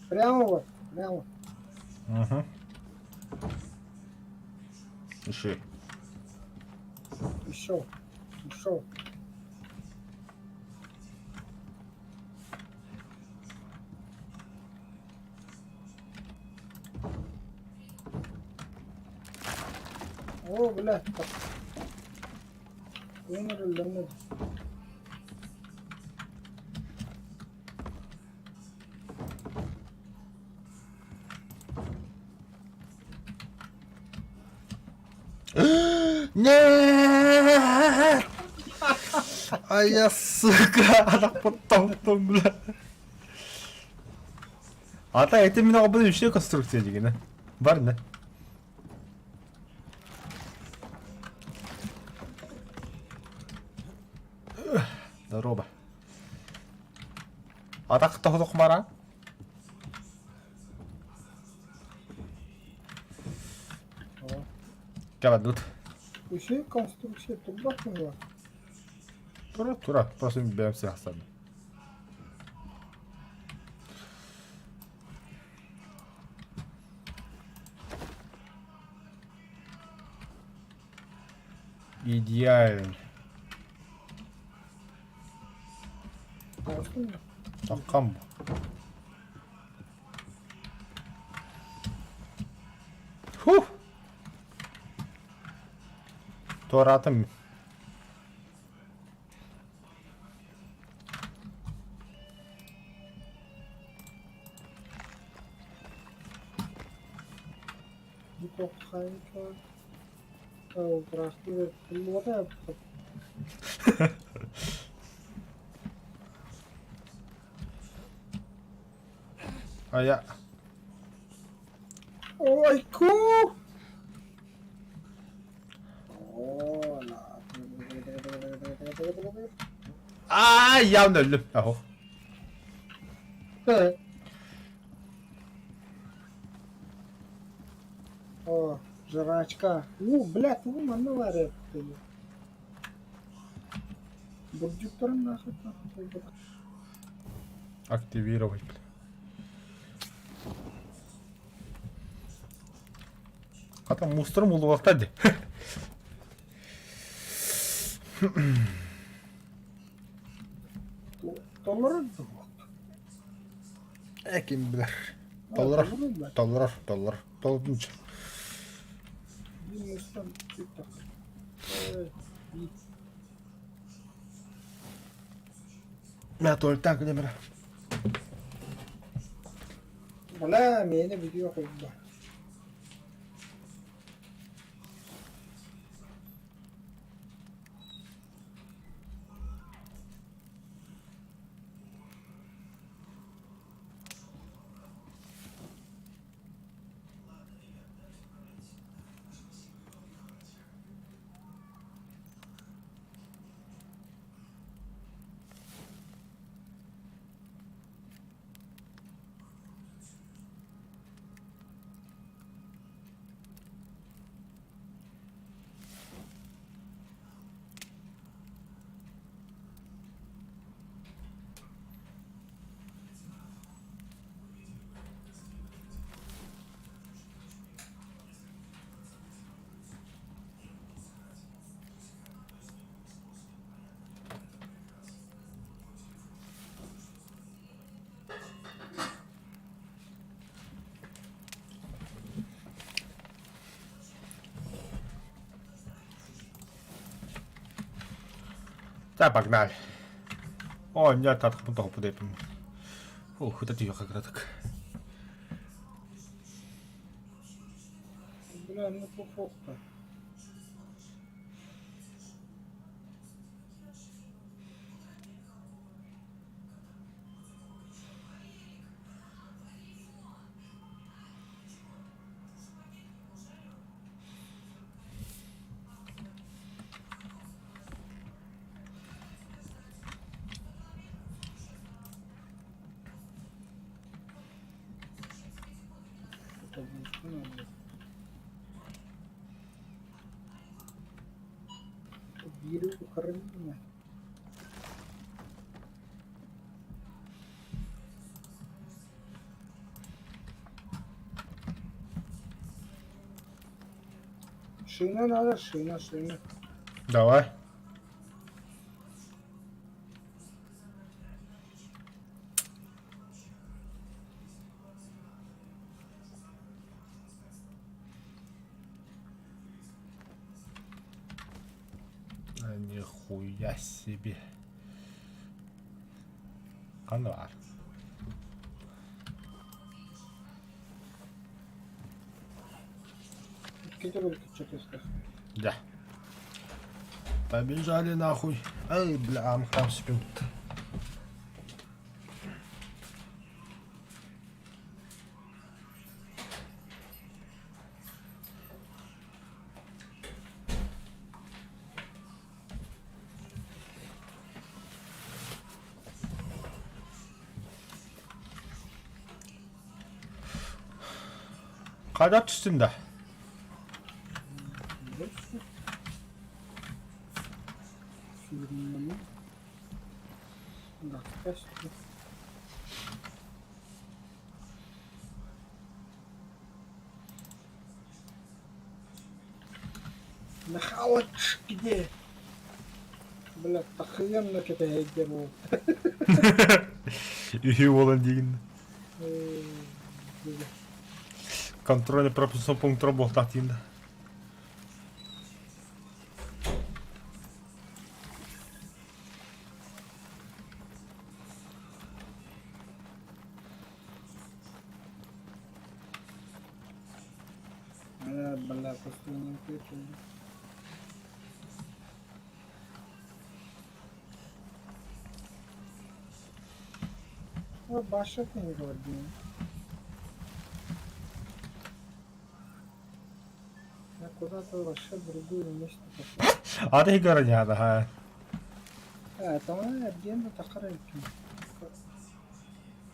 Прямо вот, прямо. Угу. Ищи. Ушел. Ушел. О, блядь, так. Умер или нет? Нет! А я, сука, она потом, бля. А та это меня обы еще конструкция дигәне. Бар не? Здорово. Атак тоһдох мара. Кабадут. Үчүгэй конструкция турбат быһыылаах. Тура, тура, просто бэйэм сыахсанным. Идеально. Таккам. Фух! Туораатым. Айа. Ой, ку! Аа, явно өллүм. Аһо. О, жрачка. У, блядь, ну манна баар эбит. Бурдюктарын нахуй Активировать. Хата мусорым улуохта дии. Толорор дуо? Э, ким билэр. Толорор. Толорор, толорор. Толордунча. Мэ туалеттан кэлэн баран. Бля, миэнэ бүтүө курдук. Да, погнали. О, нет, атхпын тоҕоппут эппин. Ух, это тихо краток. Бля, ну по факту. Биири Украина. Шина надо, шина, шина. Давай. А нихуя себе. Ханна баар. Икки төгүл кыччатыста. Да. Побежали нахуй. Эй, бля, там спим. Хайдах түстүн да? Гаспас. Михалыч где? Бля, охуенно кэтэһэйдэ буол. Үһү буолан диигин. Контрольный пропускной пункт буолтах диин да. Э, бля, просто не ответил. Баша не говорил. Я куда-то вообще в другое место пошел. А ты городня, да. А, это она отдельно тахарайки.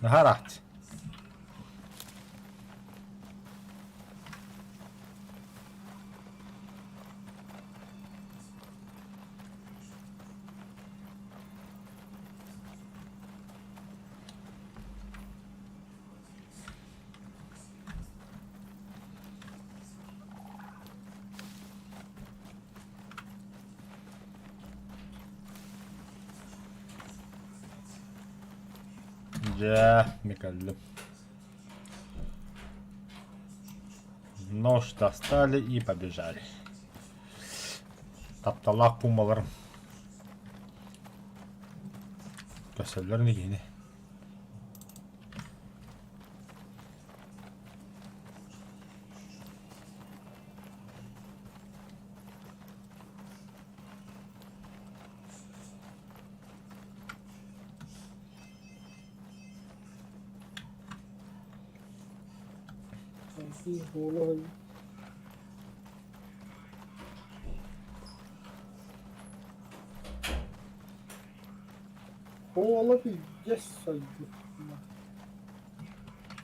Наһаа Дьэ, Микаллым. Нож достали и побежали. Тапталаах пумаларым. Көсөллөр нэгини. Ола пиздец сойдут.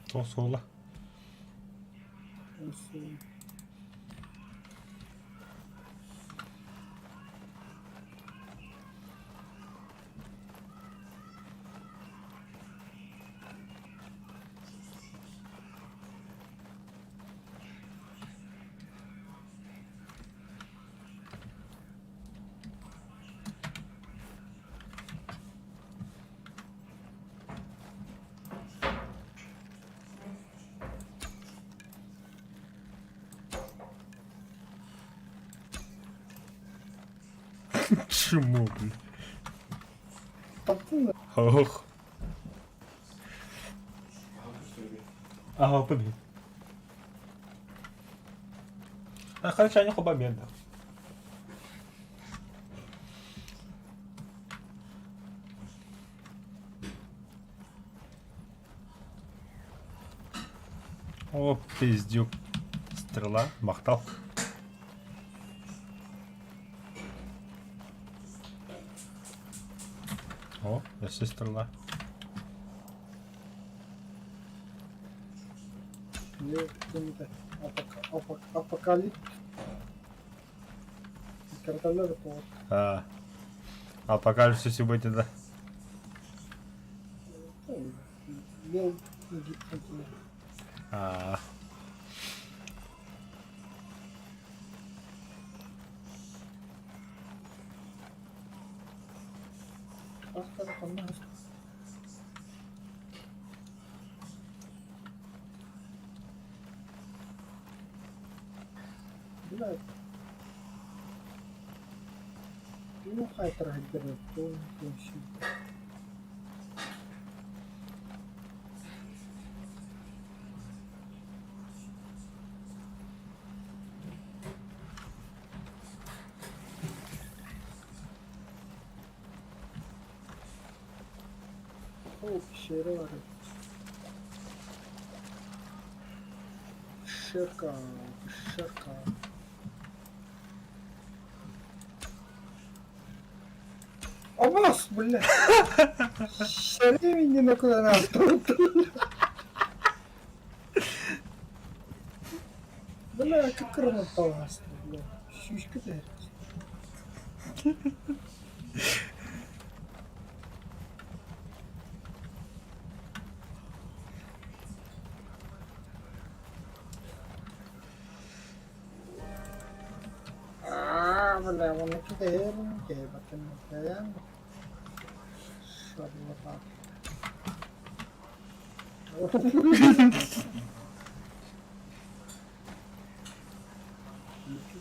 Туох суола? Чему, блин? Ох. Ага, побед. А короче, они хоба да. О, пиздюк. Стрела, махтал. О, өссө стрела. Апокалипс. Карталар А, апокалипсис сегодня, да. Мел Гибсон. А. Блядь. Ну, хай трагедия, то вообще. О, пещера бар. Пещерка, пещерка. Абас, бля! Шари меня куда надо. Бля, как рано бля. Щучка ты. Бля, оннук кэһиэбин, кэһиэбэттэн кэһэйэн шарлатан.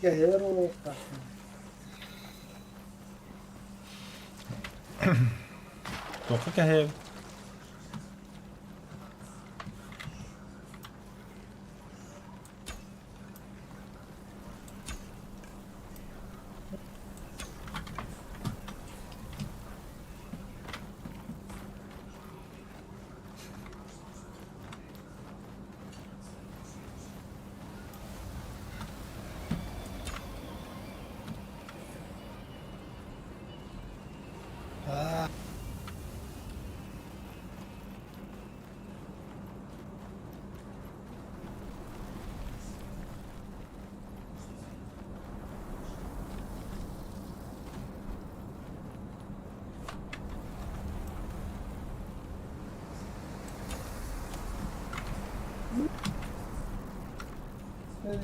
Кэһиэр буолуохтаахпын. Туохха кэһэйэбин?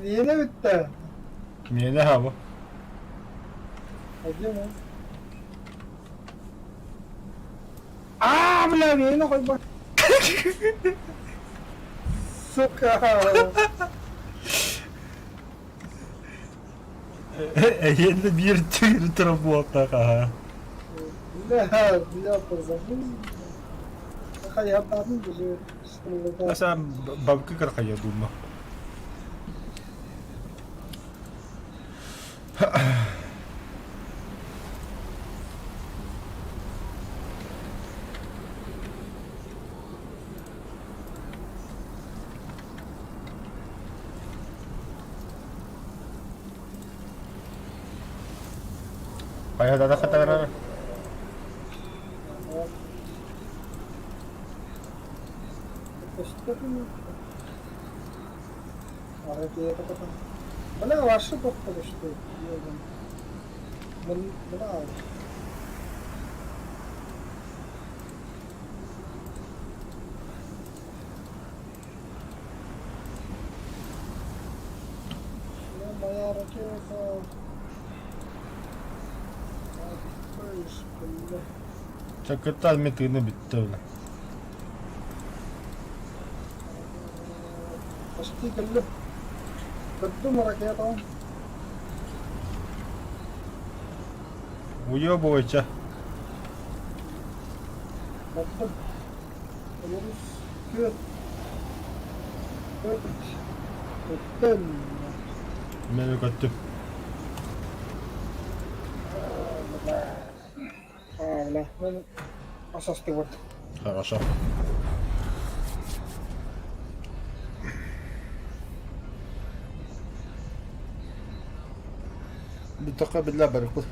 Yine bitti. Миэнэ хаба. Hadi mi? Аа, бля, миэнэ хойбот. Сука. Эйиэнэ биир түүр турар аха. Бля, бля, позабыл. Хайатаатын даже Аса бабка кырхайа думма. Хайа да хатарар. Бля, ваши походу что Бля. Моя ракета. Бля. Чакыта метрine bitti öyle. Почти кэллим. Көрдүм ракетаҕын. Уебывайча. Көрдүм. Олорус күөт. Күөт. Өттөн. Мен көттүм. Аа, бля. Мен асастыбыт. Хорошо. Бүтөккө биллэ барыппыт.